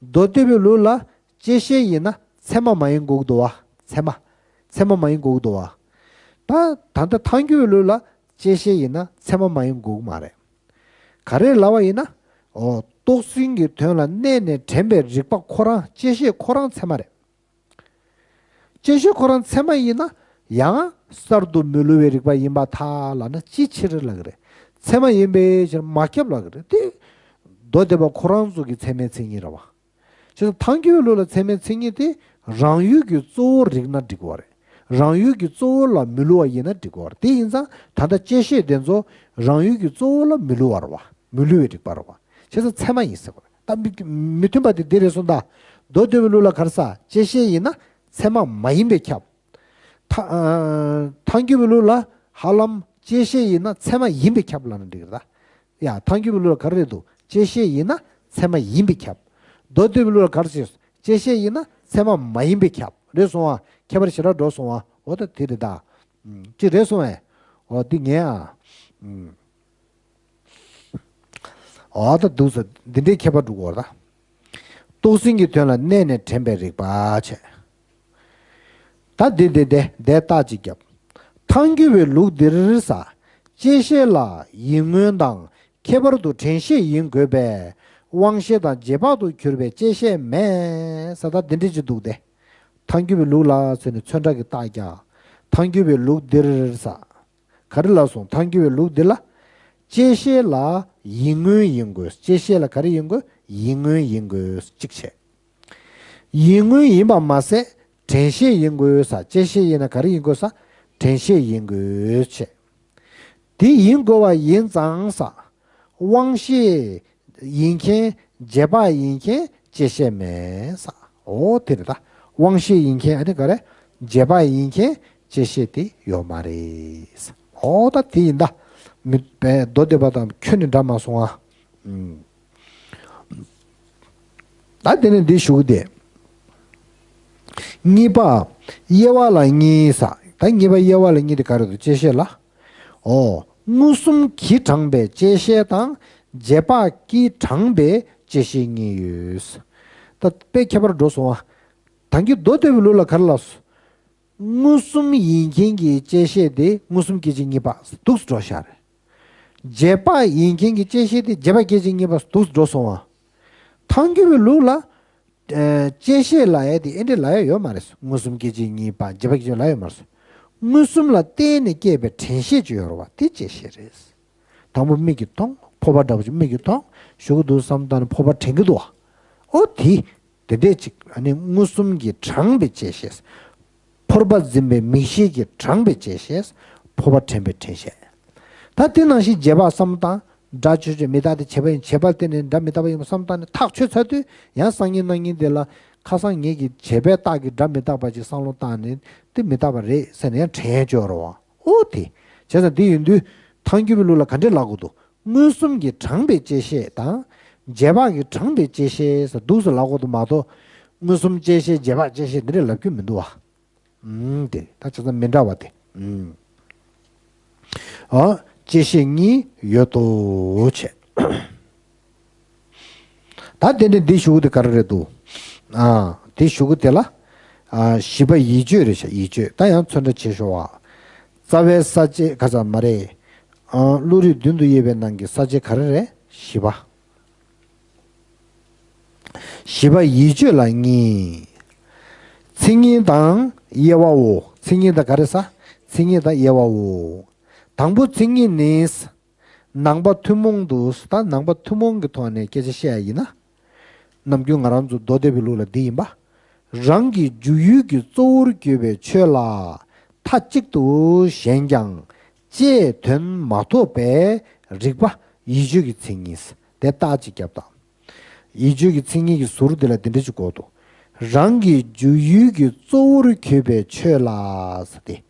མདོ་སྡེ་པའི་ལུགས་ལ་བཅད་ཤེས་ཡིན་ན་ཚད་མ་མ་ཡིན་དགོས་ཀྱི་འདུག་བ། ཚད་མ། ཚད་མ་མ་ཡིན་དགོས་ཀྱི་འདུག་བ། ད་ད་ལྟ་ཐལ་འགྱུར་བའི་ལུགས་ལ་བཅད་ཤེས་ཡིན་ན་ཚད་མ་མ་ཡིན་དགོས་ཀྱི་མ་རེད། ག་རེ་ལབ་པ་ཡིན་ན། འོ། རྟོགས་ཟིན་གྱི་དོན་ལ་གནས་ནས་དྲན་པའི་རིག་པ་ཁོ་རང་བཅད་ཤེས་ཁོ་རང་ཚད་མ་རེད། བཅད་ཤེས་ཁོ་རང་ཚད་མ་ཡིན་ན་ཡང་གསར་དུ་མི་སླུ་བའི་རིག་པ་ཡིན་པར་ཐལ་ལབ་ན་ཅིའི་ཕྱིར་ལབ་ཀྱི་རེད། ཚད་མ་ཡིན་པའི་ཕྱིར་མ་ཁྱབ་ལབ་ཀྱི་རེད་དེ། མདོ་སྡེ་པ་ཁོ་རང་ཚོ་གི་ཚད་མའི་མཚན་ཉིད་རེད་བ། བྱས་ཙང་ཐལ་འགྱུར་བའི་ལུགས་ལ་ཚད་མའི་མཚན་ཉིད་དེ་རང་ཡུལ་གྱི་གཙོ་བོར་རིག་ན་འགྲིག་གི་རེད། རང་ཡུལ་གྱི་གཙོ་བོ་ལ་མི་སླུ་བ་ཡིན་ན་འགྲིག་གི་རེད། དེ་ཡིན་ཙང་ད་ལྟ་བཅད་ཤེས་དེ་ཚོ་རང་ཡུལ་གྱི་གཙོ་བོ་ལ་མི་སླུ་བ་རེད་བ། མི་སླུ་བའི་རིག་པ་རེད་བ། བྱས་ཙང་ཚད་མ་ཡིན་ཟེར་བ་རེད། ད་མི་མི་མཐུན་པ་དེ་འདི་རེད་སོང་ད། མདོ་སྡེ་པའི་ལུགས་ལ་ག་རེ་ཟེར། བཅད་ཤེས་ཡིན་ན་ཚད་མ་མ་ཡིན་པས་ཁྱབ། ཐ་ཨ་ཐལ་འགྱུར་བའི་ལུགས་ལ་ཧ་ལམ་བཅད་ཤེས་ཡིན་ན་ཚད་མ་ཡིན་པས་ཁྱབ་ལབ་ན་འགྲིག་གི་རེད་ད། ཡ། ཐལ་འགྱུར་བའི་ལུགས་ལ་ག་རེ་རེད་འདུག་བཅད་ཤེས་ཡིན་ན་ཚད་མ་ཡིན་པས་ཁྱབ། མདོ་སྡེ་པའི་ལུགས་ལ་ག་རེ་ཟེར། བཅད་ཤེས་ཡིན་ན་ཚད་མ་མ་ཡིན་པས་ཁྱབ། རེད་སོང་ཨ། ཁྱད་པར་ཞེ་དྲག་འགྲོ་སོང་ཨ། འོ་ད་དེ་རེད་ད། ཨུམ། ཅི་རེད་སོང་ཨེ། འོ་འདི་ངས་ཨ། ཨུམ། འོ་ད་འདུག་ཟེར། འདི་འདྲའི་ཁྱད་པར་འགྲོ་གི་ཡོད་རེད་ད། རྟོགས་ཟིན་གྱི་དོན་ལ་གནས་ནས་དྲན་པའི་རིག་པ་བྱས། ད་འདི་འདི་འདི་འདི་རྟགས་ཅིག་བརྒྱབ། ཐལ་འགྱུར་བའི་ལུགས་འདིར་ཟེར། བཅད་ཤེས་ལ་ཡིད་མངོན་དང་ཁྱད་པར་དུ་དྲན་ཤེས་ཡིན་དགོས་པས་དབང་ཤེས་དང་རྗེས་དཔག་ཏུ་གྱུར་པའི་བཅད་ཤེས་མེད་ཟེར། ད་འདི་འདྲ་ཅིག་འདུག་སྟེ། ཐལ་འགྱུར་བའི་ལུགས་ལ་ཟེར་ནས་ཚོན་ཁྲ་གི་རྟགས་རྒྱག། ཐལ་འགྱུར་བའི་ལུགས་འདིར་ཟེར། ག་རེ་ལབ་སོང་། ཐལ་འགྱུར་བའི་ལུགས་འདི་ལ། བཅད་ཤེས་ལ་ཡིད་མངོན་ཡིན་དགོས། བཅད་ཤེས་ལ་ག་རེ་ཡིན་དགོས། ཡིད་མངོན་ཡིན་དགོས། གཅིག་བྱས། ཡིད་མངོན་ཡིན་པ་མ་ཟད་དྲན་ཤེས་ཡིན་དགོས་ཟེར། བཅད་ཤེས་ཡིན་ན་ག་རེ་ཡིན་དགོས་ཟེར། དྲན་ཤེས་ཡིན་དགོས་བྱས། དེ་ཡིན་དགོས་པ་ཡིན་ཙང་ཟེར། དབང་ཤེས་ཡིན་མཁན་རྗེས་དཔག་ཡིན་མཁན་བཅད་ཤེས་མེད་ཟེར། འོ་དེ་རེད་ད། དབང་ཤེས་ཡིན་མཁན་ཨ་ནི་ག་རེ། རྗེས་དཔག་ཡིན་མཁན་བཅད་ཤེས་དེ་ཡོད་མ་རེད་ཟེར། འོ་ད་དེ་ཡིན་ད། མི་པའི་མདོ་སྡེ་པ་དང་ཁྱོན་ནས་འདྲ་མ་སོང་ཨ། ཨུམ། ད་དེ་ནས་འདི་ཞུ་གི་དེ། གཉིས་པ། དབྱེ་བ་ལ་གཉིས་ཟེར། ད་གཉིས་པ་དབྱེ་བ་ལ་གཉིས་དེ་ག་རེ་འདུག་བཅད་ཤེས་ལ། འོ། མངོན་སུམ་གྱིས་དྲངས་པའི་བཅད་ཤེས་དང་རྗེས་དཔག་གིས་དྲངས་པའི་བཅད་ཤེས་གཉིས་ཡོད། ད་དཔེ་ཁྱད་པར་འགྲོ་སོང་ཨ། ད་གིན་མདོ་སྡེ་པའི་ལུགས་ལ་ག་རེ་ལབ་སོང་། མངོན་སུམ་ཡིན་མཁན་གྱི་བཅད་ཤེས་དེ་མངོན་སུམ་སྐད་ཅིག་གཉིས་པ་འདུག་སེ་འགྲོ་ཤག་རེད། རྗེས་དཔག་ཡིན་མཁན་གྱི་བཅད་ཤེས་དེ་རྗེས་དཔག་སྐད་ཅིག་གཉིས་པ་འདུག་སེ་འགྲོ་སོང་བ། ཐལ་འགྱུར་བའི་ལུགས་ལ། ཨ། བཅད་ཤེས་ལབ་ཡ་དེ་ཨེ་འདྲ་ལབ་ཡ་ཡོད་མ་རེད། མངོན་སུམ་སྐད་ཅིག་གཉིས་པ་རྗེས་དཔག་སྐད་ཅིག་ལབ་ཡ་ཡོད་མ་རེད། མངོན་སུམ་ལ་བརྟེན་ནས་སྐྱེས་པའི་དྲན་ཤེས་ཅིག་ཡོད་རེད་བ། དེ་བཅད་ཤེས་རེད། དང་པོ་མིག་གིས་མཐོང་། ཕོར་པ་འདྲ་པོ་ཅིག་མིག་གིས་མཐོང་། ཞུ་གི་འདུག་བསམ་བཏང་ནས་ཕོར་པ་དྲན་གྱི་འདུག་བ། ཨོ་དེ། དེ་འདྲས་ཅིག་ཨ་ནི་མངོན་སུམ་གྱིས་དྲངས་པའི་བཅད་ཤེས། ཕོར་པ་འཛིན་པའི་མིག་ཤེས་ཀྱིས་དྲངས་པའི་བཅད་ཤེས། ཕོར་པ་དྲན་པའི་དྲན་ཤེས། ད་དེ་ནང་བཞིན་རྗེས་དཔག་བསམ་བཏང་། སྒྲ་ཆོས་ཅན། མི་རྟག་སྟེ། བྱས་པ་ཡིན། བྱས་པ་དེ་ནི་སྒྲ་མི་རྟག་པ་ཡིན་པ་བསམ་བཏང་ནས་ཐག་ཆོད་ཚར་དུས་ཡང་སང་ཉིན་གནངས་ཉིན་དེ་ལ་ཁ་སང་ངེད་ཀྱིས་བྱས་པའི་རྟགས་ཀྱིས་སྒྲ་མི་རྟག་པ་ཅིག་བསམ་བློ་བཏང་ནས་དེ་མི་རྟག་པ་རེད་ཟེར་ནས་ཡང་དྲན་ཡ་ཅིག་ཡོད་རེད་བ། ཨོ་དེ། བྱས་ཙང་དེ་ཡིན་དུས་ཐལ་འགྱུར་བའི་ལུགས་ལ་ག་འདྲས་ལབ་དགོས་འདུག་མངོན་སུམ་གྱིས་དྲངས་པའི་བཅད་ཤེས་དང་། རྗེས་དཔག་གིས་དྲངས་པའི་བཅད་ཤེས་ཟེར་འདུག་སེ་ལབ་དགོས་འདུག་མ་གཏོགས། མངོན་སུམ་བཅད་ཤེས་རྗེས་དཔག་བཅད་ཤེས་འདི་འདྲས་ལབ་རྒྱུ་མི་འདུག་བ། ཨུམ། དེ་ད་ཆ་ཚང་མི་འདྲ་བ་དེ། ཨུམ། ཨ། བཅད་ཤེས་གཉིས་ཡོད་དོ་བྱས། ད་དེ་ནས་འདི་ཞུ་གི་དེ་ག་རེ་རེད་འདུག་ཨ། དེ་ཞུ་གི་དེ་ལ། ཨ། བཞི་པ་ཡིད་དཔྱོད་རེད་ཤག་ཡིད་དཔྱོད། ད་ཡང་ཚོན་ཁྲ་བྱེད་ཤོག་ཨ། རྩ་བའི་ས་བཅད་ག་ས་མ་རེད། ཨ། བློ་རིག་མདུན་དུ་དབྱེ་བའི་ནང་གི་ས་བཅད་ག་རེ་རེད། བཞི་པ། བཞི་པ་ཡིད་དཔྱོད་ལ་གཉིས། མཚན་ཉིད་དང་དབྱེ་བའོ། མཚན་ཉིད་དང་ག་རེ་ཟེར། མཚན་ཉིད་དང་དབྱེ་བའོ། དང་པོ་མཚན་ཉིད་ནི། ནང་པ་ཐུན་མོང་དུ། ད་ནང་པ་ཐུན་མོང་གི་ཐོག་ནས་སྐད་ཆ་བཤད་ཡ་ཡིན་ན། ནམ་རྒྱུན་ང་རང་ཚོ་མདོ་སྡེ་པའི་ལུགས་ལ་འདི་ཡིན་པ། རང་གི་འཇུག་ཡུལ་གྱི་གཙོ་བོར་གྱུར་པའི་ཆོས་ལ་མཐའ་གཅིག་ཏུ་ཞེན་ཀྱང་ ཅེས་དོན་མ་ཐོབ་པའི་རིགས་པ་ཡིད་དཔྱོད་ཀྱི་མཚན་ཉིད། དེ་རྟགས་གཅིག་བརྒྱབ་དང་། ཡིད་དཔྱོད་ཀྱི་མཚན་ཉིད་ཀྱི་ཟུར་དེ་ལ་འདི་འདྲ་ཞིག་གོ་འདུག་རང་གི་འཇུག་ཡུལ་གྱི་གཙོ་བོར་གྱུར་པའི་ཆོས་ལ་ཟེར་ཏེ།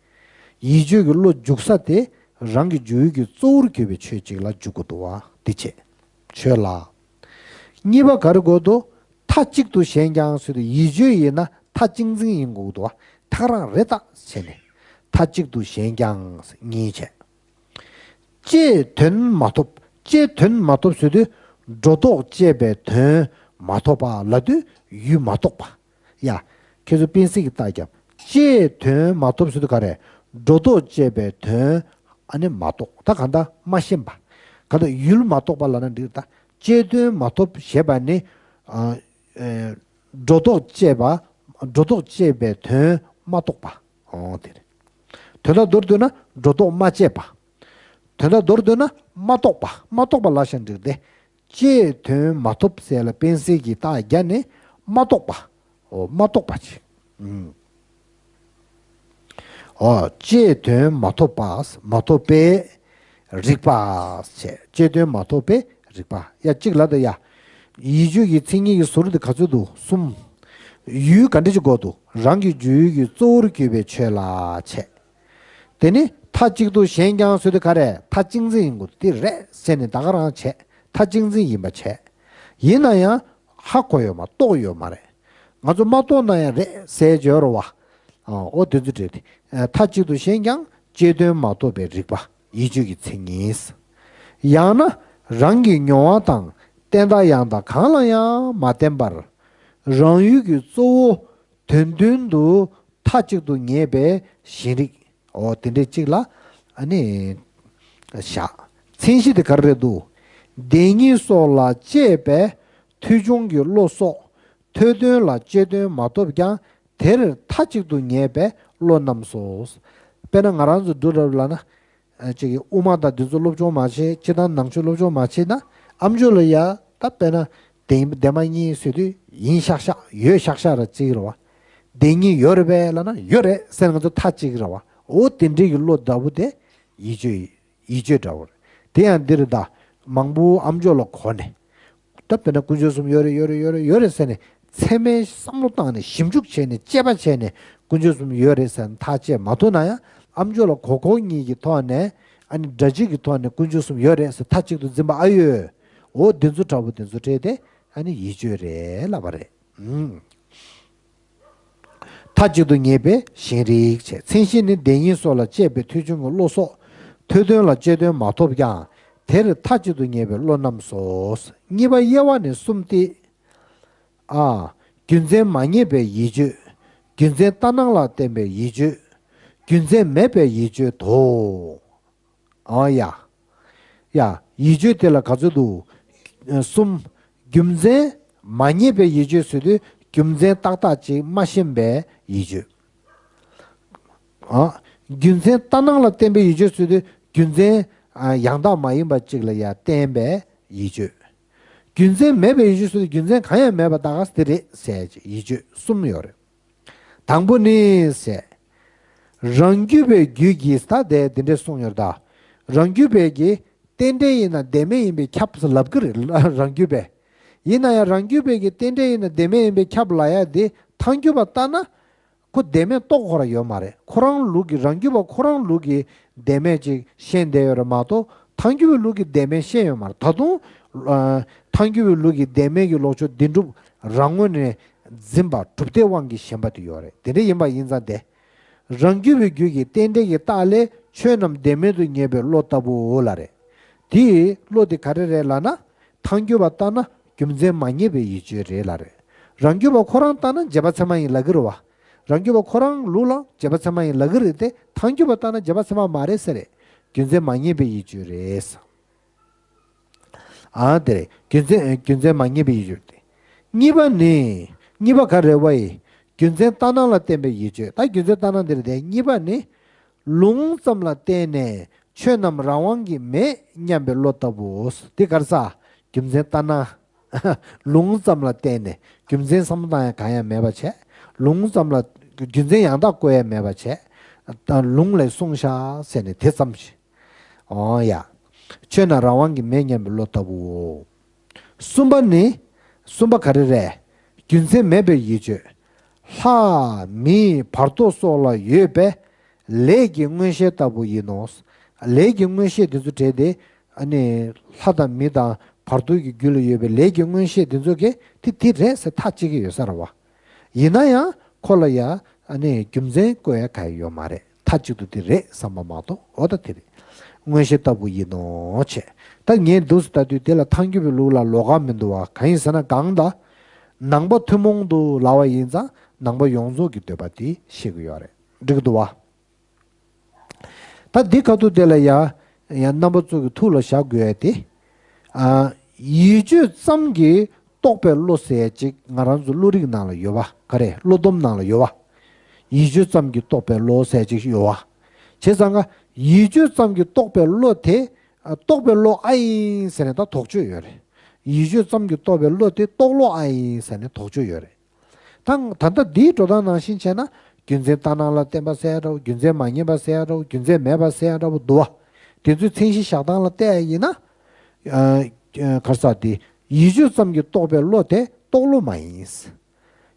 ཡིད་དཔྱོད་ཀྱི་བློ་འཇུག་ས་དེ་རང་གི་འཇུག་ཡུལ་གྱི་གཙོ་བོར་གྱུར་པའི་ཆོས་གཅིག་ལ་འཇུག་དགོས་འདུག་བ། འདི་བྱས། ཆོས་ལ། གཉིས་པ་ག་རེ་གོ་འདུག་མཐའ་གཅིག་ཏུ་ཞེན་ཀྱང་ཟེར་དུས་ཡིད་དཔྱོད་ཡིན་ན་མཐའ་གཅིག་འཛིན་ཡིན་དགོས་འདུག་བ། ཐག་རང་རེད་ད་བྱས་ནས། མཐའ་གཅིག་ཏུ་ཞེན་ཀྱང་གཉིས་བྱས། ཅེས་དོན་མ་ཐོབ། ཅེས་དོན་མ་ཐོབ་ཟེར་དུས་སྒྲོ་འདོགས་བཅད་པའི་དོན་མ་ཐོབ་པ་ལབ་དུས་ཡུལ་མ་རྟོགས་པ། ཡ། ཁྱེད་ཚོ་པེན་སིལ་གྱི་རྟགས་རྒྱབ། ཅེས་དོན་མ་ཐོབ་ཟེར་དུས་ག་རེ། སྒྲོ་འདོགས་བཅད་པའི་དོན་ཨ་ནི་མ་རྟོགས། ད་གང་ལྟར་མ་ཤེས་པ། གང་ལྟར་ཡུལ་མ་རྟོགས་པ་ལབ་ན་འགྲིག་ད། ཅེས་དོན་མ་ཐོབ་ཞེས་པ་ནི། ཨ། ཨེ། སྒྲོ་འདོགས་བཅད་པ། སྒྲོ་འདོགས་བཅད་པའི་དོན་མ་རྟོགས་པ། ཨོ་དེ་རེད། དོན་དག་མདོར་བསྡུས་ན་སྒྲོ་འདོགས་མ་བཅད་པ། དོན་དག་མདོར་བསྡུས་ན་མ་རྟོགས་པ། མ་རྟོགས་པ་ལབ་ཤག་འགྲིག་སྟེ། ཅེས་དོན་མ་ཐོབ་ཟེར་ལ་པེན་སིལ་གྱི་རྟགས་བརྒྱབ་ནས་མ་རྟོགས་པ། ཨོ་མ་རྟོགས་པ་ཅིག་ཨུམ། ཨོ་ཅེས་དོན་མ་ཐོབ་པ། མ་ཐོབ་པའི་རིགས་པ་བྱས། ཅེས་དོན་མ་ཐོབ་པའི་རིགས་པ། ཡ་གཅིག་ལ་ད་ཡ། ཡིད་དཔྱོད་ཀྱི་མཚན་ཉིད་ཀྱི་ཟུར་དེ་ག་ཚོད་འདུག་གསུམ། ཡུལ་ག་འདྲ་ཞིག་དགོས་འདུག་རང་གི་འཇུག་ཡུལ་གྱི་གཙོ་བོར་གྱུར་པའི་ཆོས་ལ་བྱས། དེ་ནི་མཐའ་གཅིག་ཏུ་ཞེན་ཀྱང་ཟེར་དུས་ག་རེ། མཐའ་གཅིག་འཛིན་ཡིན་དགོས་འདི་རེད་ཟེར་ནས་ད་ག་རང་བྱས། མཐའ་གཅིག་འཛིན་ཡིན་པ་བྱས། ཡིན་ན་ཡང་ཧ་གོ་ཡོད་མ་རྟོགས་ཡོད་མ་རེད། ང་ཚོ་མ་རྟོགས་ན་ཡང་རེད་ཟེར་བརྗོད་རོ་བ། ཨོ་དེ་ཚོ་རེད་དེ། མཐའ་གཅིག་ཏུ་ཞེན་ཀྱང་ཅེས་དོན་མ་རྟོགས་པའི་རིགས་པ་ཡིད་དཔྱོད་ཀྱི་མཚན་ཉིད། ཡང་ན་རང་གི་མྱོང་བ་དང་བསྟན་བདག་ཡང་དག་གང་ལ་ཡང་མ་བརྟེན་པར། རང་ཡུལ་གྱི་གཙོ་བོ་དོན་མཐུན་དུ་མཐའ་གཅིག་ཏུ་ངེས་པའི་ཞེན་རིག་ཨོ་དེ་འདྲའི་གཅིག་ལ་ཨ་ནི་བཞག་མཚན་གཞི་དེ་ག་རེ་རེད་འདུག་བདེན་གཉིས་སོགས་ལ་དཔྱད་པའི་ཐོས་བྱུང་གི་བློ་སོགས་ཐོས་དོན་ལ་དཔྱད་དོན་མ་ཐོབ་ཀྱང་དེར་མཐའ་གཅིག་ཏུ་ངེས་པའི་བློ་རྣམས་སོ། དཔེར་ན་ང་རང་ཚོ་འབྲུག་རབ་ལ་ན། ཨ་ཅིག་གིས་དབུ་མ་དང་འདི་ཚོ་སློབ་སྦྱོང་མ་བྱེད། སྤྱིར་བཏང་ནང་ཆོས་སློབ་སྦྱོང་མ་བྱེད་ན་ཨ་མཆོག་ལ་ཡ་ད་དཔེར་ན་བདེན་བདེན་པ་གཉིས་ཟེར་དུས་ཡིན་ཤག་ཤག་ཡོད་ཤག་ཤག་ར་གཅིག་རེད་བ། བདེན་གཉིས་ཡོད་རེད་པས་ལབ་ན་ཡོད་རེད་ཟེར་ང་ཚོ་མཐའ་གཅིག་རེད་བ། འོ་དེ་འདྲའི་གི་བློ་འདྲ་བོ་དེ་ཡིད་དཔྱོད་ཡིད་དཔྱོད་འདྲ་བོ་རེད། དེ་ཡང་འདི་རེད་ད། མང་པོ་ཨ་མཆོག་ལ་གོ་ནས། ད་དཔེར་ན་དཀོན་མཆོག་གསུམ་ཡོད་རེད་ཡོད་རེད་ཡོད་རེད་ཡོད་རེད་ཟེར་ནས་ཚད་མའི་བསམ་བློ་བཏང་ནས་ཞིབ་འཇུག་བྱས་ནས་དཔྱད་པ་བྱས་ནས་དཀོན་མཆོག་གསུམ་ཡོད་རེད་ཟེར་ནས་ཐག་བཅད་མ་ཐུབ་ན་ཡང་ཨ་མཆོག་ལ་གོ་གོ་གཉིས་ཀྱི་ཐོག་ནས་ཨ་ནི་སྒྲ་གཅིག་གི་ཐོག་ནས་དཀོན་མཆོག་གསུམ་ཡོད་རེད་ཟེར་མཐའ་གཅིག་ཏུ་འཛིན་པ་ཨ་ཡོད། འོ་འདི་ཚོ་འདྲ་བོ་འདི་ཚོ་འདྲ་དེ་ཨ་ནི་ཡིད་དཔྱོད་རེད་ལབ་པ་རེད། ཨུམ། མཐའ་གཅིག་ཏུ་ངེས་པའི་ཞེན་རིག་བྱས། མཚན་གཞི་ནི་བདེན་གཉིས་སོགས་ལ་དཔྱད་པའི་ཐོས་བྱུང་གི་བློ་སོགས་ཐོས་དོན་ལ་དཔྱད་དོན་མ་ཐོབ་ཀྱང་དེར་མཐའ་གཅིག་ཏུ་ངེས་པའི་བློ་རྣམས་སོ། གཉིས་པ་དབྱེ་བ་ནི་གསུམ་སྟེ། ཨ། རྒྱུ་མཚན་མ་ངེས་པའི་ཡིད་དཔྱོད། རྒྱུ་མཚན་ལྟར་སྣང་ལ་བརྟེན་པའི་ཡིད་དཔྱོད། རྒྱུ་མཚན་མེད་པའི་ཡིད་དཔྱོད་དོ། ཨ་ཡ། ཡ། ཡིད་དཔྱོད་དེ་ལ་ག་ཚོད་འདུག་གསུམ། རྒྱུ་མཚན་མ་ངེས་པའི་ཡིད་དཔྱོད་ཟེར་དུས་རྒྱུ་མཚན་ཏག་ཏག་ཅིག་མ་ཤེས་པའི་ཡིད་དཔྱོད། ཨ། རྒྱུ་མཚན་ལྟར་སྣང་ལ་བརྟེན་པའི་ཡིད་དཔྱོད་ཟེར་དུས་རྒྱུ་མཚན་ཨ་ཡང་དག་མ་ཡིན་པ་ཅིག་ལ་ཡང་བརྟེན་པའི་ཡིད་དཔྱོད། རྒྱུ་མཚན་མེད་པའི་ཡིད་དཔྱོད་ཟེར་དུས་རྒྱུ་མཚན་གང་ཡང་མེད་པ་ད་ག་ཟེ་དེ་རེད་ཟེར་ཡིད་དཔྱོད་གསུམ་ཡོད་རེད། དང་པོ་ནི་ཟེར། རང་རྒྱུད་པའི་རྒྱུད་ཀྱིས་ད་དེ་འདི་འདྲས་གསུངས་ཡོད་ད། རང་རྒྱུད་པའི་གི་རྟེན་འབྲེལ་ཡིན་ན་བདེན་མེད་ཡིན་པས་ཁྱབ་ཟེར་ལབ་ཀྱི་རེད་རང་རྒྱུད་པས། ཡིན་ན་ཡང་རང་རྒྱུད་པའི་གི་རྟེན་འབྲེལ་ཡིན་ན་བདེན་མེད་ཡིན་པས་ཁྱབ་ལབ་ཡ་དེ་ཐལ་འགྱུར་བ་ལྟར་ན། ཁོ་བདེན་མེད་རྟོགས་ཁོ་རང་ཡོད་མ་རེད། ཁོ་རང་ལུགས་ཀྱི་རང་རྒྱུད་པ་ཁོ་རང་ལུགས་ཀྱི་བདེན་མེད་ཅིག་ཤེས་བསྡད་ཡོད་རེད་མ་གཏོགས་ཐལ་འགྱུར་བའི་ལུགས་ཀྱི་བདེན་མེད་ཤེས་ཡོད་མ་རེད། ད་དུང་ཨ་ཐལ་འགྱུར་བའི་ལུགས་ཀྱི་བདེན་མེད་ཀྱི་ལོག་ཕྱོགས་བདེན་གྲུབ་རང་ངོས་ནས་འཛིན་པ་གྲུབ་མཐའི་དབང་གིས་ཞེན་པ་དེ་ཡོད་རེད། དེ་འདྲ་ཡིན་པ་ཡིན་ཙང་དེ། རང་རྒྱུད་པའི་རྒྱུད་ཀྱི་རྟེན་འབྲེལ་གྱི་རྟགས་ལས་ཆོས་རྣམས་བདེན་མེད་དུ་ངེས་པའི་བློ་ལྟ་བུའོ་ལ་རེད། དེའི་བློ་དེ་ག་རེ་རེད་ལབ་ན། ཐལ་འགྱུར་བ་ལྟར་ན་རྒྱུ་མཚན་མ་ངེས་པའི་ཡིད་དཔྱོད་རེད་ལ་རེད། རང་རྒྱུད་པ་ཁོ་རང་ལྟར་ན་རྗེས་དཔག་ཚད་མ་ཡིན་ལབ་ཀྱི་རེད་བ། རང་རྒྱུད་པ་ཁོ་རང་ལུགས་ལ་རྗེས་དཔག་ཚད་མ་ཡིན་ལབ་ཀྱི་རེད་དེ་ཐལ་འགྱུར་བ་ལྟར་ན་རྗེས་དཔག་ཚད་མ་མ་རེད་ཟེར་རེད། རྒྱུ་མཚན་མ་ངེས་པའི་ཡིད་དཔྱོད་རེད། ཨ་དེ་རེད། རྒྱུ་མཚན་རྒྱུ་མཚན་མ་ངེས་པའི་ཡིད་དཔྱོད་དེ། གཉིས་པ་ནི། གཉིས་པ་ག་རེ་བ་ཡི། རྒྱུ་མཚན་ལྟར་སྣང་ལ་བརྟེན་པའི་ཡིད་དཔྱོད་ད་རྒྱུ་མཚན་ལྟར་སྣང་དེ་རེད་དེ་གཉིས་པ་ནི། ལུང་ཙམ་ལ་བརྟེན་ནས་ཆོས་རྣམས་རང་དབང་གིས་མེད་སྙམ་པའི་བློ་ལྟ་བུའོ། འདི་ག་རེ་ཟ། རྒྱུ་མཚན་ལྟར་སྣང་། ལུང་ཙམ་ལ་བརྟེན་ནས་རྒྱུ་མཚན་བསམ་བློ་བཏང་ཡ་གང་ཡང་མེད་པ་བྱས། ལུང་ཙམ་ལ་རྒྱུ་མཚན་ཡང་དག་བཀོད་ཡ་མེད་པ་བྱས། ད་ལུང་ལས་གསུངས་ཤག་ཟེར་ནས་དེ་ཙམ་ཞིག་འོ་ཡ། ཆོས་རྣམས་རང་དབང་གིས་མེད་སྙམ་པའི་བློ་ལྟ་བུའོ། གསུམ་པ་ནི། གསུམ་པ་ག་རེ་རེད། རྒྱུ་མཚན་མེད་པའི་ཡིད་དཔྱོད། ལྷ་མི་བར་དོ་སོགས་ལ་ཡོད་པའི་ལས་ཀྱི་མངོན་ཤེས་ལྟ་བུ་ཡིན་ནོ། ལས་ཀྱི་མངོན་ཤེས་དེ་ཚོ་བྲལ་ཏེ། ཨ་ནི། ལྷ་དང་མི་དང་བར་དོ་གི་རྒྱུད་ལ་ཡོད་པའི་ལས་ཀྱི་མངོན་ཤེས་དེ་ཚོ་གི་དེ་དེ་རེད་ཟེར་ཐག་བཅད་ཀྱི་ཡོད་ས་རེད་བ། ཡིན་ན་ཡང་ཁོ་ལ་ཡ། ཨ་ནི་རྒྱུ་མཚན་བཀོད་ཡ་ག་ཡ་ཡོད་མ་རེད། མཐའ་གཅིག་ཏུ་དེ་རེད་བསམ་པ་མ་གཏོགས། འོ་ད་དེ་རེད། མངོན་ཤེས་ལྟ་བུ་ཡིན་ནོ་བྱས། ད་ངས་འདུག་སེ་ལྟ་དུས་དེ་ལ་ཐལ་འགྱུར་བའི་ལུགས་ལ་ལོགས་ཀ་མི་འདུག་བ། གང་ཡིན་ཟེར་ན་གང་ལྟར། ནང་པ་ཐུན་མོང་དུ་ལབ་པ་ཡིན་ཙང་ནང་པ་ཡོངས་རྫོགས་ཀྱི་འདོད་པ་དེ་བཤད་ཀྱི་ཡོད་རེད། འགྲིག་གི་འདུག་བ། ད་འདི་ཁ་ཐུག་དེ་ལ་ཡ། ཡ་རྣམ་པ་ཚོ་གི་ཐུགས་ལ་བཞག་དགོས་ཡ་དེ། ཨ། ཡིད་དཔྱོད་ཙམ་གྱིས་རྟོགས་པའི་བློ་ཟེར་ཡ་ཅིག་ང་རང་ཚོ་བློ་རིག་ནང་ལ་ཡོད་པ། ག་རེ། བློ་སྡོམ་ནང་ལ་ཡོད་པ། ཡིད་དཔྱོད་ཙམ་གྱིས་རྟོགས་པའི་བློ་ཟེར་ཡ་ཅིག་ཡོད་པ། བྱས་ཙང་ཀ། ཡིད་དཔྱོད་ཙམ་གྱིས་རྟོགས་པའི་བློ་དེ། ཨ། རྟོགས་པའི་བློ་ཨ་ཡིན་ཟེར་ནས་ད་དོགས་གཅོད་ཡོད་རེད། ཡིད་དཔྱོད་ཙམ་གྱིས་རྟོགས་པའི་བློ་དེ་རྟོགས་བློ་ཨ་ཡིན་ཟེར་ནས་དོགས་གཅོད་ཡོད་རེད། ད་ད་ལྟ་འདིའི་འགྲོ་སྟངས་ནང་བཞིན་བྱས་ན། རྒྱུ་མཚན་ལྟར་སྣང་ལ་བརྟེན་པ་ཟེར་ཡ་འདྲ་བོ། རྒྱུ་མཚན་མ་ངེས་པ་ཟེར་ཡ་འདྲ་བོ། རྒྱུ་མཚན་མེད་པ་ཟེར་ཡ་འདྲ་བོ་འདུག་བ། དེ་ཚོའི་མཚན་གཞི་བཞག་སྟངས་ལ་བལྟས་ཡ་ཡིན་ན། ཨ། ཨ། ག་རེ་ཟེར་དེ། ཡིད་དཔྱོད་ཙམ་གྱིས་རྟོགས་པའི་བློ་དེ་རྟོགས་བློ་མ་ཡིན།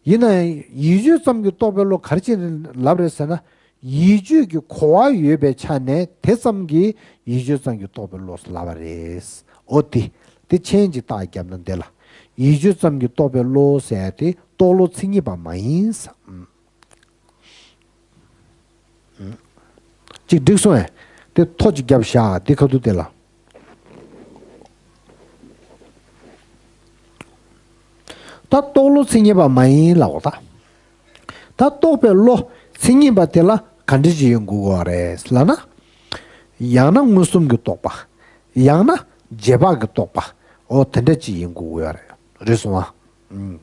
ཡིན་ན་ཡང་ཡིད་དཔྱོད་ཙམ་གྱིས་རྟོགས་པའི་བློ་ག་རེ་བྱས་ནས་ལབ་རེད་ཟེར་ན། ཡིད་དཔྱོད་ཀྱི་གོ་བ་ཡོད་པའི་ཆ་ནས་དེ་ཙམ་གྱིས་ཡིད་དཔྱོད་ཙམ་གྱིས་རྟོགས་པའི་བློ་ལབ་པ་རེད། འོ་དེ། དེ་མཆན་གྱིས་རྟགས་བརྒྱབ་ན་འདི་ལ། ཡིད་དཔྱོད་ཙམ་གྱིས་རྟོགས་པའི་བློ་ཟེར་ཡ་དེ་རྟོགས་བློ་མཚན་ཉིད་པ་མ་ཡིན་ས། གཅིག་འགྲིག་སོང་ངས། དེ་ཐོ་གཅིག་བརྒྱབ་བཞག་འདི་ཁ་ཐུག་དེ་ལ། ད་རྟོགས་བློ་མཚན་ཉིད་པ་མ་ཡིན་ལབ་པ་ད། ད་རྟོགས་པའི་བློ་མཚན་ཉིད་པ་དེ་ལ་ག་འདྲ་ཅིག་ཡིན་དགོས་ཀྱི་རེད་ལབ་ན། ཡང་ན་མངོན་སུམ་གྱིས་རྟོགས་པ། ཡང་ན་རྗེས་དཔག་གིས་རྟོགས་པ། འོ་དེ་འདྲ་ཅིག་ཡིན་དགོས་ཀྱི་རེད། རེད་སོང་ཨ། ཨུམ།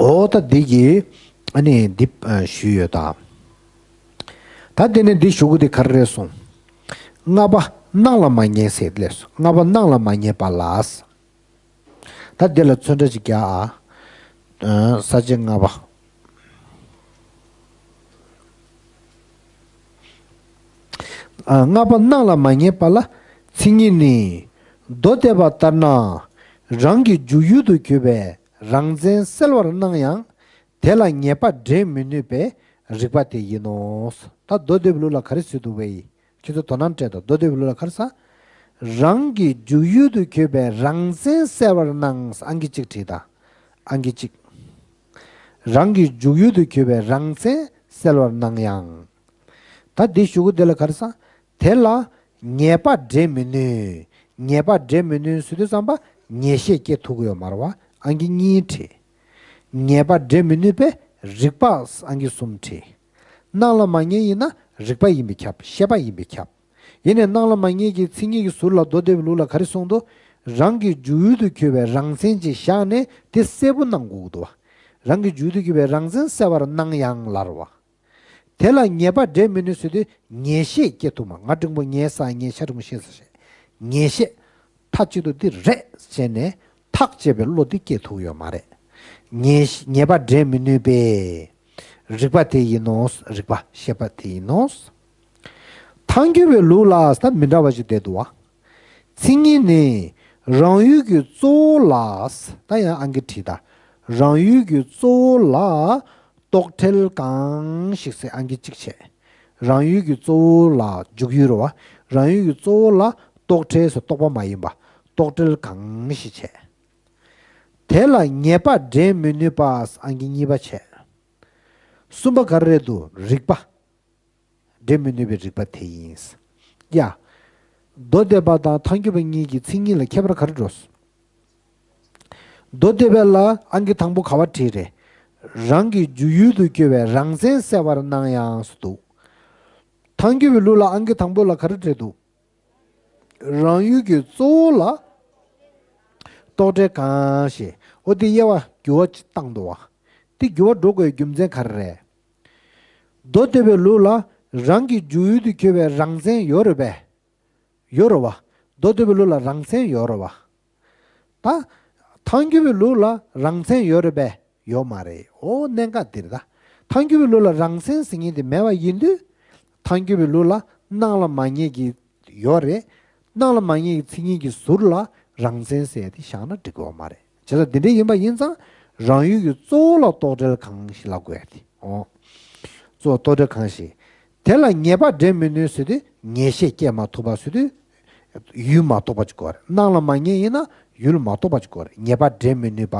འོ་ད་འདི་གི། ཨ་ནི་འདི། ཨ། ཞུས་ཡོད་ད། ད་དེ་ནས་འདི་ཞུ་གི་འདི་ག་རེ་རེད་སོང་། ལྔ་པ་སྣང་ལ་མ་ངེས་ཟེར་ལས་སོ། ལྔ་པ་སྣང་ལ་མ་ངེས་པ་ལ། ད་འདི་ལ་ཚོན་ཁྲ་ཅིག་རྒྱག་ཨ། ཨ། ས་བཅད་ལྔ་པ། ཨ། ལྔ་པ་སྣང་ལ་མ་ངེས་པ་ལ། མཚན་ཉིད་ནི། མདོ་སྡེ་པ་ལྟར་ན། རང་གི་འཇུག་ཡུལ་དུ་གྱུར་པའི་རང་མཚན་གསལ་བར་སྣང་ཡང་། དེ་ལ་ངེས་པ་འདྲེན་མི་ནུས་པའི་རིག་པ་དེ་ཡིན་ནོ། ད་མདོ་སྡེ་པའི་ལུགས་ལ་ག་རེ་ཟེར་འདུག་པས། ཁྱེད་ཚོ་དོ་སྣང་སྤྲད་དང་། མདོ་སྡེ་པའི་ལུགས་ལ་ག་རེ་ཟེར། རང་གི་འཇུག་ཡུལ་དུ་གྱུར་པའི་རང་མཚན་གསལ་བར་སྣང་། ཨང་ཀི་གཅིག་བྲིས་དང་། ཨང་ཀི་གཅིག་རང་གི་འཇུག་ཡུལ་དུ་གྱུར་པའི་རང་མཚན་གསལ་བར་སྣང་ཡང་། ད་འདི་ཞུ་གི་འདི་ལ་ག་རེ་ཟེར། དེ་ལ་ངེས་པ་འདྲེན་མི་ནུས། ངེས་པ་འདྲེན་མི་ནུས་ཟེར་དུས་ཙམ་པ་ངེས་ཤེས་སྐྱེ་ཐུབ་ཀྱི་ཡོད་མ་རེད་བ། ཨང་ཀི་གཉིས་བྲིས། ངེས་པ་འདྲེན་མི་ནུས་པའི་རིག་པ། ཨང་ཀི་གསུམ་བྲིས། སྣང་ལ་མ་ངེས་ཡིན་ན་རིག་པ་ཡིན་པས་ཁྱབ། ཤེས་པ་ཡིན་པས་ཁྱབ། ཡིན་ནའི་སྣང་ལ་མ་ངེས་ཀྱི་མཚན་ཉིད་ཀྱི་ཟུར་ལ་མདོ་སྡེ་པའི་ལུགས་ལ་ག་རེ་གསུངས་འདུག་རང་གི་འཇུག་ཡུལ་དུ་གྱུར་པའི་རང་མཚན་ཅིག་བཞག་ནས་དེ་གསལ་པོ་སྣང་དགོས་ཀྱི་འདུག་བ། རང་གི་འཇུག་ཡུལ་དུ་གྱུར་པའི་རང་མཚན་གསལ་བར་སྣང་ཡང་ལབ་རེད་བ། དེ་ལ་ངེས་པ་འདྲེན་མི་ནུས་ཟེར་དུས་ངེས་ཤེས་སྐྱེ་ཐུབ་མ། ང་འབྲིང་པོ་ངས་ས་ངས་ཤ་འབྲིང་པོ་ཤེས་ས་ཞེས། ངེས་ཤེས། མཐའ་གཅིག་ཏུ་འདི་རེད་ཟེར་ནས་ཐག་བཅད་པའི་བློ་འདི་སྐྱེ་ཐུབ་ཡོད་མ་རེད། ངེས་ངེས་པ་འདྲེན་མི་ནུས་པས། རིག་པ་དེ་ཡིན་ནོ། རིག་པ་ཤེས་པ་དེ་ཡིན་ནོ། ཐལ་འགྱུར་བའི་ལུགས་ལ་ད་མི་འདྲ་བ་ཞིག་བསྡད་འདུག་བ། མཚན་ཉིད་ནི་རང་ཡུལ་གྱི་གཙོ་བོ་ལ། ད་ཡང་ཨང་ཀི་བྲིས་དང་། རང་ཡུལ་གྱི་གཙོ་བོ་ལ་རྟོག་བྲལ་གང་ཞིག་ཟེར་ཨང་ཀི་གཅིག་བྱས། རང་ཡུལ་གྱི་གཙོ་བོ་ལ་འཇུག་ཡུལ་རེད་བ། རང་ཡུལ་གྱི་གཙོ་བོ་ལ་རྟོག་བྲལ་ཟེར་རྟོག་པ་མ་ཡིན་པ། རྟོག་བྲལ་གང་ཞིག་བྱས། དེ་ལ་ངེས་པ་འདྲེན་མི་ནུས་པ། ཨང་ཀི་གཉིས་པ་བྱས། གསུམ་པ་ག་རེ་རེད་འདུག་རིག་པ། འདྲེན་མི་ནུས་པའི་རིག་པ་དེ་ཡིན། ཡ། མདོ་སྡེ་པ་དང་ཐལ་འགྱུར་བ་གཉིས་ཀྱི་མཚན་ཉིད་ལ་ཁྱད་པར་ག་རེ་འགྲོ། མདོ་སྡེ་པ་ལ་ཨང་ཀི་དང་པོ་ག་པར་བྲིས་རེད། རང་གི་འཇུག་ཡུལ་དུ་གྱུར་པའི་རང་མཚན་གསལ་བར་སྣང་ཡང་ཟེར་འདུག་ཐལ་འགྱུར་བའི་ལུགས་ལ་ཨང་ཀི་དང་པོ་ལ་ག་རེ་བྲིས་འདུག་རང་ཡུལ་གྱི་གཙོ་བོ་ལ་རྟོག་བྲལ་གང་ཞེས། འོ་དེ་དབྱེ་བ་འགྱུར་བ་ཅིག་བཏང་འདུག་བ། དེ་འགྱུར་བ་འགྲོ་དགོས་རྒྱུ་མཚན་ག་རེ་རེད། མདོ་སྡེ་པའི་ལུགས་ལ་རང་གི་འཇུག་ཡུལ་དུ་གྱུར་པའི་རང་མཚན་ཡོད་རེད་པས། ཡོད་རེད་བ། མདོ་སྡེ་པའི་ལུགས་ལ་རང་མཚན་ཡོད་རེད་བ། ད། ཐལ་འགྱུར་བའི་ལུགས་ལ་རང་མཚན་ཡོད་རེད་པས། ཡོད་མ་རེད། འོ་གནད་འགག་འདིར་ད། ཐལ་འགྱུར་བའི་ལུགས་ལ་རང་མཚན་ཟེར་མཁན་དེ་མེད་པ་ཡིན་དུས། ཐལ་འགྱུར་བའི་ལུགས་ལ་སྣང་ལ་མ་ངེས་ཀྱི་ཡོད་རེད། སྣང་ལ་མ་ངེས་ཀྱི་མཚན་ཉིད་ཀྱི་ཟུར་ལ་རང་མཚན་ཟེར་ཏེ་བཞག་ན་འགྲིག་གི་ཡོད་མ་རེད། བྱས་ཙང་དེ་འདྲ་ཡིན་པ་ཡིན་ཙང་རང་ཡུལ་གྱི་གཙོ་བོ་ལ་རྟོག་བྲལ་གང་ཞིག་ལབ་དགོས་ཡ་དེ། འོ། གཙོ་བོ་རྟོག་བྲལ་གང་ཞིག་དེ་ལ་ངེས་པ་འདྲེན་མི་ནུས་ཟེར་དུས་ངེས་ཤེས་སྐྱེ་མ་ཐུབ་པ་ཟེར་དུས། ཡུལ་མ་རྟོགས་པ་ཅིག་དགོས་རེད། སྣང་ལ་མ་ངེས་ཡིན་ན་ཡུལ་མ་རྟོགས་པ་ཅིག་དགོས་རེད། ངེས་པ་འདྲེན་མི་ནུས་པ།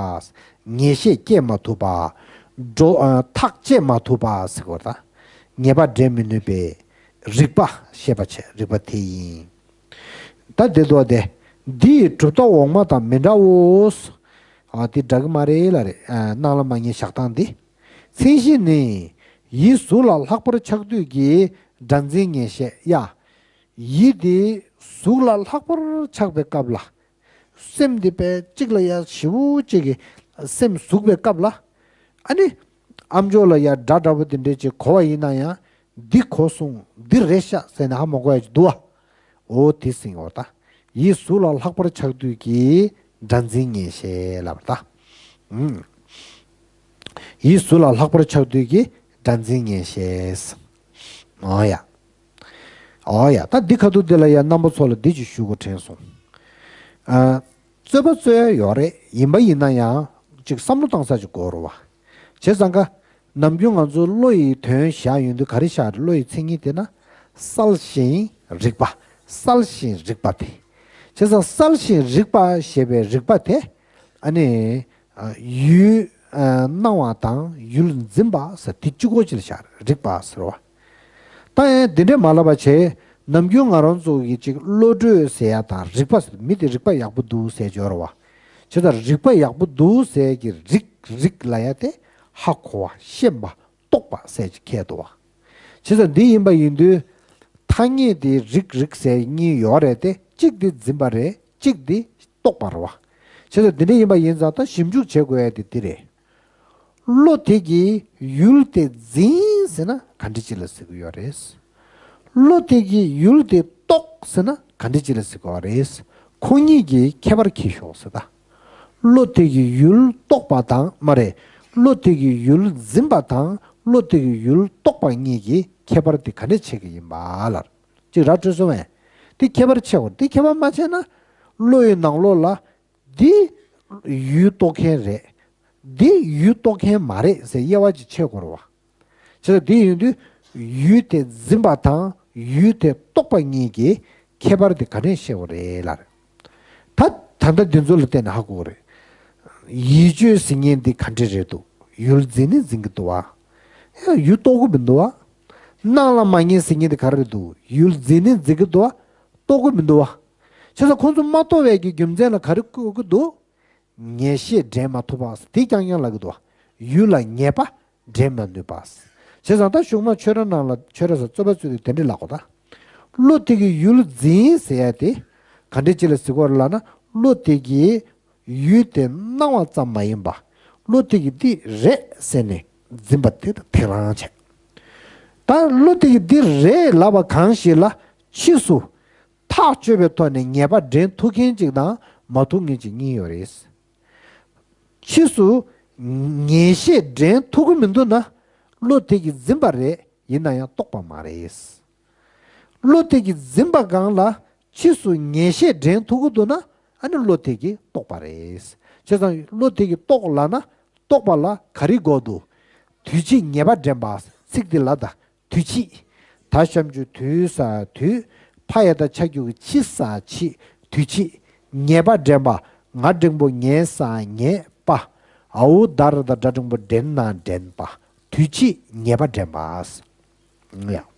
ངེས་ཤེས་སྐྱེ་མ་ཐུབ་པ། འགྲོ་ཨ་ཐག་བཅད་མ་ཐུབ་པ་ཟེར་དགོས་རེད་ད། ངེས་པ་འདྲེན་མི་ནུས་པའི་རིག་པ་ཤེས་པ་བྱེད་རིག་པ་དེ་ཡིན། ད་དེ་ལྟ་སྟེ། འདི་ཡི་གྲུབ་མཐའ་འོག་མ་དང་མི་འདྲའོ། ཨ་དེ་འདྲ་གི་མ་རེད་ལབ་རེད། ཨ་སྣང་ལ་མ་ངེས་བཞག་སྟངས་འདི། མཚན་གཞི་ནི། ཡིད་གཟུགས་ལ་ལྷག་པར་ཆགས་དུས་ཀྱི་སྒྲ་འཛིན་ངེས་ཤེས་ཡ། ཡིད་དེ་གཟུགས་ལ་ལྷག་པར་ཆགས་པའི་སྐབས་ལ། སེམས་འདི་དཔེ་གཅིག་ལ་ཡ་ཞེ་པོ་གཅིག་གི་སེམས་ཟུག་པའི་སྐབས་ལ། ཨ་ནི། ཨམ་ཅོག་ལ་ཡ་སྒྲ་འདྲ་པོ་དེ་འདྲས་ཅིག་གོ་བ་ཡིན་ན་ཡང་། འདི་གོ་སོང་འདི་རེད་ཤག་ཟེར་ནས་ཧ་མ་གོ་ཡ་ཅིག་འདུག་བ། འོ་དེ་ཟེར་གྱི་ཡོད་ད། ཡིད་གཟུགས་ལ་ལྷག་པར་ཆགས་དུས་ཀྱི་སྒྲ་འཛིན་ངེས་ཤེས་ལབ་པ་ད། ཨུམ། ཡིད་གཟུགས་ལ་ལྷག་པར་ཆགས་དུས་ཀྱི་སྒྲ་འཛིན་ངེས་ཤེས། འོ་ཡ། འོ་ཡ། ད་འདི་ཁ་ཐུག་འདི་ལ་ཡ་རྣམ་པ་ཚོ་ལ་འདི་ཅིག་ཞུ་དགོས་དྲན་སོང་། ཨ། རྩོད་པ་རྩོད་ཡ་ཡོད་རེད། ཡིན་པ་ཡིན་ན་ཡང་ཅིག་བསམ་བློ་བཏང་ས་ཅིག་དགོས་རེད་བ། བྱས་ཙང་ཀ། ནམ་རྒྱུན་ང་ཚོ་བློ་ཡི་དོན་བཞག་ཡོང་དུས་ག་རེ་བཞག་རེད། བློ་ཡི་མཚན་ཉིད་དེ་ན། གསལ་ཞིང་རིག་པ། གསལ་ཞིང་རིག་པ་དེ། བྱས་ཙང་གསལ་ཞིང་རིག་པ་ཞེས་པའི་རིག་པ་དེ། ཨ་ནི། ཡུལ། སྣང་བ་དང་ཡུལ་འཛིན་པ་ཟེར་དེ་གཅིག་པོ་ཅིག་ལ་བཞག་རིག་པ་ཟེར་བ། ད་ཡང་འདི་འདྲས་མ་ལབ་པ་བྱས། ནམ་རྒྱུན་ང་རང་ཚོ་གི་ཅིག་བློ་གྲོས་ཟེར་ཡ་དང་རིག་པ་ཟེར་མི་དེ་རིག་པ་ཡག་པོ་འདུག་ཟེར་འབྱོར་བ། བྱས་ཙང་རིག་པ་ཡག་པོ་འདུག་ཟེར་གྱི་རིག་རིག་ལབ་ཡ་དེ་ཧ་གོ་བ་ཤེས་པ་རྟོགས་པ་ཟེར་གྱི་ཁྱད་དུ་བ། བྱས་ཙང་འདི་ཡིན་པ་ཡིན་དུས། ཐ་སྙད་དེ་རིག་རིག་ཟེར་གཉིས་ཡོད་རེད་དེ་གཅིག་དེ་འཛིན་པ་རེད། གཅིག་དེ་རྟོགས་པ་རེད་བ། བྱས་ཙང་འདི་འདྲ་ཡིན་པ་ཡིན་ཙང་ད་ཞིབ་འཇུག་བྱེད་དགོས་ཡ་དེ་འདི་རེད། བློ་དེ་གིས་ཡུལ་དེ་འཛིན་ཟེར་ན་ག་འདྲ་ཅིག་ལ་ཟེར་གི་ཡོད་རེད། བློ་དེ་གིས་ཡུལ་དེ་རྟོགས་ཟེར་ན་ག་འདྲ་ཅིག་ལ་ཟེར་གི་ཡོད་རེད། ཁོ་གཉིས་ཀྱི་ཁྱད་པར་གྱིས་ཤོག་ཟེར་ད། བློ་དེ་གིས་ཡུལ་རྟོགས་པ་དང་མ་རེད། བློ་དེ་གིས་ཡུལ་འཛིན་པ་དང་བློ་དེ་གིས་ཡུལ་རྟོགས་པ་གཉིས་ཀྱི་ཁྱད་པར་དེ་ག་འདྲ་ཕྱེ་གི་ཡིན་པ་ལ། ཅིག་ར་འཕྲོད་སོང་བས། དེ་ཁྱད་པར་ཕྱེ་དགོས། དེ་ཁྱད་པར་མ་ཕྱེ་ན། བློ་ཡི་ནང་ལོགས་ལ། འདི་ཡུལ་རྟོགས་མཁན་རེད། འདི་ཡུལ་རྟོགས་མཁན་མ་རེད་ཟེར་དབྱེ་བ་ཅིག་ཕྱེ་དགོས་རེད་བ། བྱས་ཙང་དེ་ཡིན་དུས་ཡུལ་དེ་འཛིན་པ་དང་ཡུལ་དེ་རྟོགས་པ་གཉིས་ཀྱི་ཁྱད་པར་དེ་ག་ནས་ཤེས་དགོས་རེད་ལབ། ད་ད་ལྟ་འདི་ཚོ་ལ་བལྟས་ནས་ཧ་གོ་གི་རེད། ཡིད་དཔྱོད་ཟེར་མཁན་འདི་ག་འདྲ་རེད་འདུག་ཡུལ་འཛིན་ནི་འཛིན་གྱི་འདུག་བ། ཡ་ཡུལ་རྟོགས་ཀྱི་མི་འདུག་བ། སྣང་ལ་མ་ངེས་ཟེར་མཁན་འདི་ག་རེ་རེད་འདུག་ཡུལ་འཛིན་ནི་འཛིན་གྱི་འདུག་བ། རྟོགས་ཀྱི་མི་འདུག་བ། བྱས་ཙང་ཁོང་ཚོ་མ་རྟོགས་པའི་གི་རྒྱུ་མཚན་ལ་ག་རེ་བཀོད་ཀྱི་འདུག་ངེས་ཤེས་འདྲེན་མ་ཐུབ་པ་དེ་རྐྱང་རྐྱང་ལབ་ཀྱི་འདུག་བ། ཡུལ་ལ་ངེས་པ་འདྲེན་མ་ནུས་པ། བྱས་ཙང་ད་གཞུག་མ་ཆོས་ར་ནང་ལ་ཆོས་ར་ས་རྩོད་པ་རྩོད་དུས་དེ་འདྲ་ལབ་གོ་ད། བློ་དེ་གིས་ཡུལ་འཛིན་ཟེར་ཡ་དེ་ག་འདྲ་ཅིག་ལ་ཟེར་གོ་རེད་ལབ་ན། བློ་དེ་གིས་ཡུལ་དེ་སྣང་བ་ཙམ་མ་ཡིན་པ། བློ་དེ་གིས་འདི་རེད་ཟེར་ནས་འཛིན་པ་དེ་དང་དེ་རང་བྱས། ད་བློ་དེ་གིས་འདི་རེད་ལབ་པ་གང་ཞིག་ལ་ཕྱིས་སུ་ཐག་གཅོད་པའི་ཐོག་ནས་ངེས་པ་འདྲེན་ཐུབ་མཁན་ཅིག་དང་མ་ཐུབ་མཁན་ཅིག་གཉིས་ཡོད་རེད། ཕྱིས་སུ་ངེས་ཤེས་འདྲེན་ཐུབ་ཀྱི་མི་འདུག་ན། བློ་དེ་གིས་འཛིན་པ་རེད། ཡིན་ན་ཡང་རྟོགས་པ་མ་རེད། བློ་དེ་གིས་འཛིན་པ་གང་ལ་ཕྱིས་སུ་ངེས་ཤེས་འདྲེན་ཐུབ་ཀྱི་འདུག་ན། ཨ་ནི་བློ་དེ་གིས་རྟོགས་པ་རེད། བྱས་ཙང་བློ་དེ་གིས་རྟོགས་ལབ་ན་རྟོགས་པ་ལ་ག་རེ་དགོས་འདུག་དུས་ཕྱིས་ངེས་པ་འདྲེན་པ། ཚིག་འདི་ལ་ད། དུས་ཕྱིས། ད་ཞབས་ཀྱུ་དུས་ས་དུས། ཕ་ཡ་བཏགས་ཕྱ་གི་གུ་ཕྱི་ས་ཕྱིས། དུས་ཕྱིས། ངེས་པ་འདྲེན་པ། ང་འགྲེང་བུ་ངེ་ས་ངེས་པ། འ་འུ་ད་ར་བཏགས་སྒྲ་འགྲེང་བུ་འདྲེན་ན་འདྲེན་པ། དུས་ཕྱིས་ངེས་པ་འདྲེན་པ། ཡ།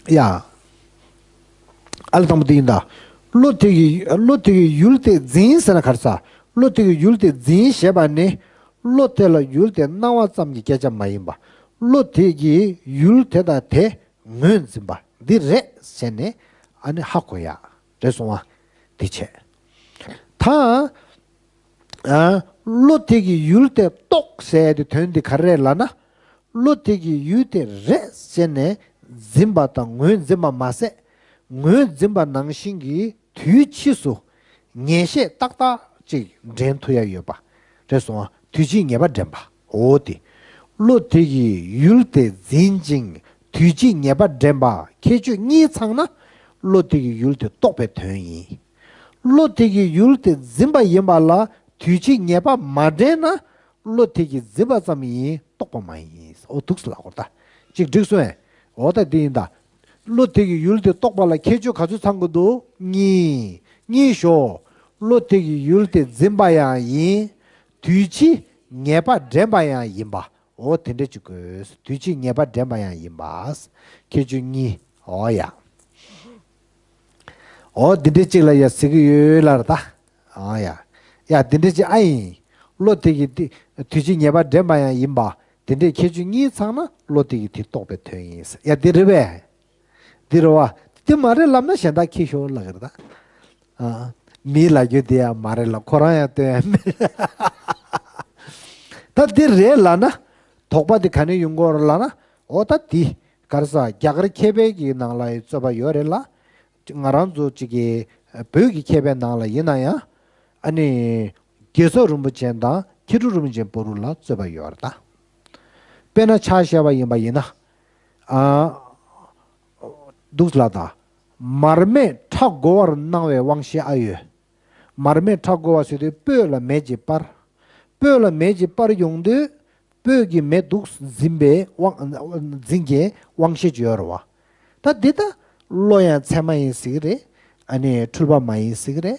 ཡ། ཨ་ལ་དང་པོ་དེ་ཡིན་ད། བློ་དེ་གིས་བློ་དེ་གིས་ཡུལ་དེ་འཛིན་ཟེར་ན་ག་རེ་ཟེར། བློ་དེ་གིས་ཡུལ་དེ་འཛིན་ཞེས་པ་ནི། བློ་དེ་ལ་ཡུལ་དེ་སྣང་བ་ཙམ་གྱི་སྐད་ཆ་མ་ཡིན་པ། བློ་དེ་གིས་ཡུལ་དེ་དང་དེ་ངོས་འཛིན་པ་འདི་རེད་ཟེར་ནས་ཨ་ནི་ཧ་གོ་ཡ་རེད་སོང་བ། དེ་བྱས། ད། ཨ། བློ་དེ་གིས་ཡུལ་དེ་རྟོགས་ཟེར་དེ་དོན་དེ་ག་རེ་རེད་ལབ་ན། བློ་དེ་གིས་ཡུལ་དེ་རེད་ཟེར་ནས་འཛིན་པ་དང་ངོས་འཛིན་པ་མ་ཟད། ངོས་འཛིན་པ་ནང་བཞིན་གྱི་དུས་ཕྱིས་སུ་ ངེས་ཤེས་ཏག་ཏག་ཅིག་འདྲེན་ཐུབ་ཡ་ཡོད་པ་རེད་སོང་ང་། དུས་ཕྱིས་ངེས་པ་འདྲེན་པ། འོ་དེ། བློ་དེ་གི་ཡུལ་དེ་འཛིན་ཅིང་དུས་ཕྱིས་ངེས་པ་འདྲེན་པ་ཁྱད་ཆོས་གཉིས་ཚང་ན་བློ་དེ་གི་ཡུལ་དེ་རྟོགས་པའི་དོན་ཡིན། བློ་དེ་གི་ཡུལ་དེ་འཛིན་པ་ཡིན་པ་ལ་དུས་ཕྱིས་ངེས་པ་མ་འདྲེན་ན་བློ་དེ་གི་འཛིན་པ་ཙམ་ཡིན། རྟོགས་པ་མ་ཡིན། འོ་འདུག་སེ་ལབ་དགོས་རེད་ད། ཅིག་འགྲིག་སོང་ངས། འོ་ད་འདི་ཡིན་ད། བློ་དེ་གི་ཡུལ་དེ་རྟོགས་པ་ལ་ཁྱད་ཆོས་ག་ཚོད་ཚང་དགོས་འདུག་གཉིས། གཉིས་ཤོག་བློ་དེ་གི་ཡུལ་དེ་འཛིན་པ་ཡང་ཡིན། དུས་ཕྱིས་ངེས་པ་འདྲེན་པ་ཡང་ཡིན་པ། འོ་དེ་འདྲ་ཅིག་དགོས། དུས་ཕྱིས་ངེས་པ་འདྲེན་པ་ཡང་ཡིན་པ། ཁྱད་ཆོས་གཉིས། འོ་ཡ། འོ་འདི་འདྲ་ཅིག་ལ་ཡ་ཟེར་གི་ཡོད་ལ་རེད་ད། འོ་ཡ། ཡ་འདི་འདྲ་ཅིག་ཨ་ཡིན། བློ་དེ་གི་དེ་དུས་ཕྱིས་ངེས་པ་འདྲེན་པ་ཡང་ཡིན་པ། དེ་འདྲའི་ཁྱད་ཆོས་གཉིས་ཚང་ན་བློ་དེ་གི་དེ་རྟོགས་པའི་དོན་ཡིན། ཡ་འདི་རེད་པས། འདི་རེད་བ། འདི་མ་རེད་ལབ་ན་གཞན་དག་ཁྱི་ཤོར་ལབ་ཀྱི་རེད་ད། ཨ། མིའི་ལབ་རྒྱུ་དེ་ཡང་མ་རེད་ལ་ཁོ་རང་ཡང་སྟོན་ཡ་མེད། ད་འདི་རེད་ལབ་ན། དོགས་པ་དེ་ག་ནས་ཡོང་གི་ཡོད་རེད་ལབ་ན། འོ་ད་འདི། ག་རེ་ཟ། རྒྱ་གར་མཁས་པའི་གི་ནང་ལ་ཡི་རྩོད་པ་ཡོད་རེད་ལ། ང་རང་ཚོ་གཅིག་གི་བོད་ཀྱི་མཁས་པའི་ནང་ལ་ཡིན་ན་ཡང་། ཨ་ནི། རྒྱལ་ཚབ་རིན་པོ་ཆེ་དང་མཁས་གྲུབ་རིན་པོ་ཆེ་བར་ལ་རྩོད་པ་ཡོད་རེད་ད། དཔེར་ན་ཕྱག་བཞེས་པ་ཡིན་པ་ཡིན་ན། ཨ། འདུག་ལ་ད། མར་མེ་ཁྲག་འགོ་བར་སྣང་བའི་དབང་ཤེས་ཨ་ཡོད། མར་མེ་ཁྲག་འགོ་བ་ཟེར་དུས་སྤོས་ལ་མེ་ཅིག་སྤར། སྤོས་ལ་མེ་ཅིག་སྤར་ཡོང་དུས། སྤོས་ཀྱི་མེ་འདུག་འཛིན་པའི་དབང་འཛིན་གྱི་དབང་ཤེས་ཅིག་ཡོད་རེད་བ། ད་འདི་ད་བློ་ཡང་ཚད་མ་ཡིན་ཟེར་གི་རེད། ཨ་ནི་འཁྲུལ་པ་མ་ཡིན་ཟེར་གི་རེད།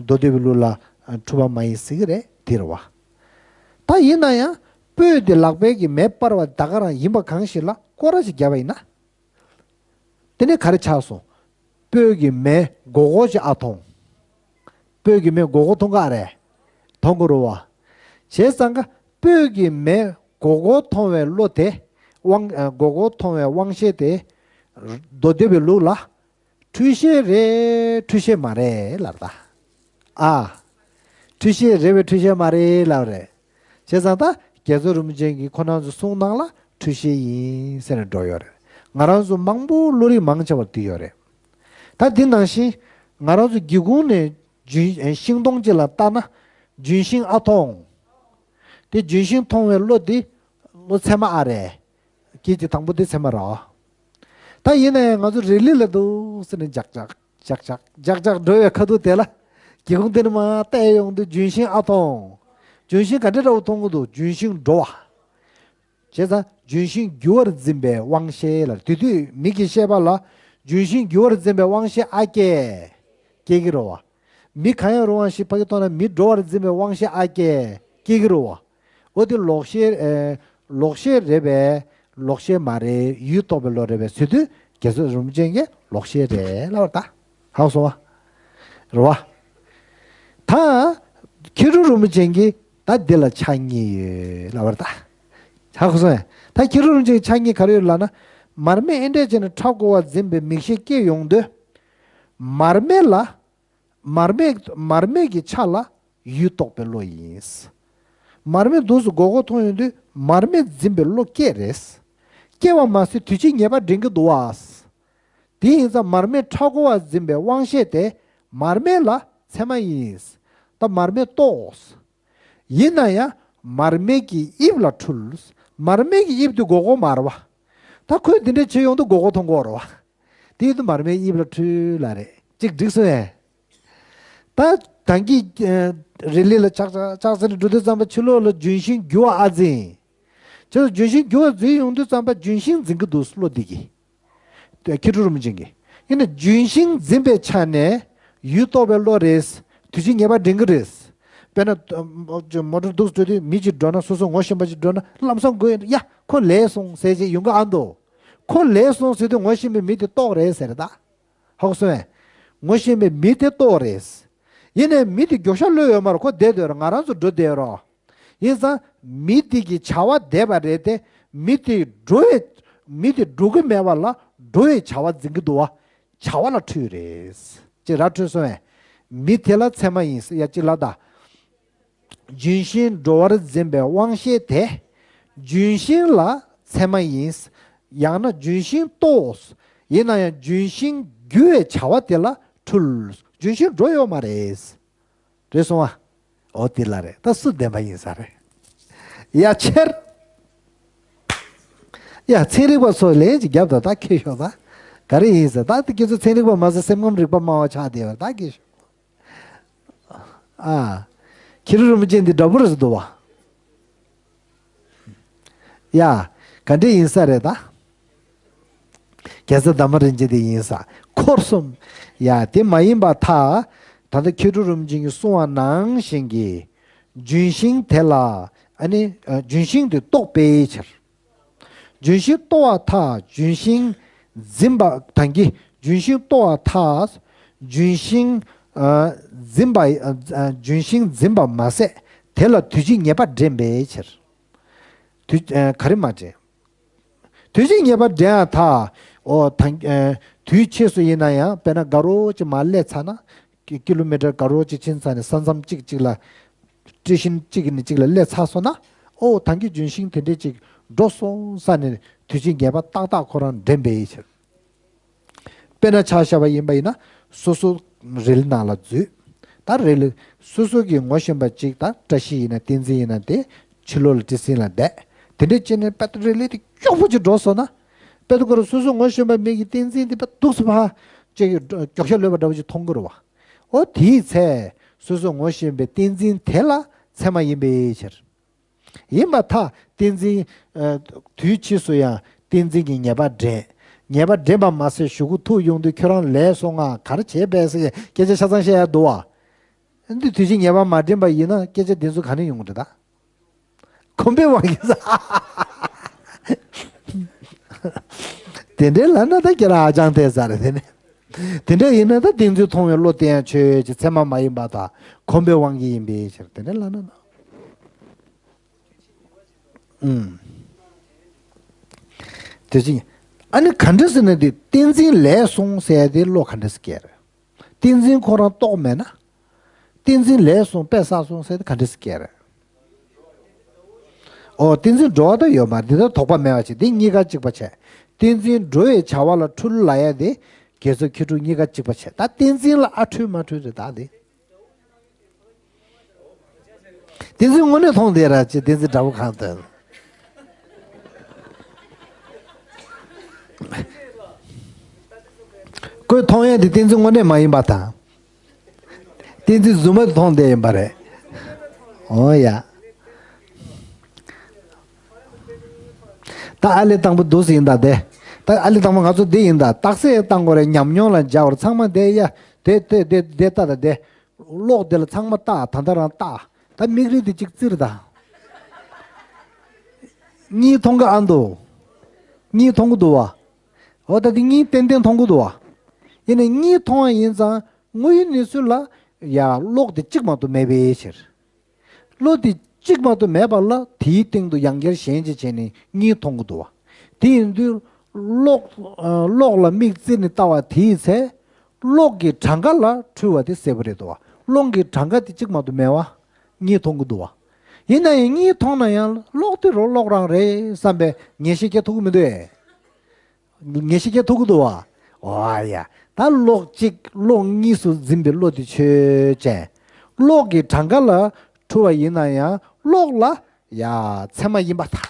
མདོ་སྡེ་པའི་ལུགས་ལ་འཁྲུལ་པ་མ་ཡིན་ཟེར་གི་རེད། འདི་རེད་བ། ད་ཡིན་ན་ཡང་སྤོས་དེ་ལག་པའི་གི་མེ་སྤར་བ་ད་ག་རང་ཡིན་པ་གང་ཞིག་ལ་སྐོར་ར་ཞིག་བརྒྱབ་པ་ཡིན་ན། དེ་ནས་ག་རེ་ཆགས་སོང་། སྤོས་ཀྱི་མེ་སྒོར་སྒོར་ཅིག་ཨ་མཐོང་། སྤོས་ཀྱི་མེ་སྒོར་སྒོར་མཐོང་ག་རེད། མཐོང་གི་རེད་བ། བྱས་ཙང་ཀ་སྤོས་ཀྱི་མེ་སྒོར་སྒོར་མཐོང་བའི་བློ་དེ། དབང་ཨ། སྒོར་སྒོར་མཐོང་བའི་དབང་ཤེས་དེ། མདོ་སྡེ་པའི་ལུགས་ལ། འཁྲུལ་ཤེས་རེད་འཁྲུལ་ཤེས་མ་རེད་ལབ་ད། ཨ། འཁྲུལ་ཤེས་རེད་པས་འཁྲུལ་ཤེས་མ་རེད་ལབ་རེད། བྱས་ཙང་ད་རྒྱལ་ཚབ་རིན་པོ་ཆེ་གིས་ཁོ་རང་ཚོ་གསུང་ནང་ལ་འཁྲུལ་ཤེས་ཡིན་ཟེར་ནས་འགྲོ་ཡོད་རེད། ང་རང་ཚོ་མང་པོ་བློ་རིག་མང་ཆེ་བ་འདི་ཡོད་རེད། ད་འདི་ནང་བཞིན་ང་རང་ཚོ་སྒེའུ་ཁུང་ནས་ལྗོན་ཤིང་སྡོང་གཅིག་ལ་ལྟ་ན་ལྗོན་ཤིང་ཨ་མཐོང་། དེ་ལྗོན་ཤིང་མཐོང་བའི་བློ་འདི་བློ་ཚད་མ་ཨ་རེད། སྐད་ཅིག་དང་པོ་དེ་ཚད་མ་རེད། ད་ཡིན་ན་ཡང་ང་ཚོ་རི་ལི་ལ་འདུག་ཟེར་ནས་ཇག་ཇག་ཇག་ཇག་ཇག་ཇག་འགྲོ་བའི་ཁ་ཐུག་དེ་ལ་སྒེའུ་ཁུང་དེ་ནས་མར་བལྟས་ཡོང་དུས་ལྗོན་ཤིང་ཨ་མཐོང་། ལྗོན་ཤིང་ག་འདྲ་འདྲ་བོ་མཐོང་གི་འདུག་ལྗོན་ཤིང་འགྲོ་བ། བྱས་ཙང་ལྗོན་ཤིང་རྒྱུ་བར་འཛིན་པའི་དབང་ཤེས་ལ། དེ་དུས་མིག་གི་ཤེས་པ་ལ་ལྗོན་ཤིང་རྒྱུ་བར་འཛིན་པའི་དབང་ཤེས་ཨ་སྐྱེ། སྐྱེ་གི་རེད་བ། མི་གང་ཡང་རུང་བ་ཞིག་ཕ་གི་མཐོང་ན་མི་འགྲོ་བར་འཛིན་པའི་དབང་ཤེས་ཨ་སྐྱེ། སྐྱེ་གི་རེད་བ། འོ་དེ་ལོག་ཤེས་ཨེ། ལོག་ཤེས་རེད་པས། ལོག་ཤེས་མ་རེད། ཡུལ་རྟོགས་པའི་བློ་རེད་པས་ཟེར་དུས་རྒྱལ་ཚབ་རིན་པོ་ཆེ་གིས་ལོག་ཤེས་རེད་ལབ་པ་རེད་ད། ཧ་གོ་སོང་བ། རེད་བ། ད་མཁས་གྲུབ་རིན་པོ་ཆེ་གིས་ད་འདི་ལ་ཆ་གཉིས་ཡོད་ལབ་པ་རེད་ད། ཧ་གོ་སོང་ངས། ད་མཁས་གྲུབ་རིན་པོ་ཆེ་གིས་ཆ་གཉིས་ག་རེ་ཡོད་ལབ་ན། མར་མེ་ཨེ་འདྲས་བྱས་ནས་ཁྲག་འགོ་བ་འཛིན་པའི་མིག་ཤེས་སྐྱེ་ཡོང་དུས། མར་མེ་ལ། མར་མེ་མར་མེ་གི་ཆ་ལ་ཡུལ་རྟོགས་པའི་བློ་ཡིན། མར་མེ་འདུག་སེ་སྒོར་སྒོར་མཐོང་ཡོང་དུས་མར་མེ་འཛིན་པའི་བློ་སྐྱེས་རེད། སྐྱེ་བ་མ་ཟད་དུས་ཕྱིས་ངེས་པ་འདྲེན་གྱི་འདུག་བ། དེ་ཡིན་ཙང་མར་མེ་ཁྲག་འགོ་བ་འཛིན་པའི་དབང་ཤེས་དེ་མར་མེ་ལ་ཚད་མ་ཡིན། ད་མར་མེ་རྟོགས། ཡིན་ན་ཡང་མར་མེ་གི་དབྱིབས་ལ་འཁྲུལ། མར་མེ་གི་དབྱིབས་དེ་སྒོར་སྒོར་མ་རེད་བ། ད་ཁོས་འདི་འདྲ་བྱེད་ཡོང་དུས་སྒོར་སྒོར་མཐོང་གི་ཡོད་རེད་བ། དེ་ཡིན་དུས་མར་མེའི་དབྱིབས་ལ་འཁྲུལ་ལབ་རེད། གཅིག་འགྲིག་སོང་ངས། ད་ད་གིན་རི་ལི་ལ་ཆག་ཆག་ཆག་ཟེར་ནས་འགྲོ་དུས་ཙམ་པ་ཕྱི་ལོགས་ལ་ལྗོན་ཤིང་རྒྱུ་བ་ཨ་འཛིན། ཁྱེད་ཚོ་ལྗོན་ཤིང་རྒྱུ་བ་འཛིན་ཡོང་དུས་ཙམ་པ་ལྗོན་ཤིང་འཛིན་གྱི་འདུག་བློ་འདི་གིས། མཁས་གྲུབ་རིན་པོ་ཆེ་གིས། ཡིན་ན་ལྗོན་ཤིང་འཛིན་པའི་ཆ་ནས་ཡུལ་རྟོགས་པའི་བློ་རེད། དུས་ཕྱིས་ངེས་པ་འདྲེན་གྱི་རེད། དཔེར་ན། མོ་ཊ་འདུག་སེ་འགྲོ་དུས་མི་གཅིག་འགྲོ་ན་སོ་སོ་ངོ་ཤེས་པ་ཅིག་འགྲོ་ན་ལམ་སང་དགོས་ཡ་ཁོ་ལས་སོང་ཟེར་ཅིག་ཡོང་གི་ཨ་འདུག་ཁོ་ལས་སོང་ཟེར་དུས་ངོ་ཤེས་པའི་མི་དེ་རྟོགས་རེད་ཟེར་ད། ཧ་གོ་སོང་ངས། ངོ་ཤེས་པའི་མི་དེ་རྟོགས་རེད། ཡིན་ནའི་མི་དེ་མགྱོགས་ཤ་གློད་ཡོད་མ་རེད། ཁོ་བསྡད་སྡོད་རེད། ང་རང་ཚོ་འགྲོ་བསྡད་རོགས། ཡིན་ཙང་མི་དེ་གི་བྱ་བ་འདས་པ་རེད་དེ། མི་དེ་འགྲོ་བའི་མི་དེ་འགྲོ་གི་མེད་པ་ལ་འགྲོ་བའི་བྱ་བ་འཛིན་གྱི་འདུག་བ། བྱ་བ་ལ་འཁྲུལ་རེད། ཅེས་ར་འཁྲུལ་སོང་བས། མི་དེ་ལ་ཚད་མ་ཡིན་ཡ་གཅིག་ལ་ད། ལྗོན་ཤིང་འགྲོ་བར་འཛིན་པའི་དབང་ཤེས་དེ། ལྗོན་ཤིང་ལ་ཚད་མ་ཡིན། ཡང་ན་ལྗོན་ཤིང་རྟོགས། ཡིན་ན་ཡང་ལྗོན་ཤིང་རྒྱུ་བའི་བྱ་བ་དེ་ལ་འཁྲུལ། ལྗོན་ཤིང་འགྲོ་ཡོད་མ་རེད། རེད་སོང་ཨ། འོ་དེ་ལ་རེད། ད་སུ་བདེན་པ་ཡིན་ས་རེད། ཡ་ཁྱེར། ཡ་ཚན་རིག་པ་ཚོ་ལན་ཅིག་རྒྱབ་དང་། ད་ཁྱེར་ཤོག་ད། ག་རེ་ཡིན་ཟེར། ད་དེ་ཁྱེད་ཚོ་ཚན་རིག་པ་མ་ཟེར་སེམས་ཁམས་རིག་པ་སྨྲ་བ་ཆགས་བསྡད་པར་ད་ཁྱེར་ཤོག་ཨ། ཁྱི་རི་རིན་པོ་ཆེ་འདི་འདྲ་པོ་རེད་ཟེར་འདུག་བ། ཡ། ག་འདྲ་ཡིན་ས་རེད་ད། རྒྱལ་སྲས་དར་མ་རིན་ཆེན་དེ་ཡིན་ས། འཁོར་གསུམ། ཡ་དེ་མ་ཡིན་པར་ཐལ། ད་ལྟ་མཁས་གྲུབ་རིན་པོ་ཆེ་གིས་གསུངས་པ་ནང་བཞིན་གྱི། ལྗོན་ཤིང་དེ་ལ། ཨ་ནི་ཨ། ལྗོན་ཤིང་དེ་རྟོགས་པའི་ཕྱིར། ལྗོན་ཤིང་རྟོགས་པར་ཐལ། ལྗོན་ཤིང་འཛིན་པ་དང་གི། ལྗོན་ཤིང་རྟོགས་པར་ཐལ། ལྗོན་ཤིང་ཨ། འཛིན་པ་ཨ། ལྗོན་ཤིང་འཛིན་པ་མ་ཟད། དེ་ལ་དུས་གཅིག་ངེས་པ་འདྲེན་པའི་ཕྱིར། དུས་ཨ། ག་རེ་མ་འདྲེན། དུས་གཅིག་ངེས་པ་འདྲེན་ཡང་ཐལ། འོ་ད་ཨ། དུས་ཕྱིས་སུ་ཡིན་ན་ཡང་། དཔེར་ན་དགའ་རོགས་ཅིག་མར་སླེབས་ཚར་ན། ཀི་ཀི་ལོ་མི་ཊར་དགའ་རོགས་ཅིག་ཕྱིན་ཚར་ནས་ས་མཚམས་གཅིག་གཅིག་ལ། སྤྲི་ཤིང་གཅིག་ནས་གཅིག་ལ་སླེབས་ཚར་སོང་ན། ཨོ་ད་གིན་ལྗོན་ཤིང་དེ་འདྲས་ཅིག་འགྲོ་སོང་ས་ནས་དུས་གཅིག་ངེས་པ་ཏག་ཏག་ཁོ་རང་འདྲེན་པའི་ཕྱིར། དཔེར་ན་ཆ་བཞག་པ་ཡིན་པ་ཡིན་ན། སོ་སོ་རེལ་ནང་ལ་འཛུལ། ད་རེལ་སོ་སོ་གིས་ངོ་ཤེས་པ་ཅིག་ད་བཀྲ་ཤིས་ཡིན་ན་བསྟན་འཛིན་ཡིན་ན་དེ་ཕྱི་ལོགས་ལ་བཀྲིས་སེང་ལ་བསྡད། དེ་འདྲས་བྱས་ནས་དཔེ་ད་རེལ་དེ་མགྱོགས་པོ་ཅིག་འགྲོ་སོང་ན། དཔེ་ད་ཁོ་རང་སོ་སོ་ངོ་ཤེས་པ་མི་གིས་བསྟན་འཛིན་དེ་དཔེ་སྡུག་སུ་ཕ་ཅིག་མགྱོགས་ཤ་ལོས་པ་འདྲ་བོ་ཅིག་མཐོང་གི་རེད་བ། འོ་དེའི་ཚེ། སོ་སོ་ངོ་ཤེས་པའི་བསྟན་འཛིན་དེ་ལ་ཚད་མ་ཡིན་པའི་ཕྱིར། ཡིན་པར་ཐལ། བསྟན་འཛིན། ཨ། དུས་ཕྱིས་སུ་ཡང་བསྟན་འཛིན་གྱི་ངེས་པ་འདྲེན། ངེས་པ་འདྲེན་པ་མ་ཟད་གཞུག་གུ་ཐུག་ཡོང་དུས་ཁྱོད་རང་ལས་སོང་ང་ག་རེ་བྱས་པས་ཟེར་སྐད་ཆ་ཆ་ཚང་བཤད་ཡ་འདུག་བ། འདི་དུས་ཕྱིས་ངེས་པ་མ་འདྲེན་པ་ཡིན་ན་སྐད་ཆ་འདི་ཚོ་ག་ནས་ཡོང་གི་རེད་ད། གོམས་པའི་དབང་གིས་ཟ། དེ་འདྲའི་ལབ་ན་ད་ཁྱེད་རང་ཨ་ཅང་ཐལ་ས་རེད་དེ་ནས། དེ་འདྲ་ཡིན་ན་ད་བསྟན་འཛིན་མཐོང་བའི་བློ་དེ་ཡང་ཆོས་ཀྱི་ཚད་མ་མ་ཡིན་པ་དང་གོམས་པའི་དབང་གིས་ཡིན་པའི་ཕྱིར་དེ་འདྲ་ལབ་ན་ན། ཨུམ། དེ་ཅི། ཨ་ནི་ག་འདྲ་ཟེར་ན་དེ་བསྟན་འཛིན་ལས་སོང་ཟེར་ཡ་དེ་བློ་ག་འདྲ་ཟེར་སྐྱེ་རེད། བསྟན་འཛིན་ཁོ་རང་རྟོགས་མེད་ན། བསྟན་འཛིན་ལས་སོང་དཔེ་བསགས་སོང་ཟེར་དེ་ག་འདྲ་ཟེར་སྐྱེ་རེད། ཨོ་བསྟན་འཛིན་འགྲོ་བ་ད་ཡོད་མ་རེད། འདི་ལྟར་དོགས་པ་མེད་པ་བྱེད། འདི་གཉིས་ཀ་གཅིག་པ་བྱས། བསྟན་འཛིན་འགྲོ་བའི་བྱ་བ་ལ་འཁྲུལ་ལབ་ཡ་དེ། རྒྱལ་ཚབ་མཁས་གྲུབ་གཉིས་ཀ་གཅིག་པ་བྱས། ད་བསྟན་འཛིན་ལ་ཨ་འཁྲུལ་མ་འཁྲུལ་རེད་ད་དེ། བསྟན་འཛིན་དངོས་གནས་མཐོང་བསྡད་ར་ཅེ། བསྟན་འཛིན་འདྲ་པོ་གང་དོན། ཁོས་མཐོང་ཡས་དེ་བསྟན་འཛིན་དངོས་གནས་མ་ཡིན་པ་དང་། བསྟན་འཛིན་རྫུན་མ་དེ་མཐོང་བསྡད་ཡིན་པ་རེད། འོ་ཡ། ད་ཨ་ལེ་དང་པོ་འདུག་སེ་ཡིན་ད་དེ། ད་ཨ་ལེ་དང་པོ་ང་ཚོ་འདི་ཡིན་ད། རྟགས་གསལ་བཏང་དགོས་རེད། ཉམས་མྱོང་ལ་སྦྱར་བར་ཚང་མ་འདི་ཡ། དེ་དེ་དེ་དེ་ལྟ་ད་དེ། གློག་དེ་ལ་ཚང་མ་བལྟ། ད་ལྟ་རང་བལྟ། ད་མིག་རིལ་དེ་གཅིག་བཙིར་ད། གཉིས་མཐོང་གི་ཨ་འདུག་གཉིས་མཐོང་གི་འདུག་བ། འོ་ད་དེ་གཉིས་ཏན་ཏན་མཐོང་གི་འདུག་བ། ཡིན་ནའི་གཉིས་མཐོང་བ་ཡིན་ཙང་དངོས་ཡོད་གནས་ཚུལ་ལ་ཡ་གློག་དེ་གཅིག་མ་གཏོགས་མེད་པའི་ཕྱིར། གློག་དེ་གཅིག་མ་གཏོགས་མེད་པ་ལ་དེའི་སྟེང་དུ་ཡང་བསྐྱར་གཞན་གཅིག་བྱས་ནས་གཉིས་མཐོང་གི་འདུག་བ། དེ་ཡིན་དུས་གློག་གློག་ལ་མིག་བཙིར་ནས་ལྟ་བ་དེའི་ཚེ། གློག་གི་གྲངས་ཀ་ལ་འཁྲུལ་བ་དེ་གསལ་པོ་རེད་འདུག་བ། གློག་གི་གྲངས་ཀ་དེ་གཅིག་མ་གཏོགས་མེད་བ། གཉིས་མཐོང་གི་འདུག་བ། ཡིན་ན་ཡང་གཉིས་མཐོང་ན་ཡང་གློག་དེ་རོ་གློག་རང་རེད་བསམ་པའི་ངེས་ཤེས་སྐྱེ་ཐུབ་ཀྱི་མི་འདུག་ཨེ། ངེས་ཤེས་སྐྱེ་ཐུབ་ཀྱི་འདུག་བ། འོ་ཡ། ད་གློག་གཅིག་གློག་གཉིས་སུ་འཛིན་པའི་བློ་དེ་ཆོས་ཅན། གློག་གི་གྲངས་ཀ་ལ་འཁྲུལ་བ་ཡིན་ན་ཡང་གློག་ལ་ཡ་ཚད་མ་ཡིན་པར་ཐལ།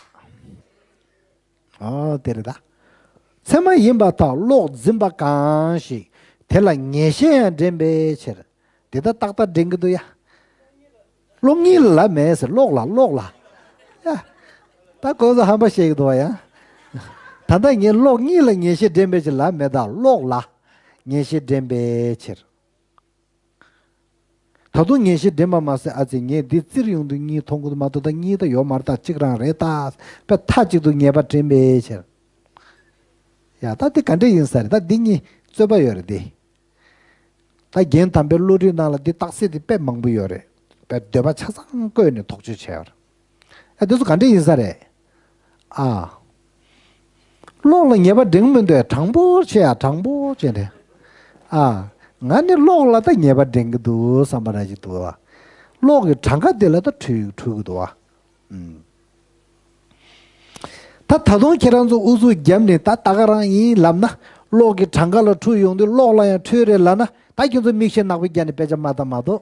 ཨོ་དེ་རེད་ད། ཚད་མ་ཡིན་པར་ཐལ། གློག་འཛིན་པ་གང་ཞིག་དེ་ལ་ངེས་ཤེས་ཡང་འདྲེན་པའི་ཕྱིར། དེ་ལྟར་ཏག་ཏག་འདྲེན་གྱི་འདུག་ཡ། གློག་གཉིས་ལ་ལབ་མེད་ཟེར། གློག་ལ་གློག་ལ། ཡ། ད་ཁོ་ཚོ་ཧམ་པ་བཤད་ཀྱི་འདུག་བ་ཡ། ད་ལྟ་ངས་གློག་གཉིས་ལ་ངེས་ཤེས་འདྲེན་པའི་ཕྱིར་ལབ་མེད་ད། གློག་ལ་ངེས་ཤེས་འདྲེན་པའི་ཕྱིར། ད་དུང་ངེས་ཤེས་འདྲེན་པ་མ་ཟད། ཨ་ཙི་ངས་འདི་བཙིར་ཡོང་དུས་གཉིས་མཐོང་གི་འདུག་མ་གཏོགས་ད་གཉིས་ད་ཡོད་མ་རེད། ད་གཅིག་རང་རེད་ད། དཔེ་མཐའ་གཅིག་ཏུ་ངེས་པ་འདྲེན་པའི་ཕྱིར། ཡ་ད་འདི་ག་འདྲ་ཡིན་ས་རེད། ད་འདི་གཉིས་རྩོད་པ་ཡོད་རེད་འདི། ད་རྒན་དམ་པའི་བློ་རིག་ནང་ལ་འདི་རྟགས་གསལ་འདི་དཔེ་མང་པོ་ཡོད་རེད། དཔེ་འདོད་པ་ཆ་ཚང་བཀོད་ནས་དོགས་གཅོད་བྱས་པ་རེད། ཨ་འདི་ཚོ་ག་འདྲ་ཡིན་ས་རེད། ཨ། གློག་ལ་ངེས་པ་འདྲེན་གྱི་མི་འདུག་དྲང་པོ་བྱེད་ཡ། དྲང་པོ་བྱེད་དེ། ཨ། ང་ནི་གློག་ལ་ད་ངེས་པ་འདྲེན་གྱི་འདུག་བསམ་པ་ར་ཞིག་འདུག་བ། གློག་གི་གྲངས་ཀ་དེ་ལ་ད་འཁྲུལ་འཁྲུལ་གྱི་འདུག་བ། ཨུམ། ད་ད་དུང་ཁྱེད་རང་ཚོ་ཨུ་ཚུགས་བརྒྱབ་ནས་ད་ད་ག་རང་ཡིན་ལབ་ན། གློག་གི་གྲངས་ཀ་ལ་འཁྲུལ་ཡོང་དུས་གློག་ལ་ཡང་འཁྲུལ་རེད་ལབ་ན། ད་ཁྱོད་ཚོ་མིག་ཤེལ་ནག་པོ་བརྒྱབ་ནས་དཔེ་ཆ་མ་ལྟ་མ་གཏོགས།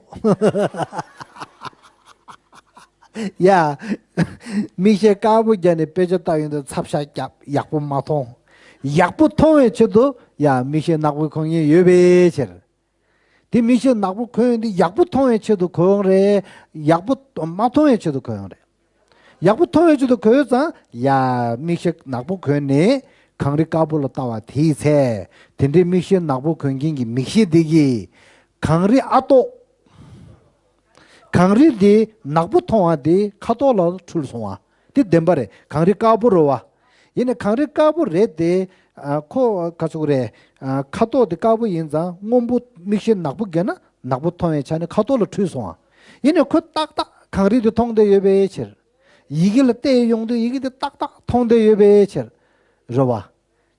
ཡ། མིག་ཤེལ་དཀར་པོ་བརྒྱབ་ནས་དཔེ་ཆ་ལྟ་ཡོང་དུས་ཚབ་ཤ་རྒྱབ། ཡག་པོ་མ་མཐོང་། ཡག་པོ་མཐོང་བའི་ཆེད་དུ་ཡ་མིག་ཤེལ་ནག་པོ་གོན་མཁན་ཡོད་པའི་ཕྱིར། དེ་མིག་ཤེལ་ནག་པོ་གོན་ཡོང་དུས་ཡག་པོ་མཐོང་བའི་ཆེད་དུ་གོན་རེད། ཡག་པོ་མ་མཐོང་བའི་ཆེད་དུ་གོན་ཡོང་རེད། ཡག་པོ་མཐོང་བའི་ཆེད་དུ་གོན་ཙང་ཡ་མིག་ཤེལ་ནག་པོ་གོན་ནས་གངས་རི་དཀར་པོ་ལ་ལྟ་བ་དེའི་ཚེ། དེ་འདྲའི་མིག་ཤེལ་ནག་པོ་གོན་མཁན་གྱི་མིག་ཤེལ་དེ་གིས་གངས་རི་ཨ་ཏོག་གངས་རི་དེ་ནག་པོ་མཐོང་བ་དེ་ཁ་དོག་ལ་འཁྲུལ་སོང་བ། དེ་བདེན་པ་རེད། གངས་རི་དཀར་པོ་རེད་བ། ཡིན་ནའི་གངས་རི་དཀར་པོ་རེད་དེ། ཨ། ཁོ་ག་ཚོད་རེད། ཨ། ཁ་དོག་དེ་དཀར་པོ་ཡིན་ཙང་སྔོན་པོ་མིག་ཤེལ་ནག་པོ་བརྒྱབ་ན་ནག་པོ་མཐོང་བའི་ཆ་ནས་ཁ་དོག་ལ་འཁྲུལ་སོང་བ། ཡིན་ནའི་ཁོ་ཏག་ཏག་གངས་རི་དེ་མཐོང་བསྡད་ཡོད་པའི་ཕྱིར། ཡི་གེ་ལ་བལྟས་ཡོང་དུས་ཡི་གེ་དེ་ཏག་ཏག་མཐོང་བསྡད་ཡོད་པའི་ཕྱིར། རེད་བ།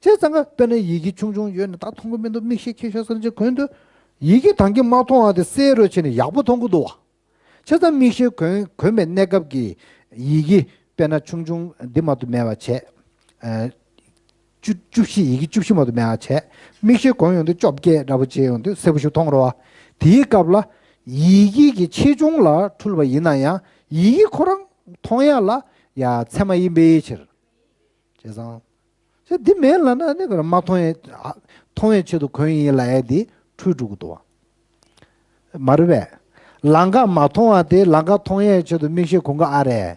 བྱས་ཙང་ཀ་དཔེར་ན་ཡི་གེ་ཆུང་ཆུང་ཡོད་ནས་ད་མཐོང་གི་མི་འདུག་མིག་ཤེལ་ཁྱེར་ཤོག་ཟེར་ནས་གོན་དུས། ཡི་གེ་ད་གིན་མ་མཐོང་བ་དེ་གསལ་རོ་བྱས་ནས་ཡག་པོ་མཐོང་གི་འདུག་བ། བྱས་ཙང་མིག་ཤེལ་གོན་གོན་པའི་གནས་སྐབས་ཀྱི་ཡི་གེ་དཔེར་ན་ཆུང་ཆུང་འདི་མ་གཏོགས་མེད་པ་བྱས། ཨ། བཅུ་བཅུ་བཞི། ཡི་གེ་བཅུ་བཞི་མ་གཏོགས་མེད་པ་བྱས། མིག་ཤེལ་གོན་ཡོང་དུས་བཅོ་བརྒྱད་འདྲ་པོ་བྱས་ཡོང་དུས་གསལ་པོ་ཞིག་མཐོང་རོ་བ། དེའི་སྐབས་ལ་ཡི་གེ་གི་ཆེ་ཆུང་ལ་འཁྲུལ་བ་ཡིན་ན་ཡང་ཡི་གེ་ཁོ་རང་མཐོང་ཡ་ལ་ཡ་ཚད་མ་ཡིན་པའི་ཕྱིར། བྱས་ཙང་། ཞེས་འདི་མེད་ལབ་ན་ནི་ག་རེ་མ་མཐོང་ཡས། མཐོང་བའི་ཆེད་དུ་གོན་ཡིན་ལབ་ཡས་འདི་འཁྲུལ་འགྲོ་གི་འདུག་བ། མ་རེད་པས། ལམ་ཁ་མ་མཐོང་བ་དེ་ལམ་ཁ་མཐོང་ཡས་ཆེད་དུ་མིག་ཤེལ་གོན་གི་ཨ་རེད།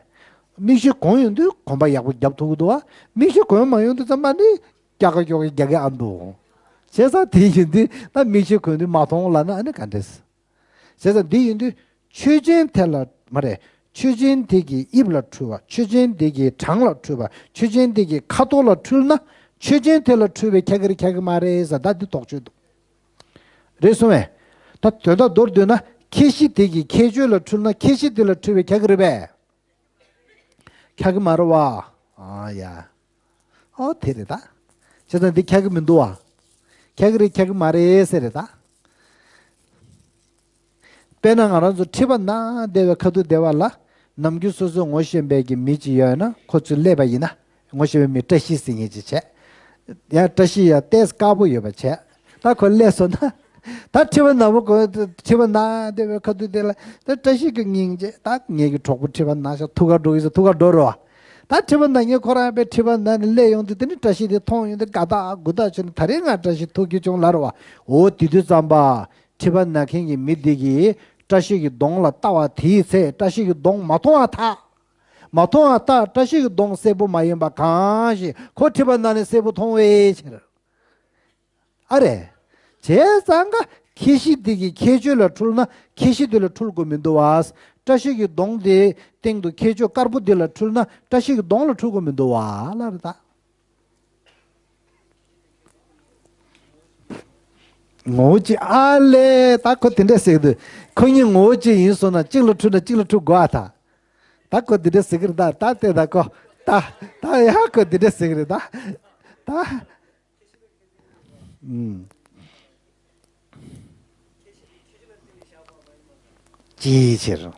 མིག་ཤེལ་གོན་ཡོང་དུས་གོམ་པ་ཡག་པོ་རྒྱབ་ཐུབ་ཀྱི་འདུག་བ། མིག་ཤེལ་གོན་མ་ཡོང་དུས་ཙམ་པ་ནི་སྐྱག་ཀ་སྐྱོག་གི་རྒྱག་གི་ཨ་འདུག་བྱས་ཙང་དེ་ཡིན་དུས་ད་མིག་ཤེལ་གོན་དུས་མ་མཐོང་ལབ་ན་ཨ་ནི་ག་འདྲས། བྱས་ཙང་འདི་ཡིན་དུས་ཆོས་ཅན་དེ་ལ་མ་རེད། ཆོས་ཅན་དེ་གི་དབྱིབས་ལ་འཁྲུལ་བ། ཆོས་ཅན་དེ་གི་གྲངས་ལ་འཁྲུལ་བ། ཆོས་ཅན་དེ་གི་ཁ་དོག་ལ་འཁྲུལ་ན་ཆོས་ཅན་དེ་ལ་འཁྲུལ་བའི་ཁྱད་གི་རེད་ཁྱད་གི་མ་རེད་ཟེར་ད་འདི་དོགས་གཅོད་འདུག་རེད་གསུངས་བས། ད་དོན་དག་མདོར་བསྡུས་ན་ཁྱད་གཞི་དེ་གི་ཁྱད་ཆོས་ལ་འཁྲུལ་ན་ཁྱད་གཞི་དེ་ལ་འཁྲུལ་བའི་ཁྱད་གི་རེད་པས། ཁྱད་གི་མ་རེད་བ། ཨ་ཡ། ཨོ་དེ་རེད་ད། བྱས་ཙང་འདི་ཁྱད་གི་མི་འདུག་བ། ཁྱད་གི་རེད་ཁྱད་གི་མ་རེད་ཟེར་རེད་ད། དཔེར་ན་ང་རང་ཚོ་མཁྲིས་པ་ན་བདེ་བའི་ཁ་ཐུག་བདེ་བ་ལ། ནམ་རྒྱུན་སོ་སོའི་ངོ་ཤེས་པའི་གི་མི་གཅིག་ཡོད་ན་ཁོ་ཚོས་སླེབས་པ་ཡིན་ན། ངོ་ཤེས་པའི་མི་བཀྲ་ཤིས་ཟེར་མཁན་ཅིག་བྱས། ཡང་བཀྲ་ཤིས་ཡང་ཏོག་ཙམ་དཀར་པོ་ཡོད་པ་བྱས། ད་ཁོ་སླེབས་སོང་ན། ད་མཁྲིས་པ་ན་བོ་གོ་མཁྲིས་པ་ན་བདེ་བའི་ཁ་ཐུག་དེ་ལ་ད་བཀྲ་ཤིས་ཀྱི་སྙིང་རྗེ་ད་ངེད་ཀྱི་གྲོགས་པོ་མཁྲིས་པ་ན་ཤག་ཐུག་ག་འགྲོ་གི་ཟེར་ཐུག་ག་འགྲོ་རོ། ད་མཁྲིས་པ་ན་མཁན་ཁོ་རང་པའི་མཁྲིས་པ་ན་ནས་སླེབས་ཡོང་དུས་དེ་ནི་བཀྲ་ཤིས་དེ་མཐོང་ཡོང་དུས་དགའ་ཐག་མགུ་ཐག་བྱས་ནས་ད་རེས་ང་བཀྲ་ཤིས་ཐུག་གི་བྱུང་ལབ་རོ་བ། འོ་དེ་དུས་ཙམ་པ། མཁྲིས་པ་ན་མཁན་གྱི་མི་དེ་གིས་བཀྲ་ཤིས་ཀྱི་གདོང་ལ་ལྟ་བ་དེའི་ཚེ་བཀྲ་ཤིས་ཀྱི་གདོང་མ་མཐོང་བ་ཐག་མ་མཐོང་བ་ཐག་བཀྲ་ཤིས་ཀྱི་གདོང་གསལ་པོ་མ་ཡིན་པ་གང་ཞིག་ཁོ་མཁྲིས་པ་ན་ནས་གསལ་པོ་མཐོང་བའི་ཕྱིར། ཨ་རེ། བྱས་ཙང་ཀ་ཁྱད་གཞི་དེ་གི་ཁྱད་ཆོས་ལ་འཁྲུལ་ན་ཁྱད་གཞི་དེ་ལ་འཁྲུལ་དགོས་མི་འདུག་བ། བཀྲ་ཤིས་ཀྱི་གདོང་དེའི་སྟེང་དུ་ཁྱད་ཆོས་དཀར་པོ་དེ་ལ་འཁྲུལ་ན་བཀྲ་ཤིས་ཀྱི་གདོང་ལ་འཁྲུལ་དགོས་མི་འདུག་བ་ལབ་རེད་ད། ངོ་བོ་གཅིག་ཨ་ལས་ད་ཁོ་དེ་འདྲ་ཟེར་གི་འདུག་ཁོ་གཉིས་ངོ་བོ་གཅིག་ཡིན་སོང་ན་གཅིག་ལ་འཁྲུལ་ན་གཅིག་ལ་འཁྲུལ་དགོས་ཨ་ད། ད་ཁོ་དེ་འདྲ་ཟེར་གི་རེད་ད་ད་ལྟས་ད་ཁོ་ད་ད་ཡ་ཁོ་དེ་འདྲ་ཟེར་གི་རེད་ད་ད། ཨུམ། ཅིའི་ཕྱིར།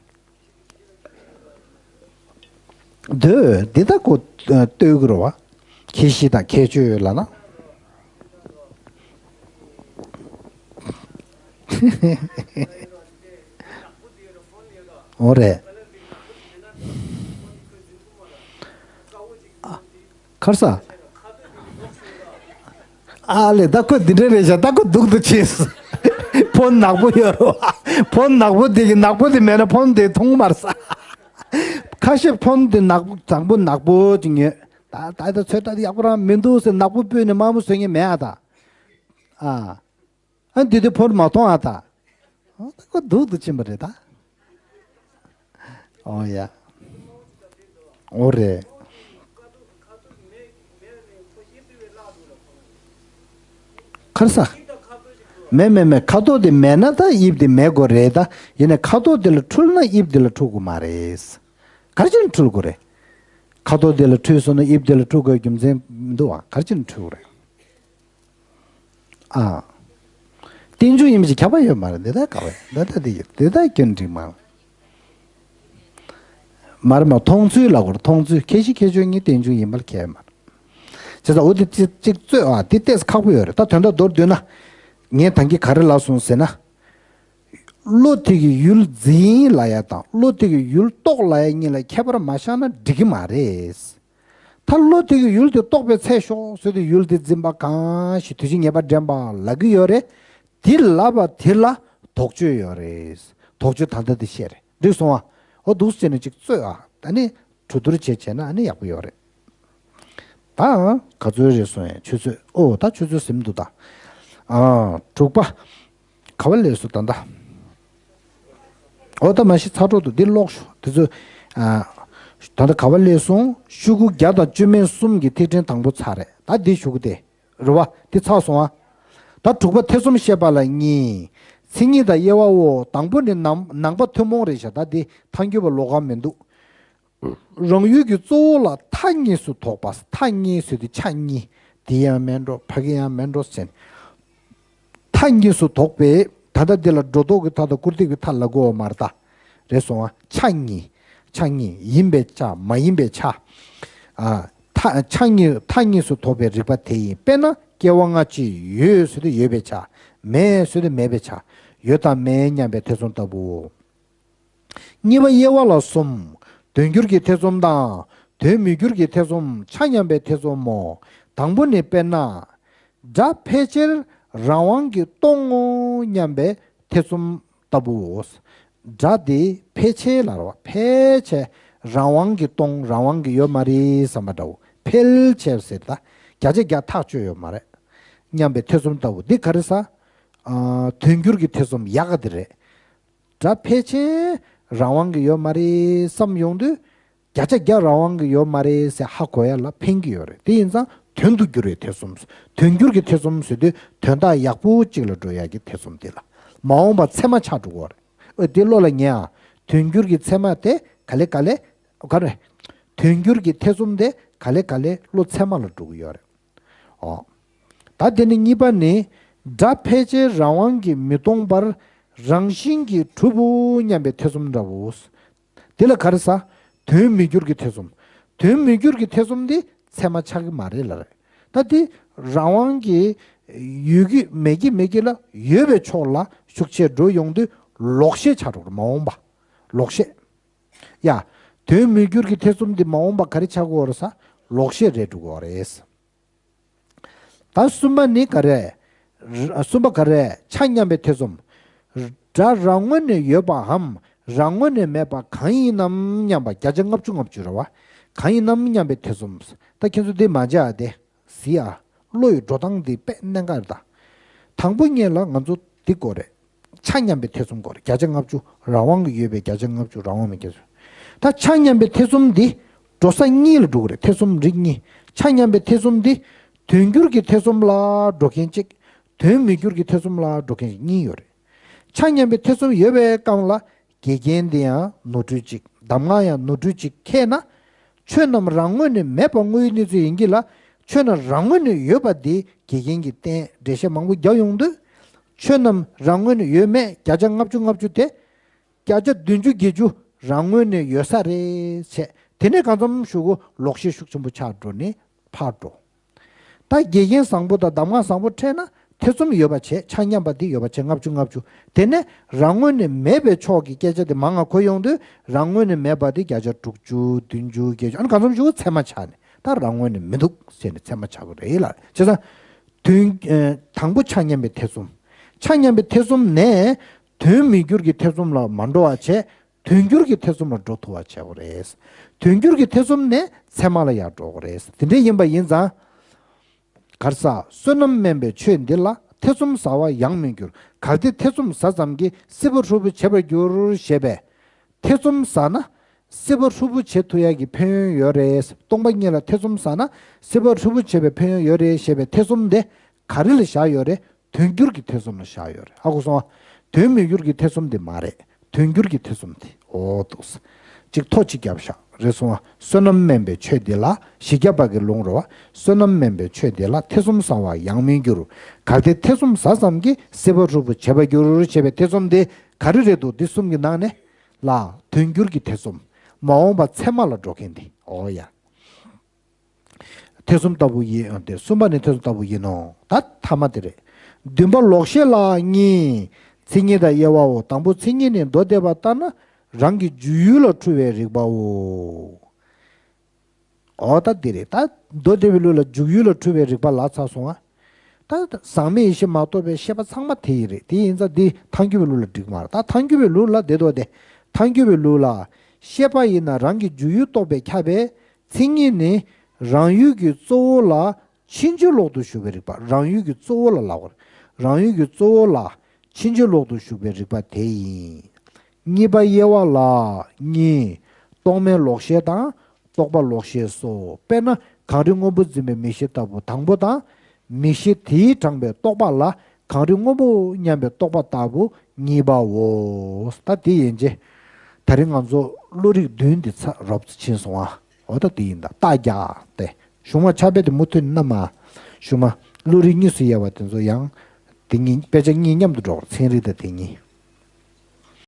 འདོད་འདི་ལྟ་ཀོ་ལྟོས་དགོས་རེད་བ། ཁྱད་གཞི་དང་ཁྱད་ཆོས་ལབ་ན། འོ་རེད། ཁར་ས། ཨ་ལེ་ད་ཁོ་འདི་འདྲ་རེད་ཤག་ད་ཁོ་སྡུག་ཏུ་ཕྱིན། ཕོན་ནག་པོ་ཡོད་རོ། ཕོན་ནག་པོ་དེ་གི་ནག་པོ་དེ་མེད་ན་ཕོན་དེ་མཐོང་མར་ས། ཁ་ཤས་ཕོན་དེ་ནག་པོ་བཟང་པོ་ནག་པོ་ཅིག་ཉོས། ད་ད་ད་ཚོད་ལྟ་དེ་ཡག་པོ་རང་མི་འདུག་ཟེར་ནག་པོ་སྤུས་ནས་དམར་མོ་བཟོ་མཁན་མེད་ཨ་ད། ཨ། ཨ་འདི་དུས་ཕོན་མ་མཐོང་ཨ་ད། ཨོ་ད་ཁོ་སྡུག་ཏུ་ཕྱིན་པ་རེད་ད། ཨོ་ཡ། ཨོ་རེད། ཁར་ས། མེད་མེད་མེད་ཁ་དོག་དེ་མེད་ན་ད་དབྱིབས་དེ་མེད་དགོས་རེད་ད། ཡིན་ནའི་ཁ་དོག་དེ་ལ་འཁྲུལ་ན་དབྱིབས་དེ་ལ་འཁྲུལ་དགོས་མ་རེད། ག་རེ་བྱས་ནས་འཁྲུལ་དགོས་རེད། ཁ་དོག་དེ་ལ་འཁྲུལ་སོང་ན་དབྱིབས་དེ་ལ་འཁྲུལ་དགོས་རྒྱུ་མཚན་མི་འདུག་ཨ། ག་རེ་བྱས་ནས་འཁྲུལ་དགོས་རེད། ཨ། རྟེན་འབྱུང་ཡིན་པ་ཞིག་ཁྱབ་པ་ཡོད་མ་རེད་འདི་ལྟར་དཀའ་བས་འདི་ལྟར་འདི་ཡོད་འདི་ལྟར་སྐྱོན་འགྲིག་མ་རེད། མ་རེད་མ་མཐོང་ཚུལ་ལ་གོ་མཐོང་ཚུལ་ཁྱད་གཞི་ཁྱད་ཆོས་གཉིས་རྟེན་འབྱུང་ཡིན་པར་ཁྱད་མ་རེད། བྱས་ཙང་འོ་དེ་གཅིག་གཅིག་རྩོད་ཨ་དེ་ཏོག་ཙམ་ཁག་པོ་ཡོད་རེད་ད་དོན་དག་མདོར་བསྡུས་ན། ངས་ད་གིན་ག་རེ་ལབ་སོང་ཟེར་ན། བློ་དེ་གི་ཡུལ་འཛིན་ལབ་ཡ་དང་བློ་དེ་གི་ཡུལ་རྟོགས་ལབ་ཡ་གཉིས་ལ་ཁྱད་པར་མ་ཤར་ན་འགྲིག་གི་མ་རེད། ད་བློ་དེ་གི་ཡུལ་དེ་རྟོགས་པའི་ཚད་ཤོག་ཟེར་དུས་ཡུལ་དེ་འཛིན་པ་གང་ཞིག་དུས་ཕྱིས་ངེས་པ་འདྲེན་པ་ལབ་ཀྱི་ཡོད་རེད། དེ་ལབ་པ་དེ་ལ་དོགས་གཅོད་ཡོད་རེད། དོགས་གཅོད་ད་ལྟ་དེ་བཤད་རེད། འགྲིག་སོང་ཨ། འོ་འདུག་སེ་བྱས་ནས་ཅིག་རྩོད་ཨ། ད་ནི་གྲོས་བསྡུར་བྱས་བྱས་ན་ཨ་ནི་ཡག་པོ་ཡོད་རེད། ད་ག་ཚོད་རེད་སོང་ཡ་ཆུ་ཚོད། ཨོ་ད་ཆུ་ཚོད་ཟིན་འདུག་ད། ཨ་དྲུག་པ། ག་བ་ལས་སོ་ད་ད། ཨོ་ད་མ་གཞི་ཚར་འགྲོ་འདུག་འདི་ཀློག་ཤོག་དེ་ཚོ། ཨ་ད་ད་ག་བ་ལས་སོང་། ཤོག་གུ་བརྒྱ་དང་བཅུ་མེད་གསུམ་གྱི་ཐིག་ཕྲེང་དང་པོ་ཚར་རེད། ད་འདི་ཤོག་གུ་དེ། རེད་བ། འདི་ཚར་སོང་ཨ། ད་དྲུག་པ་ཐེ་ཚོམ་བཤད་པ་ལ་གཉིས། མཚན་ཉིད་དང་དབྱེ་བའོ། དང་པོ་ནི་ནམ་ནང་པ་ཐུན་མོང་རེད་ཤག་ད་འདི་ཐལ་འགྱུར་བ་ལོགས་ཀ་མི་འདུག་རང་ཡུལ་གྱི་གཙོ་བོ་ལ་མཐའ་གཉིས་སུ་དོགས་པ། མཐའ་གཉིས་ཟེར་དུས་ཆ་གཉིས། འདི་ཡང་མེད་འགྲོ་ཕ་གི་ཡང་མེད་འགྲོ་ཟེར། མཐའ་གཉིས་སུ་དོགས་པས་ད་ལྟ་འདི་ལ་སྒྲོ་འདོགས་ཀྱི་མཐའ་དང་སྐུར་འདེབས་ཀྱི་མཐའ་ལབ་དགོས་པ་མ་རེད་ད། རེད་སོང་ཨ། ཆ་གཉིས། ཆ་གཉིས་ཡིན་པའི་ཆ་མ་ཡིན་པའི་ཆ། ཨ། མཐའ་ཆ་གཉིས་མཐའ་གཉིས་སུ་དོགས་པའི་རིགས་པ་དེ་ཡིན། དཔེར་ན་སྐྱེ་བ་སྔ་ཕྱི་ཡོད་ཟེར་དུས་ཡོད་པའི་ཆ། མེད་ཟེར་དུས་མེད་པའི་ཆ། ཡོད་དང་མེད་སྙམ་པའི་ཐེ་ཚོམ་ལྟ་བུའོ། གཉིས་པ་དབྱེ་བ་ལ་གསུམ། དོན་འགྱུར་གྱི་ཐེ་ཚོམ་དང་། དོན་མི་འགྱུར་གྱི་ཐེ་ཚོམ། ཆ་མཉམ་པའི་ཐེ་ཚོམ་མོ། དང་པོ་ནི་དཔེར་ན། སྒྲ་ཕལ་ཆེར་རང་དབང་གིས་སྟོང་ངོ་སྙམ་པའི་ཐེ་ཚོམ་ལྟ་བུའོ། སྒྲ་དེ་ཕལ་ཆེར་ལ་རེད་བ། ཕལ་ཆེར་རང་དབང་གིས་སྟོང་རང་དབང་གིས་ཡོད་མ་རེད་བསམ་པ་འདྲ་བོ། ཕལ་ཆེར་ཟེར་ད་བརྒྱ་ཆ་བརྒྱ་ཐག་ཆོད་ཡོད་མ་རེད་སྙམ་པའི་ཐེ་ཚོམ་ལྟ་བུ་འདི་ག་རེ་ཟ། ཨ། དོན་འགྱུར་གྱི་ཐེ་ཚོམ་ཡག་ག་དེ་རེད། སྒྲ་ཕལ་ཆེར་རང་དབང་གི་ཡོད་མ་རེད་བསམ་ཡོང་དུས། བརྒྱ་ཆ་བརྒྱ་རང་དབང་གི་ཡོད་མ་རེད་ཟེར་ཧ་གོ་ཡ་ལ་ཕན་གྱི་ཡོད་རེད། དེ་ཡིན་ཙང་དོན་དུ་འགྱུར་བའི་ཐེ་ཚོམ། དོན་འགྱུར་གྱི་ཐེ་ཚོམ་ཟེར་དུས་དོན་དག་ཡག་པོ་གཅིག་ལ་འགྲོ་ཡ་གི་ཐེ་ཚོམ་དེ་ལ། མ་འོངས་པ་ཚད་མ་ཆགས་འགྲོ་གི་ཡོད་རེད། འོ་དེ་བློ་ལ་ངེས་ཨ། དོན་འགྱུར་གྱི་ཚད་མ་དེ་ག་ལེ་ག་ལེ། ག་རེ། དོན་འགྱུར་གྱི་ཐེ་ཚོམ་དེ་ག་ལེ་ག་ལེ་བློ་ཚད་མ་ལ་འགྲོ་གི་ཡོད་རེད། ཨོ། ད་དེ་ནི་གཉིས་པ་ནི། སྒྲ་ཕལ་ཆེར་རང་དབང་གིས་མི་སྟོང་པར་རང་བཞིན་གྱིས་གྲུབ་བོ་སྙམ་པའི་ཐེ་ཚོམ་འདྲ་བོ། དེ་ལ་ག་རེ་ཟ། དོན་མི་འགྱུར་གྱི་ཐེ་ཚོམ། དོན་མི་འགྱུར་གྱི་ཐེ་ཚོམ་འདི་ཚད་མ་ཆགས་ཀྱི་མ་རེད་ལ་རེད། ད་དེ་རང་དབང་གིས་ཡོད་ཀྱི་མེད་ཀྱི་མེད་ཀྱི་ལ་ཡོད་པའི་ཕྱོགས་ལ་ཤུགས་ཆེ་འགྲོ་ཡོང་དུས་ལོག་ཤེས་ཆགས་འགྲོ་གི་རེད། མ་འོངས་པ། ལོག་ཤེས། ཡ། དོན་མི་འགྱུར་གྱི་ཐེ་ཚོམ་འདི་མ་འོངས་པ་ག་རེ་ཆགས་ཀྱི་ཡོད་རེད་ཟ། ལོག་ཤེས་རེད་འགྲོ་གི་ཡོད་རེད། ད་གསུམ་པ་ནི་ག་རེ། གསུམ་པ་ག་རེ། ཆ་མཉམ་པའི་ཐེ་ཚོམ། སྒྲ་རང་ངོས་ནས་ཡོད་པའམ་རང་ངོས་ནས་མེད་པ་གང་ཡིན་ནམ་སྙམ་པ། བརྒྱ་ཆ་ལྔ་བཅུ་ལྔ་བཅུ་རེད་བ། གང་ཡིན་ནམ་སྙམ་པའི་ཐེ་ཚོམ། ད་ཁྱེད་ཚོ་འདི་མ་བྱ་སྟེ། གཟིགས་ཨ། བློ་ཡི་འགྲོ་སྟངས་འདི་དཔེ་གནད་འགག་རེད་ད། དང་པོ་ཉིད་ལ་ང་ཚོ་འདི་དགོས་རེད། ཆ་མཉམ་པའི་ཐེ་ཚོམ་སྐོར་བརྒྱ་ཆ་ལྔ་བཅུ་རང་དབང་གི་ཡོད་པའི་བརྒྱ་ཆ་ལྔ་བཅུ་རང་དབང་མེད་བརྒྱ་ཆ། ད་ཆ་མཉམ་པའི་ཐེ་ཚོམ་འདི་འགྲོ་ས་གཉིས་ལ་འགྲོ་གི་རེད། ཐེ་ཚོམ་རིགས་གཉིས། ཆ་མཉམ་པའི་ཐེ་ཚོམ་འདི་དོན་འགྱུར་གྱི་ཐེ་ཚོམ་ལ་འགྲོ་མཁན་གཅིག་དོན་མི་འགྱུར་གྱི་ཐེ་ཚོམ་ལ་འགྲོ་མཁན་གཉིས་ཡོད་རེད། ཆ་མཉམ་པའི་ཐེ་ཚོམ་ཡོད་པའི་སྐབས་ལ་འགལ་རྐྱེན་འདི་ཡང་ནོར་འཁྲུལ་གཅིག་གདམས་ངག་ཡང་ནོར་འཁྲུལ་གཅིག་ཁེགས་ན། ཆོས་རྣམས་རང་ངོས་ནས་མེད་པ་དངོས་ཡོད་གནས་ཚུལ་ཡིན་གྱི་ལ། ཆོས་རྣམས་རང་ངོས་ནས་ཡོད་པ་འདི་འགལ་རྐྱེན་གྱིས་བསྟན་འགྲེལ་བཤད་མང་པོ་རྒྱག་ཡོང་དུས། ཆོས་རྣམས་རང་ངོས་ནས་ཡོད་མེད་བརྒྱ་ཆ་ལྔ་བཅུ་ལྔ་བཅུ་དེ། བརྒྱ་ཆ་བདུན་ཅུ་བརྒྱད་ཅུ་རང་ངོས་ནས་ཡོད་ས་རེད་བྱས། དེ་ནས་གང་འཚམ་ཞུ་གུ་ལོག་ཤེས་ཤུགས་ཆེན་པོ་ཆགས་འགྲོ་ནས་ཕར་འགྲོ། ད་དགེ་རྒན་བཟང་པོ་དང་གདམས་ངག་བཟང་པོ་འཕྲད་ན་ཐེ་ཚོམ་ཡོད་པ་བྱས། ཆ་མཉམ་པ་འདི་ཡོད་པ་བྱས་ལྔ་བཅུ་ལྔ་བཅུ། དེ་ནས་རང་ངོས་ནས་མེད་པའི་ཕྱོགས་ཀྱི་སྐད་ཆ་དེ་མང་ང་གོ་ཡོང་དུས་རང་ངོས་ནས་མེད་པ་དེ་བརྒྱ་ཆ་དྲུག་ཅུ་བདུན་ཅུ་བརྒྱད་ཅུ། ཨ་ནི་གང་འཚམ་ཞུ་ཚད་མ་ཆགས་ནས་ད་རང་ངོས་ནས་མི་འདུག་ཟེར་ནས་ཚད་མ་ཆགས་ཀྱི་རེད་ལ། བྱས་ཙང་དོན་དང་པོ་ཆ་མཉམ་པའི་ཐེ་ཚོམ། ཆ་མཉམ་པའི་ཐེ་ཚོམ་ནས་དོན་མི་འགྱུར་གྱི་ཐེ་ཚོམ་ལ་མ་འགྲོ་བ་བྱས། དོན་འགྱུར་གྱི་ཐེ་ཚོམ་ལ་འགྲོ་ཐུབ་པ་བྱེད་དགོས་རེད། དོན་འགྱུར་གྱི་ཐེ་ཚོམ་ནས་ཚད་མ་ལ་ཡར་འགྲོ་དགོས་རེད། དེ་འདྲ་ཡིན་པ་ཡིན་ཙང་། གར་ས་བསོད་ནམས་དམན་པའི་ཆོས་འདི་ལ། ཐེ་ཚོམ་ཟ་བ་ཡང་མི་འགྱུར། གལ་ཏེ་ཐེ་ཚོམ་ཟ་ཙམ་གྱིས། སྲིད་པ་ཧྲུལ་པོ་བྱེད་པར་འགྱུར། ཞེས་པས། ཐེ་ཚོམ་ཟ་ན་སྲིད་པ་ཧྲུལ་པོ་བྱེད་ཐུབ་ཡག་གི་ཕན་ཡོན་ཡོད་རེད། སྟོང་པ་ཉིད་ལ་ཐེ་ཚོམ་ཟ་ན་སྲིད་པ་ཧྲུལ་པོ་བྱེད་པའི་ཕན་ཡོན་ཡོད་རེད་ཞེས་པའི་ཐེ་ཚོམ་དེ་ག་རེ་ལ་བཞག་ཡོད་རེད། དོན་འགྱུར་གྱི་ཐེ་ཚོམ་ལ་བཞག་ཡོད་རེད། ཧ་གོ་སོང་ང་། དོན་མི་འགྱུར་གྱི་ཐེ་ཚོམ་དེ་མ་རེད། དོན་འགྱུར་གྱི་ཐེ་ཚོམ་དེ། འོ་འདུག་སེ། གཅིག་ཐོ་གཅིག་བརྒྱབ་བཞག་རེད་སོང་ང་། བསོད་ནམས་དམན་པའི་ཆོས་འདི་ལ། བཞི་བརྒྱ་པ་གི་ལུང་རེད་བ། བསོད་ནམས་དམན་པའི་ཆོས་འདི་ལ། ཐེ་ཚོམ་ཟ་བ་ཡང་མི་འགྱུར། གལ་ཏེ་ཐེ་ཚོམ་ཟ་ཙམ་གྱིས། སྲིད་པ་ཧྲུལ་པོ་བྱེད་པར་འགྱུར། ཞེས་པའི་ཐེ་ཚོམ་དེ་ག་རེ་རེད་འདུག་འདི་གསུམ་གྱི་ནང་ནས་ལ། དོན་འགྱུར་གྱི་ཐེ་ཚོམ། མ་འོངས་པ་ཚད་མ་ལ་འགྲོ་མཁན་དེ། འོ་ཡ། ཐེ་ཚོམ་ལྟ་བུ་ཡིན། དེ་གསུམ་པ་ནི་ཐེ་ཚོམ་ལྟ་བུ་ཡིན་ནོ། ད་ཐ་མ་དེ་རེད། བདུན་པ་ལོག་ཤེས་ལ་གཉིས། མཚན་ཉིད་དང་དབྱེ་བའོ། དང་པོ་མཚན་ཉིད་ནི་མདོ་སྡེ་པ་ལྟར་ན་རང་གི་འཇུག་ཡུལ་ལ་འཁྲུལ་བའི་རིག་པའོ། འོ་ད་འདི་རེད། ད་མདོ་སྡེ་པའི་ལུགས་ལ་འཇུག་ཡུལ་ལ་འཁྲུལ་བའི་རིག་པ་ལབ་ཚར་སོང་ང་། ད་ཟག་མེད་ཡེ་ཤེས་མ་གཏོགས་པའི་ཤེས་པ་ཚང་མ་དེ་ཡི་རེད། དེ་ཡིན་ཙང་འདི་ཐལ་འགྱུར་བའི་ལུགས་ལ་འགྲིག་མ་རེད། ད་ཐལ་འགྱུར་བའི་ལུགས་ལ་བསྡད་དོ་དེ། ཐལ་འགྱུར་བའི་ལུགས་ལ་ཤེས་པ་ཡིན་ན་རང་གི་འཇུག་ཡུལ་རྟོགས་པས་ཁྱབ་པས། མཚན་ཉིད་ནི་རང་ཡུལ་གྱི་གཙོ་བོ་ལ་ཕྱིན་ཅི་ལོག་ཏུ་ཞུགས་པའི་རིག་པ། རང་ཡུལ་གྱི་གཙོ་བོ་ལ་ལབ་དགོས་རེད། རང་ཡུལ་གྱི་གཙོ་བོ་ལ་ཕྱིན་ཅི་ལོག་ཏུ་ཞུགས་པའི་རིག་པ་དེ་ཡིན། གཉིས་པ་དབྱེ་བ་ལ་གཉིས། རྟོག་མེད་ལོག་ཤེས་དང་རྟོག་པ་ལོག་ཤེས་སོ། དཔེར་ན་གངས་རི་སྔོན་པོ་འཛིན་པའི་མིག་ཤེས་ལྟ་བུ་དང་པོ་དང་། མིག་ཤེས་དེས་དྲངས་པའི་རྟོག་པ་ལ་གངས་རི་སྔོན་པོ་སྙམ་པའི་རྟོག་པ་ལྟ་བུ་གཉིས་པའོ། ད་དེ་ཡན་ཆད། ད་རིང་ང་ཚོ་བློ་རིག་བདུན་འདི་ཚར་རོབ་ཙམ་ཕྱིན་སོང་ཨ། འོ་ད་དེ་ཡིན་ད། རྟགས་རྒྱག་སྟེ། གཞུང་མ་ཕྱག་དཔེ་དེ་མུ་མཐུད་ནས་མ། གཞུང་མ་བློ་རིག་གཉིས་སུ་དབྱེ་བ་དེ་ཚོ་ཡང་། དེ་གཉིས་དཔེ་ཆ་གཉིས་མཉམ་དུ་འགྲོ་བར། ཚན་རིག་དང་དེ་གཉིས།